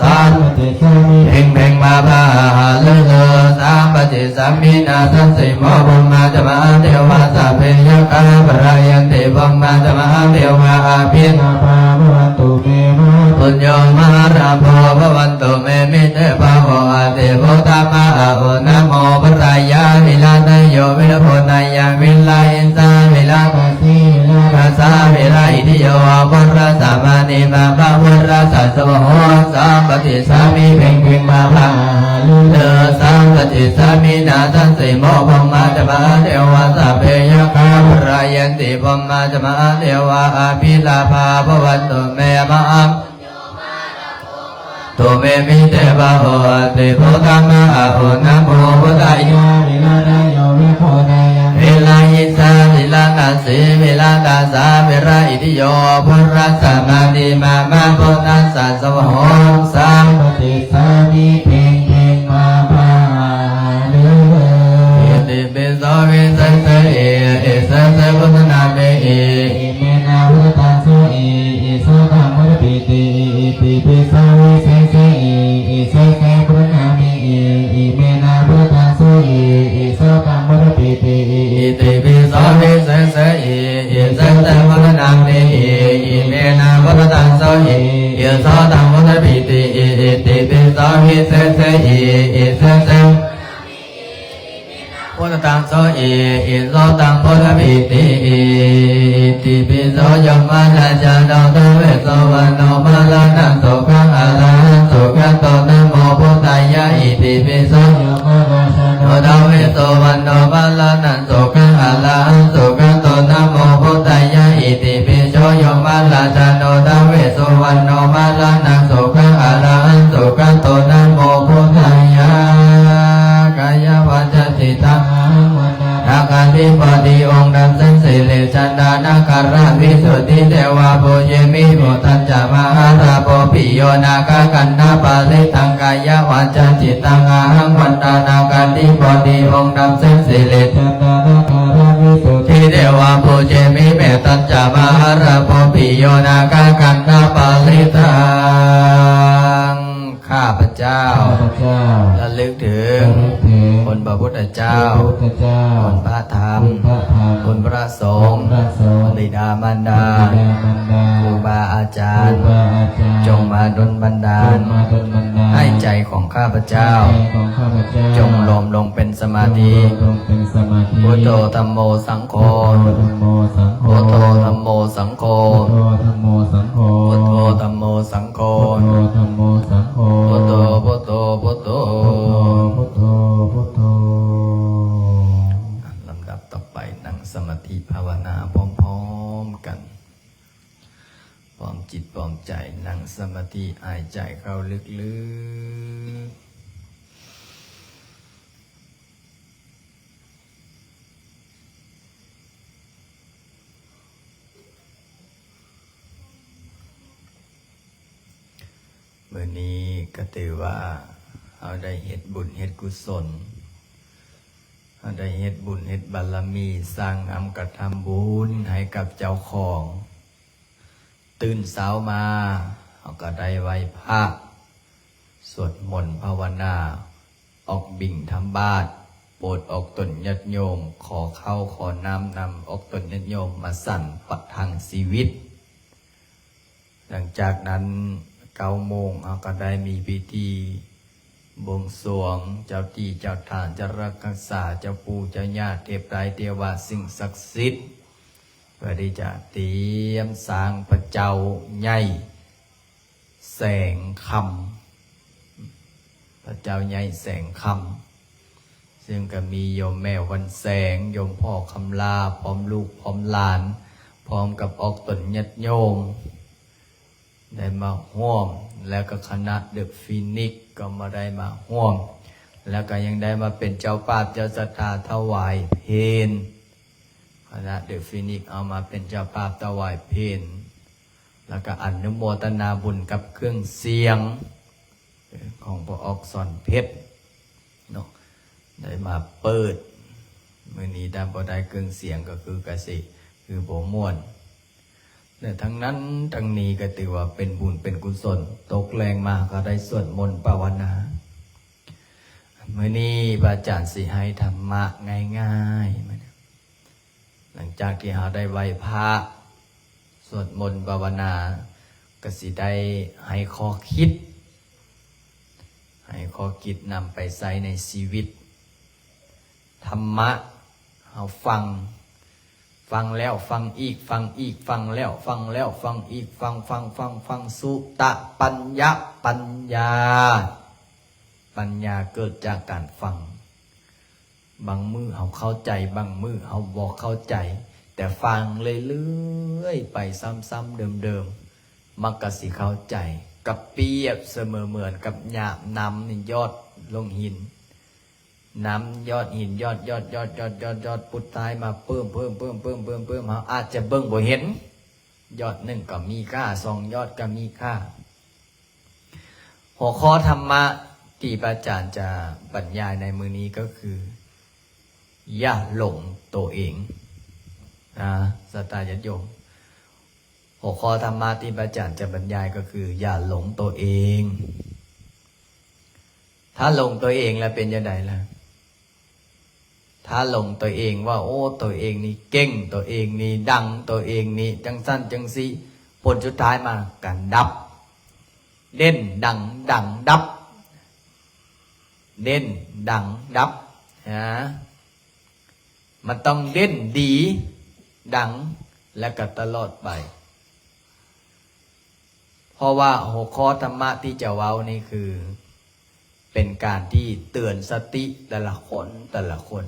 sampajjicchāmi bhiṃ bhiṃ bhābhā ha lu lu, sampajjicchāmi nāsassi, bho brahmā ca mahādevā, sabbe yakkhā parāyanti, brahmā ca mahādevā abhippālā bhavantu me, mahāpuñño mahālābho bhavantu me, mite bhāvoti bhūtā ma a u, namo buddhāya. Viradayo viruḷhicchā virahiṃsā viradāsī viranāsā viraitthiyo, aporāsā mānī mama purāsatto, sampajjicchāmi bhiṃ bhiṃ bhābhā ha lu lu, sampajjicchāmi nāsassi, bho brahmā ca mahādevā, sabbe yakkhā parāyanti, brahmā ca mahādevā abhippālā bhavantu me, mahāpuñño mahālābho bhavantu me, mite bhāvoti bhūtā ma a u, namo buddhāya. Viradayo viruḷhicchā virahiṃsā viradāsī viranāsā viraitthiyo, aporāsā mānī mama purāsatto, sampajjicchāmi bhiṃ bhiṃ bhābhā ha lu lu. Itipi so visesehi, isese buddhanāmehi, iminā buddhadāso hi, isotaṃ buddhapiṭhi hi. Itipi so visesehi, isese buddhanāmehi, iminā buddhadāso hi, isotaṃ buddhapiṭhi hi. Itipi so visesehi, isese buddhanāmehi, iminā buddhadāso hi, isotaṃ buddhapiṭhi hi. Itipi so visesehi, isese buddhadāso hi, isotaṃ buddhapiṭhi hi. Itipi so yamarājāno davesuvaṇṇo maraṇaṃ sukhaṃ arahaṃ sugato namo buddhāya. Itipi so yamarājāno davesuvaṇṇo maraṇaṃ sukhaṃ arahaṃ sugato namo buddhāya. Itipi so yamarājāno davesuvaṇṇo maraṇaṃ sukhaṃ arahaṃ sugato namo buddhāya. Kāyavacā cittaṃ ahaṃ vandāmi nāgādhipati, oṃ ṭhānaṃ sīlaṃ jantānaṃ dānaṃ visuddhijīvitaṃ, devānaṃ pūjemi buddhañca mahālābho, bhiyyo nāgakandhaparittaṃ. Kāyavacā cittaṃ ahaṃ vandāmi nāgādhipati, oṃ ṭhānaṃ sīlaṃ jantānaṃ dānaṃ visuddhijīvitaṃ, devānaṃ pūjemi mettañca mahālābho, bhiyyo nāgakandhaparittaṃ. ຂ້າພະເຈົ້າ ຂ້າພະເຈົ້າ ລະລຶກເຖິງ ລະລຶກເຖິງ ຄຸນພະພຸດທະເຈົ້າ ຄຸນພະພຸດທະເຈົ້າ ຄຸນພະທຳ ຄຸນພະທຳ ຄຸນພະສົງ ຄຸນພະສົງ ບິດາມານດາ ບິດາມານດາ ຄູບາອາຈານ ຄູບາອາຈານ ຈົ່ງມາດົນບັນດານ ຈົ່ງມາດົນບັນດານ ໃຫ້ໃຈຂອງຂ້າພະເຈົ້າ ໃຫ້ໃຈຂອງຂ້າພະເຈົ້າ ຈົ່ງລວມລົງເປັນສະມາທິ ຈົ່ງລວມລົງເປັນສະມາທິ ພຸດໂທ ທຳໂມ ສັງໂຄ ພຸດໂທ ທຳໂມ ສັງໂຄ ພຸດໂທ ທຳໂມ ສັງໂຄ ພຸດໂທ ທຳໂມ ສັງໂຄ ພຸດໂທ ທຳໂມ ສັງໂຄ ພຸດໂທ ທຳໂມ ສັງໂຄ ພຸດໂທ ພຸດໂທ ພຸດໂທ ພຸດໂທ ພຸດໂທ ພຸດໂທ ລຳດັບຕໍ່ໄປ ນັ່ງສະມາທິພາວະນາພ້ອມໆກັນ ພ້ອມຈິດພ້ອມໃຈ ນັ່ງສະມາທິ ຫາຍໃຈເຂົ້າລຶກໆ. ມື້ນີ້ກໍຖືວ່າເຮົາໄດ້ເຮັດບຸນເຮັດກຸສົນ, ເຮົາໄດ້ເຮັດບຸນເຮັດບາລະມີ, ສ້າງນຳກະທຳບຸນໃຫ້ກັບເຈົ້າຂອງ. ຕື່ນເຊົ້າມາ ເຮົາກໍໄດ້ໄຫວ້ພະ, ສວດມົນພາວະນາ, ອອກບິນທະບາດ, ໂປດອອກຕົນຍາດໂຍມ, ຂໍເຂົ້າຂໍນ້ຳນຳອອກຕົນຍາດໂຍມມາສັນປະທັງຊີວິດ. ຫຼັງຈາກນັ້ນ ເກົ້າໂມງ ເຮົາກໍໄດ້ມີພິທີບວງສວງເຈົ້າທີ່ເຈົ້າທານ ເຈົ້າລັກເຈົ້າສາ ເຈົ້າປູ່ເຈົ້າຍ່າ ເທບໄຕເທວະ ສິ່ງສັກສິດ ເພື່ອທີ່ຈະຕຽມສ້າງພະເຈົ້າໃຫຍ່ແສງຄຳ, ພະເຈົ້າໃຫຍ່ແສງຄຳ ເຊິ່ງກໍມີໂຍມແມ່ວັນແສງ, ໂຍມພໍ່ຄຳລາ, ພ້ອມລູກພ້ອມຫຼານ, ພ້ອມກັບອອກຕົນຍາດໂຍມ ໄດ້ມາຮ່ວມ, ແລ້ວກໍຄະນະເດີຟີນິກກໍມາໄດ້ມາຮ່ວມ, ແລ້ວກໍຍັງໄດ້ມາເປັນເຈົ້າພາບເຈົ້າສັດທາຖວາຍເພນ, ຄະນະເດີຟີນິກເອົາມາເປັນເຈົ້າພາບຖວາຍເພນ, ແລ້ວກໍອະນຸໂມທະນາບຸນກັບເຄື່ອງສຽງ ຂອງພໍ່ອອກສອນເພັດເນາະ ໄດ້ມາເປີດ. ມື້ນີ້ຖ້າບໍ່ໄດ້ເຄື່ອງສຽງກໍຄືກະຊິຄືບໍ່ມ່ວນ ແລະ ທັງນັ້ນທັງນີ້ກໍຖືວ່າເປັນບຸນເປັນກຸສົນ. ຕົກແລງມາກໍໄດ້ສວດມົນພາວະນາ. ມື້ນີ້ພະອາຈານຊິໃຫ້ທຳມະງ່າຍໆ ມື້ນີ້ ຫຼັງຈາກທີ່ເຮົາໄດ້ໄຫວ້ພະ ສວດມົນພາວະນາ ກໍຊິໄດ້ໃຫ້ຂໍ້ຄິດ, ໃຫ້ຂໍ້ຄິດນຳໄປໃຊ້ໃນຊີວິດ. ທຳມະເຮົາຟັງ, ຟັງແລ້ວຟັງອີກ, ຟັງອີກ, ຟັງແລ້ວຟັງແລ້ວຟັງອີກ, ຟັງ, ຟັງ, ຟັງ, ຟັງ, ສຸຕະປັນຍະ, ປັນຍາ, ປັນຍາເກີດຈາກການຟັງ. ບາງມື້ເຮົາເຂົ້າໃຈ, ບາງມື້ເຮົາບໍ່ເຂົ້າໃຈ, ແຕ່ຟັງເລື້ອຍໆໄປ ຊ້ຳໆເດີມໆ ມັນກໍຊິເຂົ້າໃຈ. ກໍປຽບສະເໝີເໝືອນກັບຍາມນ້ຳນີ້ຢອດລົງຫີນ, ນ້ຳຢອດຫີນ ຢອດ ຢອດ ຢອດ ຢອດ ຢອດ ຢອດ ປຸດທ້າຍມາເພີ່ມ ເພີ່ມ ເພີ່ມ ເພີ່ມ ເພີ່ມ ເພີ່ມ, ເຮົາອາດຈະເບິ່ງບໍ່ເຫັນ, ຢອດໜຶ່ງກໍມີຄ່າ, ສອງຢອດກໍມີຄ່າ. ຫົວຂໍ້ທຳມະທີ່ພະອາຈານຈະບັນຍາຍໃນມື້ນີ້ກໍຄື ຢ່າຫຼົງໂຕເອງນະ ສັດທາຍາດໂຍມ. ຫົວຂໍ້ທຳມະທີ່ພະອາຈານຈະບັນຍາຍກໍຄື ຢ່າຫຼົງໂຕເອງ. ຖ້າຫຼົງໂຕເອງແລ້ວເປັນຈັ່ງໃດລະ? ຖ້າຫຼົງໂຕເອງວ່າ ໂອ້ ໂຕເອງນີ້ເກັ່ງ, ໂຕເອງນີ້ດັງ, ໂຕເອງນີ້ຈັ່ງຊັ້ນຈັ່ງຊີ້, ຜົນສຸດທ້າຍມາກະດັບ, ເດັ່ນ, ດັງ, ດັງ, ດັບ, ເດັ່ນ, ດັງ, ດັບ, ນະ. ມັນຕ້ອງເດັ່ນ, ດີ, ດັງ ແລະ ກະຕະຫຼອດໄປ. ເພາະວ່າຫົວຂໍ້ທຳມະທີ່ຈະເວົ້ານີ້ຄື ເປັນການທີ່ເຕືອນສະຕິແຕ່ລະຄົນ ແຕ່ລະຄົນ.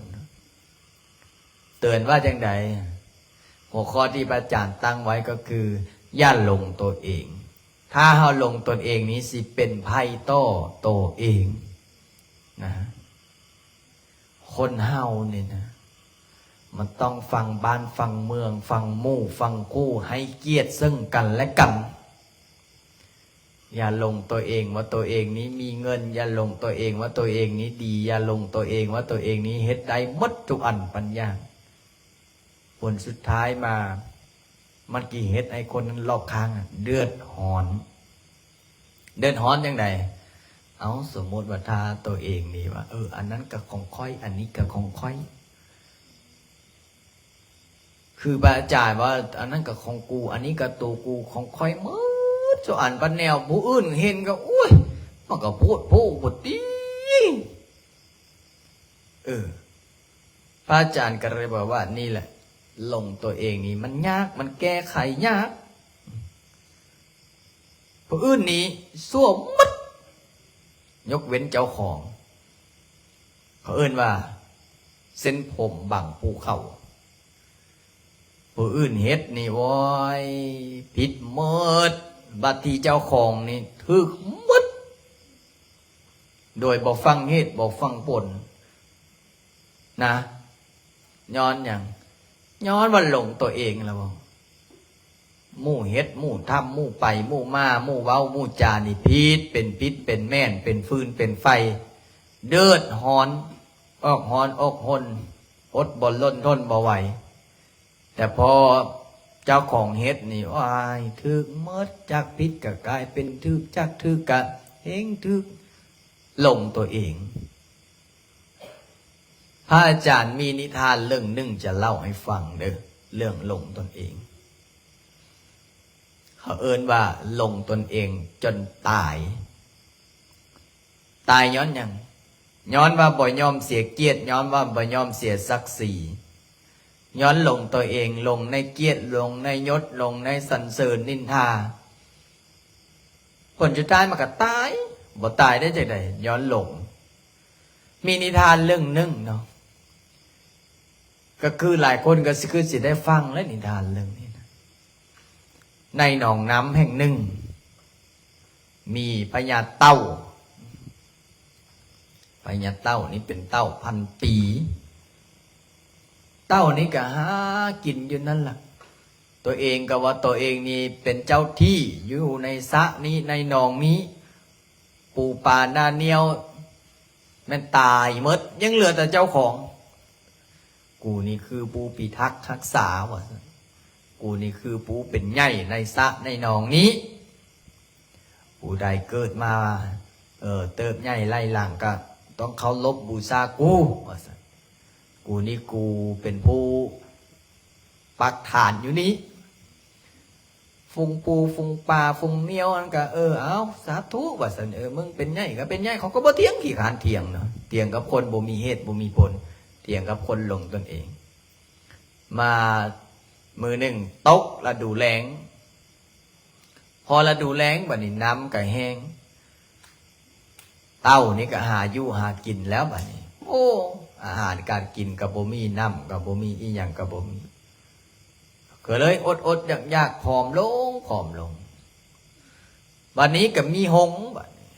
ເຕືອນວ່າຈັ່ງໃດ? ຫົວຂໍ້ທີ່ພະອາຈານຕັ້ງໄວ້ກໍຄື ຢ່າຫຼົງຕົວເອງ. ຖ້າເຮົາຫຼົງຕົນເອງນີ້ ຊິເປັນໄພຕໍ່ໂຕເອງນະ. ຄົນເຮົານີ້ນະ ມັນຕ້ອງຟັງບ້ານຟັງເມືອງ, ຟັງໝູ່ຟັງຄູ່, ໃຫ້ກຽດເຊິ່ງກັນແລະກັນ. ຢ່າຫຼົງຕົວເອງວ່າຕົວເອງນີ້ມີເງິນ, ຢ່າຫຼົງຕົວເອງວ່າຕົວເອງນີ້ດີ, ຢ່າຫຼົງຕົວເອງວ່າຕົວເອງນີ້ເຮັດໄດ້ໝົດທຸກອັນປັນຢ່າງ. ຜົນສຸດທ້າຍມາ ມັນກໍເຮັດໃຫ້ຄົນນັ້ນລອບຂ້າງເດືອດຮ້ອນ. ເດືອດຮ້ອນຈັ່ງໃດ? ເອົາ ສົມມຸດວ່າຖ້າຕົວເອງນີ້ວ່າ ເອີ ອັນນັ້ນກໍຂອງຂ້ອຍ, ອັນນີ້ກໍຂອງຂ້ອຍ. ຄືພະອາຈານວ່າ ອັນນັ້ນກໍຂອງກູ, ອັນນີ້ກໍໂຕກູ, ຂອງຂ້ອຍໝົດທຸກອັນ. ບັດແນວຜູ້ອື່ນເຫັນກໍ ໂອ້ຍ ມັນກໍໂພດໂພໂພດຕິ. ເອີ ພະອາຈານກໍເລີຍບອກວ່າ ນີ້ແຫຼະ ຫຼົງຕົວເອງນີ້ມັນຍາກ, ມັນແກ້ໄຂຍາກ. ຜູ້ອື່ນນີ້ຊົ່ວໝົດ ຍົກເວັ້ນເຈົ້າຂອງ. ເຂົາເອີ້ນວ່າເສັ້ນຜົມບັງພູເຂົາ. ຜູ້ອື່ນເຮັດນີ້ ໂອ້ຍ ຜິດໝົດ, ບັດທີ່ເຈົ້າຂອງນີ້ຖືກໝົດ ໂດຍບໍ່ຟັງເຫດບໍ່ຟັງຜົນນະ. ຍ້ອນຫຍັງ? ຍ້ອນວ່າຫຼົງຕົວເອງແລ້ວບໍ່? ໝູ່ເຮັດ ໝູ່ທຳ ໝູ່ໄປ ໝູ່ມາ ໝູ່ເວົ້າ ໝູ່ຈານີ້ຜິດ ເປັນພິດ ເປັນແມ່ນ ເປັນຟືນ ເປັນໄຟ ເດືອດຮ້ອນ ອອກຮ້ອນອອກຮົນ ອົດບໍ່ລົ້ນທົນບໍ່ໄຫວ. ແຕ່ພໍເຈົ້າຂອງເຮັດນີ້ ໂອ້ຍ ຖືກໝົດ ຈາກຜິດກໍກາຍເປັນຖືກ ຈາກຖືກກໍເຮັງຖືກ ຫຼົງຕົວເອງ. ພະອາຈານມີນິທານເລື່ອງໜຶ່ງຈະເລົ່າໃຫ້ຟັງເດີ້ ເລື່ອງຫຼົງຕົນເອງ. ເຂົາເອີ້ນວ່າຫຼົງຕົນເອງຈົນຕາຍ. ຕາຍຍ້ອນຫຍັງ? ຍ້ອນວ່າບໍ່ຍອມເສຍກຽດ, ຍ້ອນວ່າບໍ່ຍອມເສຍສັກສີ, ຍ້ອນຫຼົງຕົວເອງ, ຫຼົງໃນກຽດ, ຫຼົງໃນຍົດ, ຫຼົງໃນສັນເສີນນິນທາ. ຜົນສຸດທ້າຍມັນກໍຕາຍ, ບໍ່ຕາຍໄດ້ຈັ່ງໃດ? ຍ້ອນຫຼົງ. ມີນິທານເລື່ອງໜຶ່ງເນາະ, ກໍຄືຫຼາຍຄົນກໍຊິ ຄືຊິໄດ້ຟັງແຫຼະ ນິທານເລື່ອງນີ້ນະ. ໃນໜອງນ້ຳແຫ່ງໜຶ່ງ ມີພະຍາເຕົ່າ. ພະຍາເຕົ່ານີ້ເປັນເຕົ່າພັນປີ. ເຕົ່ານີ້ກໍຫາກິນຢູ່ນັ້ນລະ. ຕົວເອງກໍວ່າຕົວເອງນີ້ເປັນເຈົ້າທີ່ຢູ່ໃນສະນີ້ ໃນໜອງນີ້. ປູປາໜ້າໜຽວແມ່ນຕາຍໝົດ, ຍັງເຫຼືອແຕ່ເຈົ້າຂອງ. ກູນີ້ຄືຜູ້ພິທັກຮັກສາ ວ່າຊັ້ນ. ກູນີ້ຄືຜູ້ເປັນໃຫຍ່ໃນສະໃນໜອງນີ້. ຜູ້ໃດເກີດມາ ເອີ ເຕີບໃຫຍ່ໄລ່ຫຼັງ ກໍຕ້ອງເຄົາລົບບູຊາກູ ວ່າຊັ້ນ. ກູນີ້ ກູເປັນຜູ້ປັກຖານຢູ່ນີ້. ຝູງປູ ຝູງປາ ຝູງໜຽວນັ້ນກໍ ເອີ ເອົາ ສາທຸ ວ່າຊັ້ນ. ເອີ ມຶງເປັນໃຫຍ່ກໍເປັນໃຫຍ່. ເຂົາກໍບໍ່ຖຽງ, ຂີ້ຄ້ານຖຽງເນາະ, ຖຽງກັບຄົນບໍ່ມີເຫດບໍ່ມີຜົນ, ຖຽງກັບຄົນຫຼົງຕົນເອງ. ມາມື້ໜຶ່ງຕົກລະດູແລ້ງ, ພໍລະດູແລ້ງ ບັດນີ້ນ້ຳກໍແຫ້ງ, ເຕົ່ານີ້ກໍຫາຢູ່ຫາກິນແລ້ວບັດນີ້. ໂອ້ ອາຫານການກິນກໍບໍ່ມີ, ນ້ຳກໍບໍ່ມີ, ອີຫຍັງກໍບໍ່ມີ, ກໍເລີຍອົດໆຢາກໆ ຜອມລົງ ຜອມລົງ. ບັດນີ້ກໍມີຫົງ, ບັດນີ້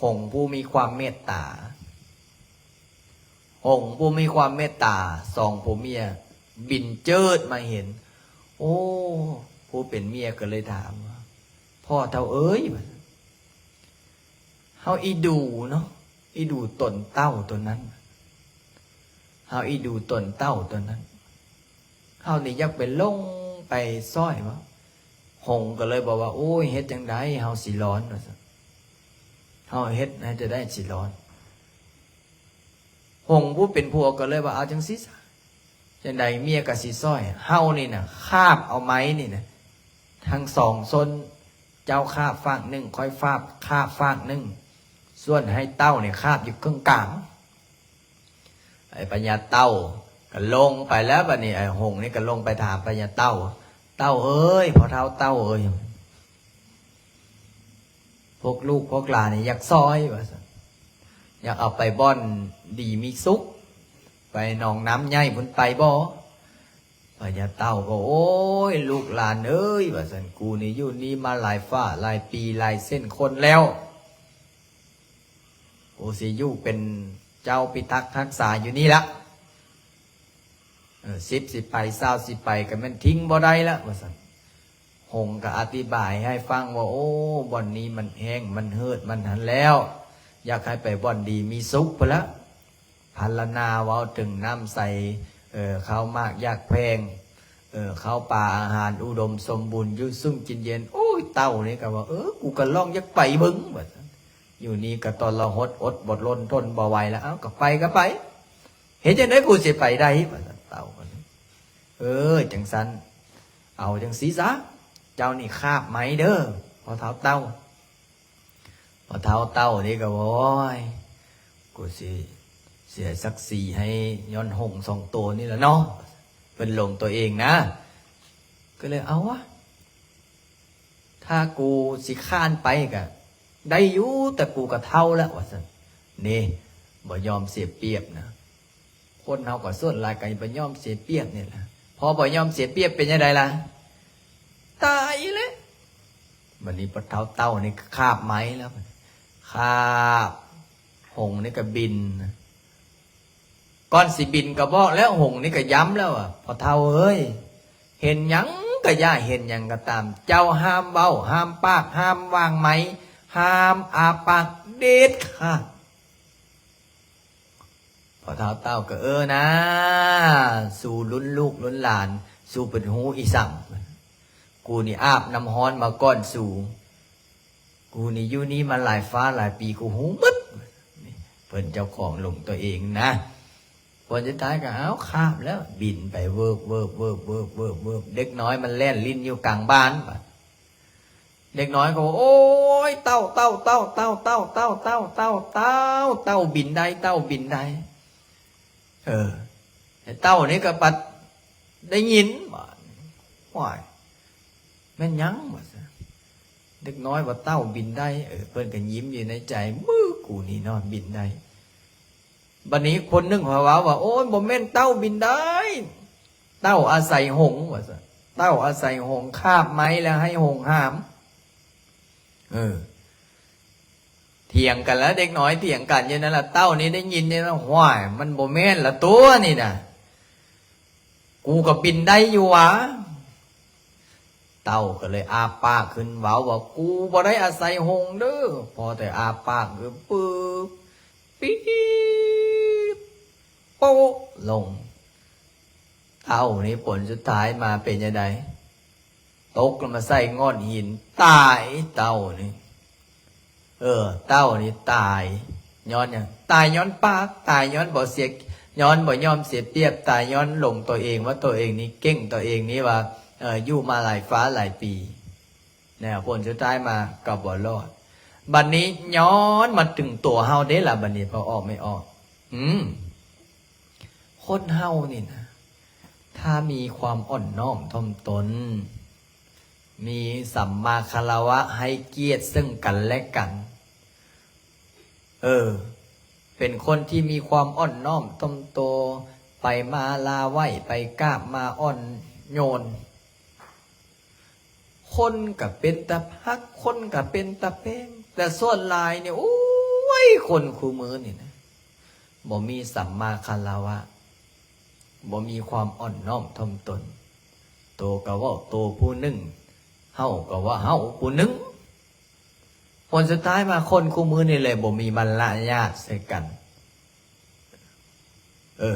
ຫົງຜູ້ມີຄວາມເມດຕາ, ຫົງຜູ້ມີຄວາມເມດຕາ ສອງຜົວເມຍບິນເຈີດມາເຫັນ. ໂອ້ ຜູ້ເປັນເມຍກໍເລີຍຖາມວ່າ ພໍ່ເຖົ້າເອີຍ ວ່າ ເຮົາອີດູເນາະ, ອີດູຕົນເຕົ່າຕົວນັ້ນ, ເຮົາອີດູຕົນເຕົ່າຕົວນັ້ນ, ເຮົານີ້ຢາກໄປຫຼົງໄປຊ່ອຍເນາະ. ຫົງກໍເລີຍບອກວ່າ ໂອ້ຍ ເຮັດຈັ່ງໃດເຮົາຊິລອດ ວ່າຊັ້ນ, ເຮົາເຮັດໃຫ້ຈະໄດ້ຊິລອດ. ຫົງຜູ້ເປັນຜົວກໍເລີຍວ່າ ເອົາຈັ່ງຊີ້ຊະ, ຈັ່ງໃດເມຍກໍຊິຊ່ອຍ. ເຮົານີ້ນະ ຄາບເອົາໄມ້ນີ້ນະ ທັງສອງສົ້ນ, ເຈົ້າຄາບຟາກໜຶ່ງ, ຂ້ອຍຟາກ ຄາບຟາກໜຶ່ງ, ສ່ວນໃຫ້ເຕົ່ານີ້ຄາບຢູ່ເຄິ່ງກາງ. ໄອ້ພະຍາເຕົ່າກໍລົງໄປແລ້ວ. ບັດນີ້ໄອ້ຫົງນີ້ກໍລົງໄປຖາມພະຍາເຕົ່າ, ເຕົ່າເອີຍ, ພໍ່ເຖົ້າເຕົ່າເອີຍ, ພວກລູກພວກຫຼານນີ້ຢາກຊ່ອຍ ວ່າຊັ້ນ, ຢາກເອົາໄປບ່ອນດີມີສຸກ, ໄປໜອງນ້ຳໃຫຍ່ພຸ້ນໄປບໍ່? ພະຍາເຕົ່າກໍ ໂອ້ຍ ລູກຫຼານເອີຍ ວ່າຊັ້ນ, ກູນີ້ຢູ່ນີ້ມາຫຼາຍຟ້າຫຼາຍປີ ຫຼາຍເຊັ່ນຄົນແລ້ວ, ກູຊິຢູ່ເປັນເຈົ້າພິທັກຮັກສາຢູ່ນີ້ລະ. ເອີ ສິບຊິໄປ ຊາວຊິໄປ ກໍແມ່ນຖິ້ມບໍ່ໄດ້ລະ ວ່າຊັ້ນ. ຫົງກໍອະທິບາຍໃຫ້ຟັງວ່າ ໂອ້ ບ່ອນນີ້ມັນແຫ້ງ ມັນເຫີດ ມັນຫັ້ນແລ້ວ, ຢາກໃຫ້ໄປບ່ອນດີມີສຸກພຸ້ນລະ. ພັນລະນາເວົ້າເຖິງນ້ຳໃສ, ເອີ ເຂົ້າໝາກຢາກແພງ, ເອີ ເຂົ້າປາອາຫານອຸດົມສົມບູນ ຢູ່ຊຸ່ມກິນເຢັນ. ໂອ້ຍ ເຕົ່ານີ້ກໍວ່າ ເອີ ກູກໍລອງຢາກໄປເບິ່ງ ວ່າຊັ້ນ. ຢູ່ນີ້ກໍທໍລະຫົດ ອົດບໍ່ລົ້ນທົນບໍ່ໄຫວລະ. ເອົ້າ ກໍໄປກໍໄປ. ເຮັດຈັ່ງໃດກູຊິໄປໄດ້ ວ່າຊັ້ນ ເຕົ່າກໍ. ເອີ ຈັ່ງຊັ້ນ ເອົາຈັ່ງຊີ້ຊະ, ເຈົ້ານີ້ຄາບໄມ້ເດີ້ ພໍ່ເຖົ້າເຕົ່າ. ພໍ່ເຖົ້າເຕົ່ານີ້ກໍ ໂອ້ຍ ກູຊິເສຍສັກສີໃຫ້ຍ້ອນຫົງສອງໂຕນີ້ລະເນາະ, ເພິ່ນຫຼົງຕົວເອງນະ. ກໍເລີຍ ເອົາວະ ຖ້າກູຊິຄ້ານໄປກະໄດ້ຢູ່, ແຕ່ກູກະເຖົ້າແລ້ວ ວ່າຊັ້ນ. ນີ້ ບໍ່ຍອມເສຍປຽບນະ, ຄົນເຮົາກໍສ່ວນຫຼາຍກໍບໍ່ຍອມເສຍປຽບນີ້ລະ. ພໍບໍ່ຍອມເສຍປຽບເປັນຈັ່ງໃດລະ? ຕາຍແລ້ວ. ບັດນີ້ພໍ່ເຖົ້າເຕົ່ານີ້ຄາບໄມ້ແລ້ວ, ຄາບ, ຫົງນີ້ກໍບິນ. ກ່ອນຊິບິນກໍບອກແລ້ວ, ຫົງນີ້ກໍຢ້ຳແລ້ວວ່າ ພໍ່ເຖົ້າເອີຍ ເຫັນຫຍັງ ກະຢ່າເຮັດຫຍັງກໍຕາມ, ເຈົ້າຫ້າມເວົ້າ, ຫ້າມປາກ, ຫ້າມວາງໄມ, ຫ້າມອ້າປາກເດັດຂາດ. ພໍ່ເຖົ້າເຕົ້າກໍ ເອີນາ, ສູລຸ້ນລູກລຸ້ນຫຼານ, ສູເປັນຮູ້ອີ່ສັງ? ກູນີ້ອາບນ້ຳຮ້ອນມາກ່ອນສູ. ກູນີ້ຢູ່ນີ້ມາຫຼາຍຟ້າຫຼາຍປີ, ກູຮູ້ໝົດ. ເພິ່ນເຈົ້າຂອງຫຼົງຕົວເອງນະ. ຜົນສຸດທ້າຍກໍ ເອົາ ຂ້າມແລ້ວ, ບິນໄປເວີບໆໆໆໆ. ເດັກນ້ອຍມັນແລ່ນຫຼິ້ນຢູ່ກາງບ້ານ. ເດັກນ້ອຍກໍ ໂອ້ຍ ເຕົ້າ ເຕົ້າ ເຕົ້າ ເຕົ້າ ເຕົ້າ ເຕົ້າ ເຕົ້າ ເຕົ້າ ເຕົ້າ ເຕົ້າ ເຕົ້າ ບິນໄດ້ ເຕົ້າບິນໄດ້. ເອີ ເຕົ້ານີ້ກໍບັດໄດ້ຍິນ ບາດນີ້ ຫ້ວຍ ແມ່ນຫຍັງ ວ່າຊັ້ນ. ເດັກນ້ອຍວ່າເຕົ້າບິນໄດ້. ເອີ ເພິ່ນກໍຍິ້ມຢູ່ໃນໃຈ, ມື້ ກູນີ້ເນາະ ບິນໄດ້. ບັດນີ້ຄົນໜຶ່ງເຂົາເວົ້າວ່າ ໂອ້ຍ ບໍ່ແມ່ນເຕົ້າບິນໄດ້, ເຕົ້າອາໄສຫົງ ວ່າຊັ້ນ, ເຕົ້າອາໄສຫົງ ຄາບໄມ້ແລ້ວໃຫ້ຫົງຫາມ. ເອີ ຖຽງກັນລະ ເດັກນ້ອຍຖຽງກັນຢູ່ນັ້ນລະ. ເຕົ້ານີ້ໄດ້ຍິນນີ້ລະ, ຫ້ວຍ ມັນບໍ່ແມ່ນລະຕົວະນີ້ນະ, ກູກໍບິນໄດ້ຢູ່ຫວາ. ເຕົ້າກໍເລີຍອ້າປາກຂຶ້ນເວົ້າວ່າ ກູບໍ່ໄດ້ອາໄສຫົງເດີ້, ພໍແຕ່ອ້າປາກ ປຶບ ປິບ ໂປະລົງ. ເຕົ້ານີ້ຜົນສຸດທ້າຍມາເປັນຈັ່ງໃດ? ຕົກລົງມາໃສ່ກ້ອນຫີນ, ຕາຍເຕົ້ານີ້. ເອີ ເຕົ້ານີ້ຕາຍຍ້ອນຫຍັງ? ຕາຍຍ້ອນປາກ, ຕາຍຍ້ອນບໍ່ເສຍ, ຍ້ອນບໍ່ຍອມເສຍປຽບ, ຕາຍຍ້ອນຫຼົງຕົວເອງວ່າຕົວເອງນີ້ເກັ່ງ, ຕົວເອງນີ້ວ່າ ເອີ ຢູ່ມາຫຼາຍຟ້າຫຼາຍປີ. ແນວ ຜົນສຸດທ້າຍມາກໍບໍ່ລອດ. ບັດນີ້ຍ້ອນມາເຖິງຕົວເຮົາເດ້ລະ, ບັດນີ້ພໍອອກໄມ່ອອກ. ອືມ ຄົນເຮົານີ້ນະ ຖ້າມີຄວາມອ່ອນນ້ອມຖ່ອມຕົນ, ມີສຳມາຄາລະວະ ໃຫ້ກຽດເຊິ່ງກັນແລະກັນ, ເອີ ເປັນຄົນທີ່ມີຄວາມອ່ອນນ້ອມຖ່ອມໂຕ, ໄປມາລາໄຫວ້, ໄປກາບມາອ່ອນໂຍນ, ຄົນກໍເປັນຕາຮັກ, ຄົນກໍເປັນຕາແພງ, ແຕ່ສ່ວນຫຼາຍນີ້ ໂອ້ຍ ຄົນຄູ່ມື້ນີ້ນະ ບໍ່ມີສຳມາຄາລະວະ, ບໍ່ມີຄວາມອ່ອນນ້ອມຖ່ອມຕົນ. ໂຕກໍເວົ້າໂຕຜູ້ໜຶ່ງ, ເຮົາກໍວ່າເຮົາຜູ້ໜຶ່ງ. ຜົນສຸດທ້າຍມາ ຄົນຄູ່ມື້ນີ້ເລີຍບໍ່ມີມາລະຍາດໃສ່ກັນ. ເອີ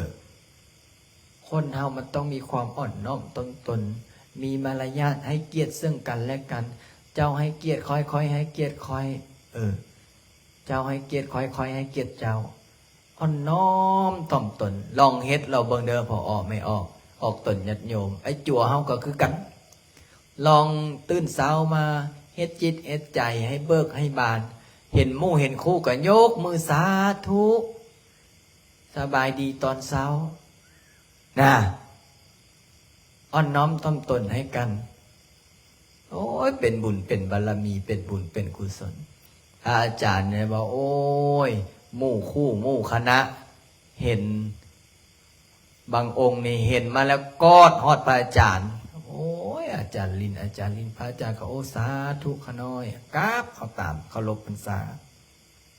ຄົນເຮົາມັນຕ້ອງມີຄວາມອ່ອນນ້ອມຖ່ອມຕົນ, ມີມາລະຍາດ, ໃຫ້ກຽດເຊິ່ງກັນແລະກັນ. ເຈົ້າໃຫ້ກຽດຂ້ອຍ, ຂ້ອຍໃຫ້ກຽດຂ້ອຍ. ເອີ ເຈົ້າໃຫ້ກຽດຂ້ອຍ, ຂ້ອຍໃຫ້ກຽດເຈົ້າ. ອ່ອນນ້ອມຖ່ອມຕົນ. ລອງເຮັດລອງເບິ່ງເດີ ພໍ່ອອກແມ່ອອກ, ອອກຕົນຍາດໂຍມ. ໄອ້ຈົວເຮົາກໍຄືກັນ. ລອງຕື່ນເຊົ້າມາເຮັດຈິດເຮັດໃຈໃຫ້ເບີກໃຫ້ບານ, ເຫັນໝູ່ເຫັນຄູ່ກໍຍົກມືສາທຸ, ສະບາຍດີຕອນເຊົ້ານະ, ອ່ອນນ້ອມຖ່ອມຕົນໃຫ້ກັນ. ໂອ້ຍ ເປັນບຸນເປັນບາລະມີ, ເປັນບຸນເປັນກຸສົນ. ພະອາຈານນີ້ວ່າ ໂອ້ຍ ໝູ່ຄູ່ໝູ່ຄະນະ ເຫັນ ບາງອົງນີ້ເຫັນມາແລ້ວກອດຮອດພະອາຈານ. ໂອ້ຍ ອາຈານລິນ, ອາຈານລິນ, ພະອາຈານກໍ ໂອ້ ສາທຸຂ້ານ້ອຍ, ກາບເອົາຕາມເຄົາລົບພັນສາ,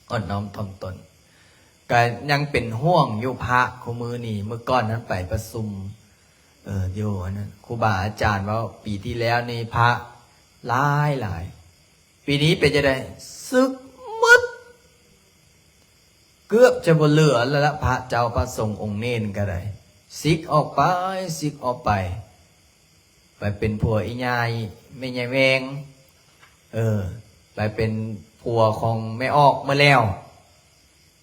ອ່ອນນ້ອມຖ່ອມຕົນ. ກະຍັງເປັນຫ່ວງຢູ່ພະຄູ່ມື້ນີ້, ມື້ກ່ອນນັ້ນໄປປະຊຸມ ເອີ ຢູ່ອັນນັ້ນ ຄູບາອາຈານເວົ້າ ປີທີ່ແລ້ວນີ້ພະຫຼາຍໆ, ປີນີ້ເປັນຈັ່ງໃດ? ສຶກໝົດ. ເກືອບຈະບໍ່ເຫຼືອແລ້ວລະ ພະເຈົ້າພະສົງອົງເນນກໍໄດ້ ສິກອອກໄປ ສິກອອກໄປ ໄປເປັນຜົວອີ່ຍາຍແມ່ຍາຍແວງ, ເອີ ໄປເປັນຜົວຂອງແມ່ອອກໝົດແລ້ວ.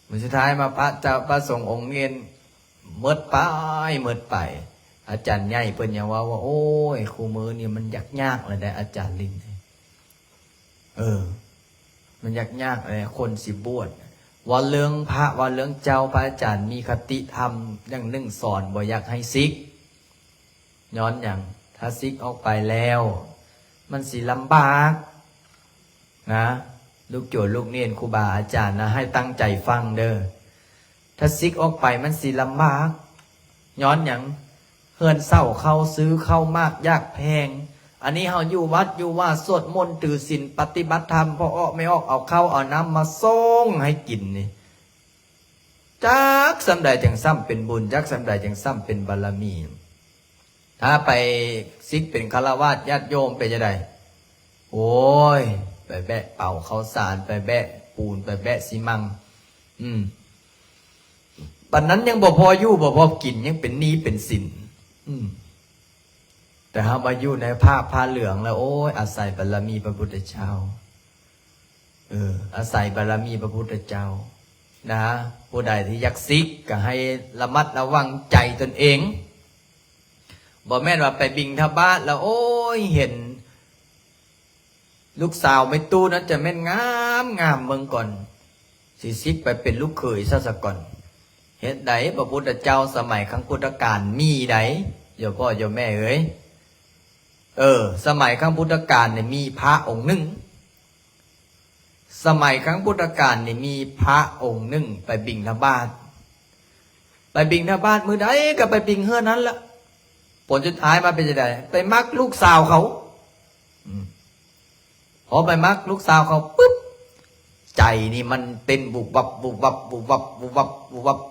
ມື້ສຸດທ້າຍມາ ພະເຈົ້າພະສົງອົງເນນໝົດໄປ ໝົດໄປ. ອາຈານໃຫຍ່ເພິ່ນຍັງເວົ້າວ່າ ໂອ້ຍ ຄູ່ມື້ນີ້ມັນຍາກໆແລ້ວໄດ໋ ອາຈານລິນ. ເອີ ມັນຍາກໆແຫຼະ ຄົນຊິບວດ. ເວົ້າເລື່ອງພະ ເວົ້າເລື່ອງເຈົ້າ ພະອາຈານມີຄະຕິທຳຢ່າງໜຶ່ງ ສອນບໍ່ຢາກໃຫ້ສິກ. ຍ້ອນຫຍັງ? ຖ້າສິກອອກໄປແລ້ວ ມັນຊິລຳບາກນະ. ລູກໂຈລູກເນນ ຄູບາອາຈານນະ ໃຫ້ຕັ້ງໃຈຟັງເດີ. ຖ້າສິກອອກໄປມັນຊິລຳບາກ. ຍ້ອນຫຍັງ? ເຮືອນເຊົ່າເຂົ້າຊື້ເຂົ້າໝາກຢາກແພງ. ອັນນີ້ເຮົາຢູ່ວັດຢູ່ວາ ສວດມົນຖືສິນ ປະຕິບັດທຳ, ພໍ່ອອກແມ່ອອກ ເອົາເຂົ້າເອົານ້ຳມາສົ່ງໃຫ້ກິນນີ້ ຈັກສ່ຳໃດຈັ່ງສ່ຳເປັນບຸນ, ຈັກສ່ຳໃດຈັ່ງສ່ຳເປັນບາລະມີ. ຖ້າໄປສິກເປັນຄາລະວາດຍາດໂຍມເປັນຈັ່ງໃດ? ໂອ້ຍ ໄປແບກເປົາເຂົ້າສານ ໄປແບກປູນ ໄປແບກຊີມັງ ອືມ ປານນັ້ນຍັງບໍ່ພໍຢູ່ບໍ່ພໍກິນ ຍັງເປັນໜີ້ເປັນສິນ ອືມ ແຕ່ເຮົາມາຢູ່ໃນພາກຜ້າເຫຼືອງແລ້ວ ໂອ້ຍ ອາໄສບາລະມີພະພຸດທະເຈົ້າ ເອີ ອາໄສບາລະມີພະພຸດທະເຈົ້ານະ. ຜູ້ໃດທີ່ຢາກສິກກໍໃຫ້ລະມັດລະວັງໃຈຕົນເອງ ບໍ່ແມ່ນວ່າໄປບິນທະບາດແລ້ວ ໂອ້ຍ ເຫັນລູກສາວແມ່ຕູ້ນັ້ນຈະແມ່ນງາມໆ ເບິ່ງກ່ອນ ຊິສິກໄປເປັນລູກເຂີຍຊະສາກ່ອນ. ເຮັດໃດ ພະພຸດທະເຈົ້າສະໄໝຄັ້ງພຸດທະການມີໃດ ໂຍມພໍ່ໂຍມແມ່ເອີຍ. ເອີ ສະໄໝຄັ້ງພຸດທະການນີ້ມີພະອົງໜຶ່ງ ສະໄໝຄັ້ງພຸດທະການນີ້ມີພະອົງໜຶ່ງໄປບິນທະບາດ ໄປບິນທະບາດມື້ໃດກໍໄປບິນເຮືອນນັ້ນລະ. ຜົນສຸດທ້າຍມາເປັນຈັ່ງໃດ? ໄປມັກລູກສາວເຂົາ ອືມ ພໍໄປມັກລູກສາວເຂົາປຶບ ໃຈນີ້ມັນເຕັ້ນວຸບວັບ ວຸບວັບ ວຸບວັບ ວຸບວັບ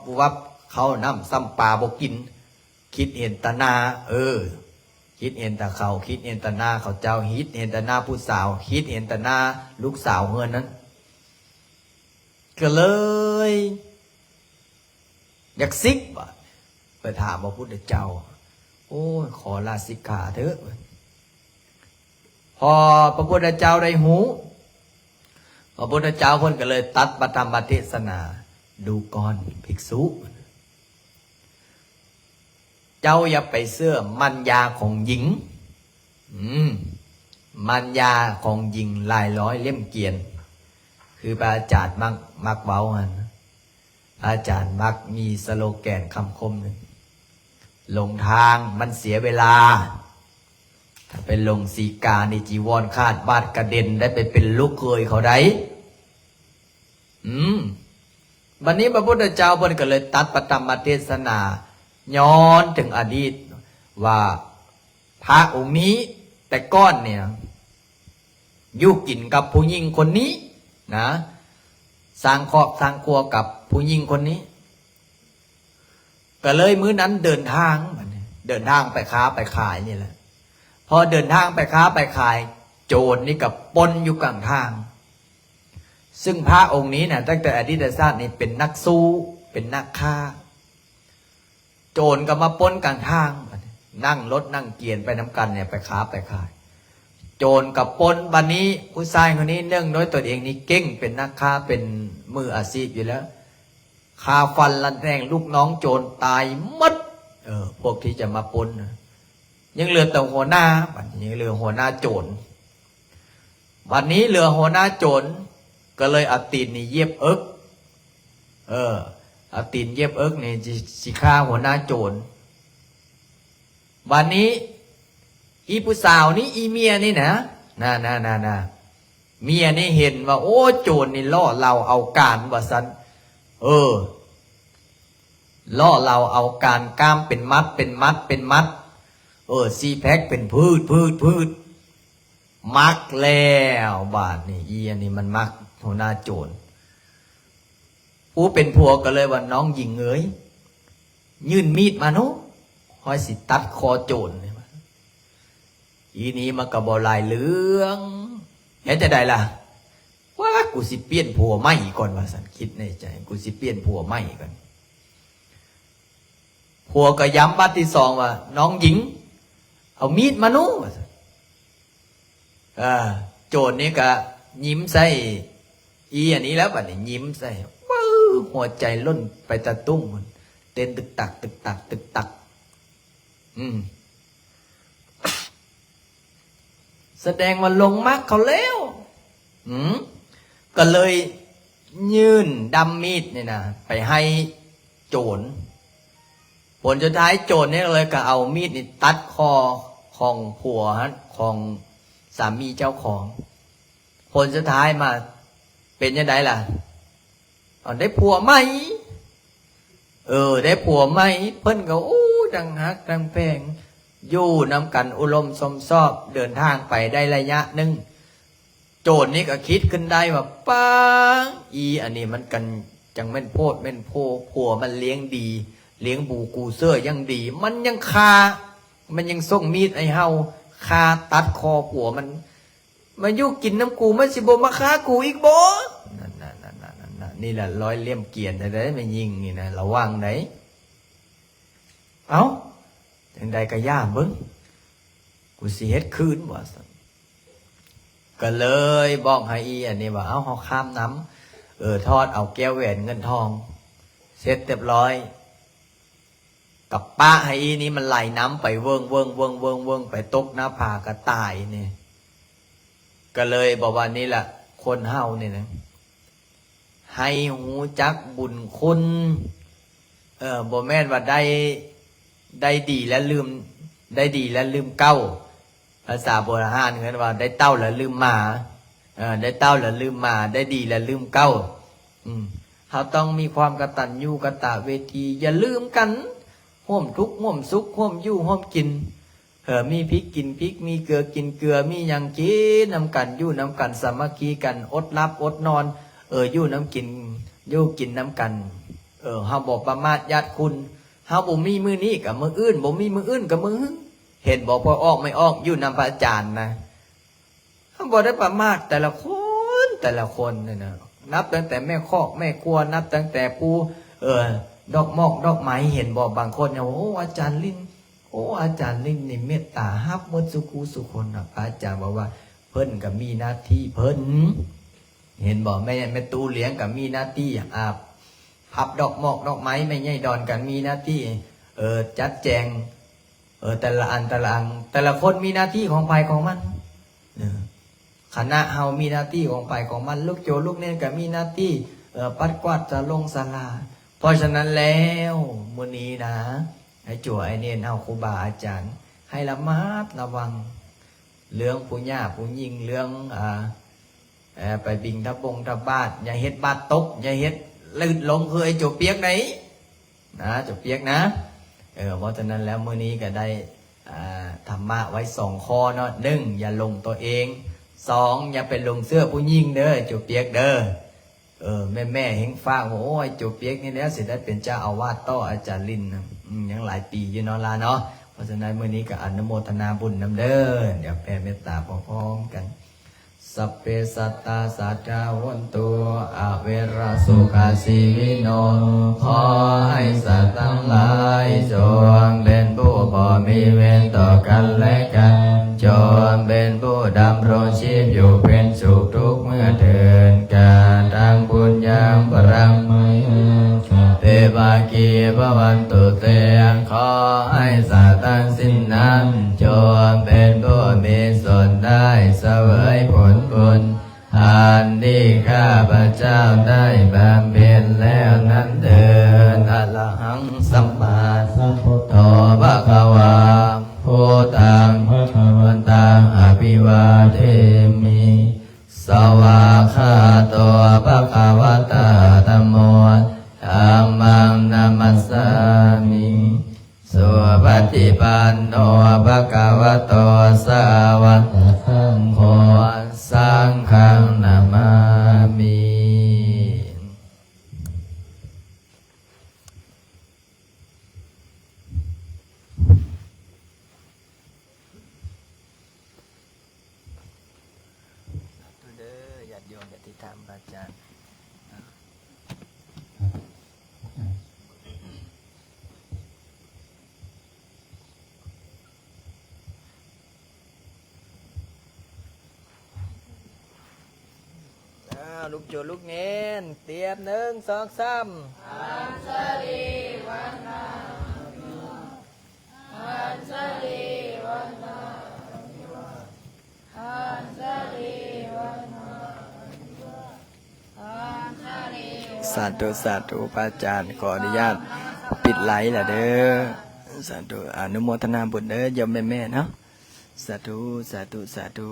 ວຸບວັບ ເຂົ້ານ້ຳຊ້ຳປາບໍ່ກິນ ຄິດເຫັນແຕ່ໜ້າ ເອີ ຄິດເຫັນແຕ່ເຂົາ ຄິດເຫັນແຕ່ໜ້າເຂົາເຈົ້າ ຄິດເຫັນແຕ່ໜ້າຜູ້ສາວ ຄິດເຫັນແຕ່ໜ້າລູກສາວເຮືອນນັ້ນ ກໍເລີຍຢາກສິກບາດ ໄປຖາມພະພຸດທະເຈົ້າ ໂອ້ຍ ຂໍລາສິກຂາເຖາະ. ພໍພະພຸດທະເຈົ້າໄດ້ຮູ້ ພະພຸດທະເຈົ້າເພິ່ນກໍເລີຍຕັດພະທຳມະເທດສະໜາ ດູກ່ອນ ພິກສຸ ເຈົ້າຢ່າໄປເຊື່ອມັນຍາຂອງຍິງ ອືມ ມັນຍາຂອງຍິງຫຼາຍຮ້ອຍເຫຼັ້ມກຽນ ຄືພະອາຈານມັກ ມັກເວົ້າຫັ້ນ ພະອາຈານມັກມີສະໂລແກນຄຳຄົມໜຶ່ງ ຫຼົງທາງມັນເສຍເວລາ ຖ້າໄປຫຼົງສີການີ້ ຈີວອນຂາດບາດກະເດັນ ໄດ້ໄປເປັນລູກເຂີຍເຂົາໃດ໋. ອືມ ບັດນີ້ພະພຸດທະເຈົ້າເພິ່ນກໍເລີຍຕັດພະທຳມະເທດສະໜາ ຍ້ອນເຖິງອະດີດວ່າ ພະອົງນີ້ແຕ່ກ່ອນນີ້ນະ ຢູ່ກິນກັບຜູ້ຍິງຄົນນີ້ນະ ສ້າງຄອບສ້າງຄົວກັບຜູ້ຍິງຄົນນີ້ ກໍເລີຍມື້ນັ້ນເດີນທາງ ບາດນີ້ເດີນທາງໄປຄ້າໄປຂາຍນີ້ແຫຼະ. ພໍເດີນທາງໄປຄ້າໄປຂາຍ ໂຈນນີ້ກໍປົນຢູ່ກາງທາງ ຊຶ່ງພະອົງນີ້ນະ ຕັ້ງແຕ່ອະດີດຕະຊາດນີ້ເປັນນັກສູ້ ເປັນນັກຄ້າ ໂຈນກໍມາປົນກາງທາງ ບາດນີ້ ນັ່ງລົດນັ່ງກຽນໄປນຳກັນນີ້ ໄປຄ້າໄປຂາຍ ໂຈນກໍປົນ. ບາດນີ້ຜູ້ຊາຍຄົນນີ້ ເນື່ອງດ້ວຍຕົນເອງນີ້ເກັ່ງ ເປັນນັກຄ້າ ເປັນມືອາຊີບຢູ່ແລ້ວ ຄາຟັນລັດແທງລູກນ້ອງໂຈນຕາຍໝົດ ເອີ ພວກທີ່ຈະມາປົນນະ ຍັງເຫຼືອແຕ່ຫົວໜ້າ ບາດນີ້ຍັງເຫຼືອຫົວໜ້າໂຈນ. ບາດນີ້ເຫຼືອຫົວໜ້າໂຈນ ກໍເລີຍເອົາຕີນນີ້ຢຽບເອິກ ເອີ ເອົາຕີນຢຽບເອິກນີ້ ຊິ ຊິຂ້າຫົວໜ້າໂຈນ. ບາດນີ້ອີຜູ້ສາວນີ້ ອີເມຍນີ້ນະ ນະ ນະ ນະ ນະ ເມຍນີ້ເຫັນວ່າ ໂອ້ ໂຈນນີ້ຫຼໍ່ເຫຼົ່າເອົາການວ່າຊັ້ນ ເອີ ຫຼໍ່ເຫຼົ່າເອົາການ ກ້າມເປັນມັດ ເປັນມັດ ເປັນມັດ ເອີ ຊີແພັກເປັນພືດ ພືດ ພືດ ມັກແລ້ວ ບາດນີ້ ອີອັນນີ້ມັນມັກຫົວໜ້າໂຈນ. ຜູ້ເປັນຜົວກໍເລີຍວ່າ ນ້ອງຍິງເອີຍ ຍື່ນມີດມາໂນ ຂ້ອຍຊິຕັດຄໍໂຈນ. ອີນີ້ມັນກໍບໍ່ຫຼາຍເລື່ອງ ເຮັດຈັ່ງໃດລະ? ວ່າ ກູຊິປ່ຽນຜົວໃໝ່ກ່ອນວ່າຊັ້ນ ຄິດໃນໃຈ ກູຊິປ່ຽນຜົວໃໝ່ກ່ອນ. ຜົວກໍຢ້ຳບາດທີສອງວ່າ ນ້ອງຍິງ ເອົາມີດມາໂນ ວ່າຊັ້ນ. ເອີ ໂຈນນີ້ກໍຍິ້ມໃສ່ອີອັນນີ້ແລ້ວ ບາດນີ້ຍິ້ມໃສ່ ວື ຫົວໃຈຫຼົ່ນໄປຕາຕຸ້ງ ເຕັ້ນຕຶກຕັກ ຕຶກຕັກ ຕຶກຕັກ ອືມ ສະແດງວ່າຫຼົງມັກເຂົາແລ້ວ ອືມ ກໍເລີຍຍື່ນດ້ຳມີດນີ້ນະ ໄປໃຫ້ໂຈນ. ຜົນສຸດທ້າຍໂຈນນີ້ເລີຍກໍເອົາມີດນີ້ຕັດຄໍຂອງຜົວຫັ້ນ ຂອງສາມີເຈົ້າຂອງ. ຜົນສຸດທ້າຍມາເປັນຈັ່ງໃດລະ? ເອົາ ໄດ້ຜົວໃໝ່. ເອີ ໄດ້ຜົວໃໝ່ ເພິ່ນກໍ ໂອ້ ທັງຮັກທັງແພງ ຢູ່ນຳກັນອຸດົມສົມຊອບ ເດີນທາງໄປໄດ້ໄລຍະໜຶ່ງ ໂຈນນີ້ກໍຄິດຂຶ້ນໄດ້ວ່າ ປ້າ ອີອັນນີ້ມັນກັນ ຈັ່ງແມ່ນໂພດແມ່ນໂພ ຜົວມັນລ້ຽງດີ ລ້ຽງດູກູເສືອຢ່າງດີ ມັນຍັງຂ້າ ມັນຍັງສົ່ງມີດໃຫ້ເຮົາຂ້າຕັດຄໍຜົວມັນ ມາຢູ່ກິນນຳກູ ມັນຊິບໍ່ມາຂ້າກູອີກບໍ່? ນັ້ນໆໆໆ ນີ້ແຫຼະລອຍເຫຼັ້ມກຽນແທ້ໆ ແມ່ຍິງນີ້ນະ ລະວັງໃດ໋. ເອົ້າ ຈັ່ງໃດກໍຢ່າເບິ່ງ ກູຊິເຮັດຄືນວ່າຊັ້ນ. ກໍເລີຍບອກໃຫ້ອີອັນນີ້ວ່າ ເອົາ ເຮົາຂ້າມນ້ຳ ເອີ ຖອດເອົາແກ້ວແຫວນເງິນທອງ ເສັດຮຽບຮ້ອຍ ກໍປະໃຫ້ອີນີ້ມັນໄຫຼນ້ຳໄປເວີ້ງໆໆໆ ໄປຕົກໜ້າຜາກໍຕາຍນີ້. ກໍເລີຍບອກວ່ານີ້ລະ ຄົນເຮົານີ້ນະ ໃຫ້ຮູ້ຈັກບຸນຄຸນ ເອີ ບໍ່ແມ່ນວ່າໄດ້ ໄດ້ດີແລ້ວລືມ ໄດ້ດີແລ້ວລືມເກົ່າ. ພາສາໂບລານເອີ້ນວ່າ ໄດ້ເຕົ້າແລ້ວລືມໝາ ເອີ ໄດ້ເຕົ້າແລ້ວລືມໝາ ໄດ້ດີແລ້ວລືມເກົ່າ. ອືມ ເຮົາຕ້ອງມີຄວາມກະຕັນຍູກະຕະເວທີ ຢ່າລືມກັນ ຮ່ວມທຸກຮ່ວມສຸກ ຮ່ວມຢູ່ຮ່ວມກິນ ເອີ ມີພິກກິນພິກ ມີເກືອກິນເກືອ ມີຫຍັງກິນນຳກັນ ຢູ່ນຳກັນ ສາມັກຄີກັນ ອົດຫຼັບອົດນອນ ເອີ ຢູ່ນຳກິນ ຢູ່ກິນນຳກັນ. ເອີ ເຮົາບໍ່ປະໝາດຍາດຄຸນ ເຮົາບໍ່ມີມື້ນີ້ກໍມື້ອື່ນ ບໍ່ມີມື້ອື່ນກໍມື້ຫຶ່ງ. ເຫັນບໍ່ ພວກອອກໄມ້ອອກ ຢູ່ນຳພະອາຈານນະ ເຮົາບໍ່ໄດ້ປະໝາດແຕ່ລະຄົນ ແຕ່ລະຄົນນີ້ນະ ນັບຕັ້ງແຕ່ແມ່ຄອກແມ່ຄົວ ນັບຕັ້ງແຕ່ຜູ້ ເອີ ດອກໝອກດອກໄມ້ ເຫັນບໍ່ ບາງຄົນ ໂອ້ ອາຈານລິນ ໂອ້ ອາຈານລິນນີ້ເມດຕາຮັບໝົດສູ່ຄູ່ສູ່ຄົນນະ. ພະອາຈານບອກວ່າ ເພິ່ນກໍມີໜ້າທີ່ເພິ່ນ ເຫັນບໍ່ ແມ່ ແມ່ຕູ້ລ້ຽງກໍມີໜ້າທີ່ ອາ ພັບດອກໝອກດອກໄມ້ ແມ່ໃຫຍ່ດອນກໍມີໜ້າທີ່ ເອີ ຈັດແຈງ ເອີ ແຕ່ລະອັນ ແຕ່ລະອັນ ແຕ່ລະຄົນມີໜ້າທີ່ຂອງໃຜຂອງມັນ ເອີ ຄະນະເຮົາມີໜ້າທີ່ຂອງໃຜຂອງມັນ ລູກໂຈລູກເນນກໍມີໜ້າທີ່ ເອີ ປັດກວາດສາລົງສາລາ. ເພາະສະນັ້ນແລ້ວ ມື້ນີ້ນະ ອ້າຍໂຈອ້າຍເນນເຮົາ ຄູບາອາຈານ ໃຫ້ລະມັດລະວັງ ເລື່ອງຜູ້ຫຍ່າຜູ້ຍິງ ເລື່ອງ ອາ ເອີ ໄປບິນທະບົງທະບາດ ຢ່າເຮັດບາດຕົກ ຢ່າເຮັດລື່ນລົງຄືໄອ້ໂຈປຽກໃດ໋ນະ ໂຈປຽກນະ. ເອີ ເພາະສະນັ້ນແລ້ວ ມື້ນີ້ກໍໄດ້ ອາ ທຳມະໄວ້ສອງຂໍ້ເນາະ ໜຶ່ງ ຢ່າຫຼົງຕົວເອງ ສອງ ຢ່າໄປຫຼົງເຊື່ອຜູ້ຍິງເດີ ໂຈປຽກເດີ. ເອີ ແມ່ໆແຮ່ງຝາກວ່າ ໂອ້ຍ ໂຈປຽກນີ້ແຫຼະຊິໄດ້ເປັນເຈົ້າອາວາດຕໍ່ອາຈານລິນນະ ອືມ ຍັງຫຼາຍປີຢູ່ເນາະຫຼາເນາະ. ເພາະສະນັ້ນ ມື້ນີ້ກໍອະນຸໂມທະນາບຸນນຳເດີ ດຽວແຜ່ເມດຕາພ້ອມໆກັນ. ສັບເພສັດຕາ ສັດທາ ໂຫນຕຸ ອະເວລະ ສຸຂະຊີວິໂນ ຂໍໃຫ້ສັດທັງຫຼາຍ ຈົ່ງເປັນຜູ້ບໍ່ມີເວນຕໍ່ກັນແລະກັນ ຈົ່ງເປັນຜູ້ດຳລົງຊີບຢູ່ເປັນສຸກທຸກເມື່ອເທີ້ນ ກະຕັງ ປຸນຍັງ ພະລັງ ມະຍັງ ສັບເພ ພາຄີ ພະວັນຕຸ ເຕ ຂໍໃຫ້ສັດທັງສິ້ນນັ້ນ ຈົ່ງເປັນຜູ້ມີສ່ວນໄດ້ສະເຫວີຍຜົນບຸນ ອັນທີ່ຂ້າພະເຈົ້າໄດ້ບຳເພັນແລ້ວນັ້ນເທີ້ນ. ອະລະຫັງ ສຳມາສຳພຸດໂທ ພະຄະວາ ພຸດທັງ ພະຄະວັນຕັງ ອະພິວາເທມິ ສະວາຄາໂຕ ພະຄະວະຕາ ທຳໂມ ທຳມັງ ນະມັດສາມິ ສຸປະຕິປັນໂນ ພະຄະວະໂຕ ສາວະກະສັງໂຄ ສັງຄັງ ນະມາມິ. ສາທຸເດີ ຍາດໂຍມ ອະທິຖານພະອາຈານ. ອ້າວ ລູກໂຈລູກເນນ ຕຽມ ໜຶ່ງ ສອງ ສາມ. ສາທຸ ສາທຸ ພະອາຈານ ຂໍອະນຸຍາດປິດໄລລະເດີ. ສາທຸ ອະນຸໂມທະນາບຸນເດີ ໂຍມແມ່ໆເນາະ. ສາທຸ ສາທຸ ສາທຸ.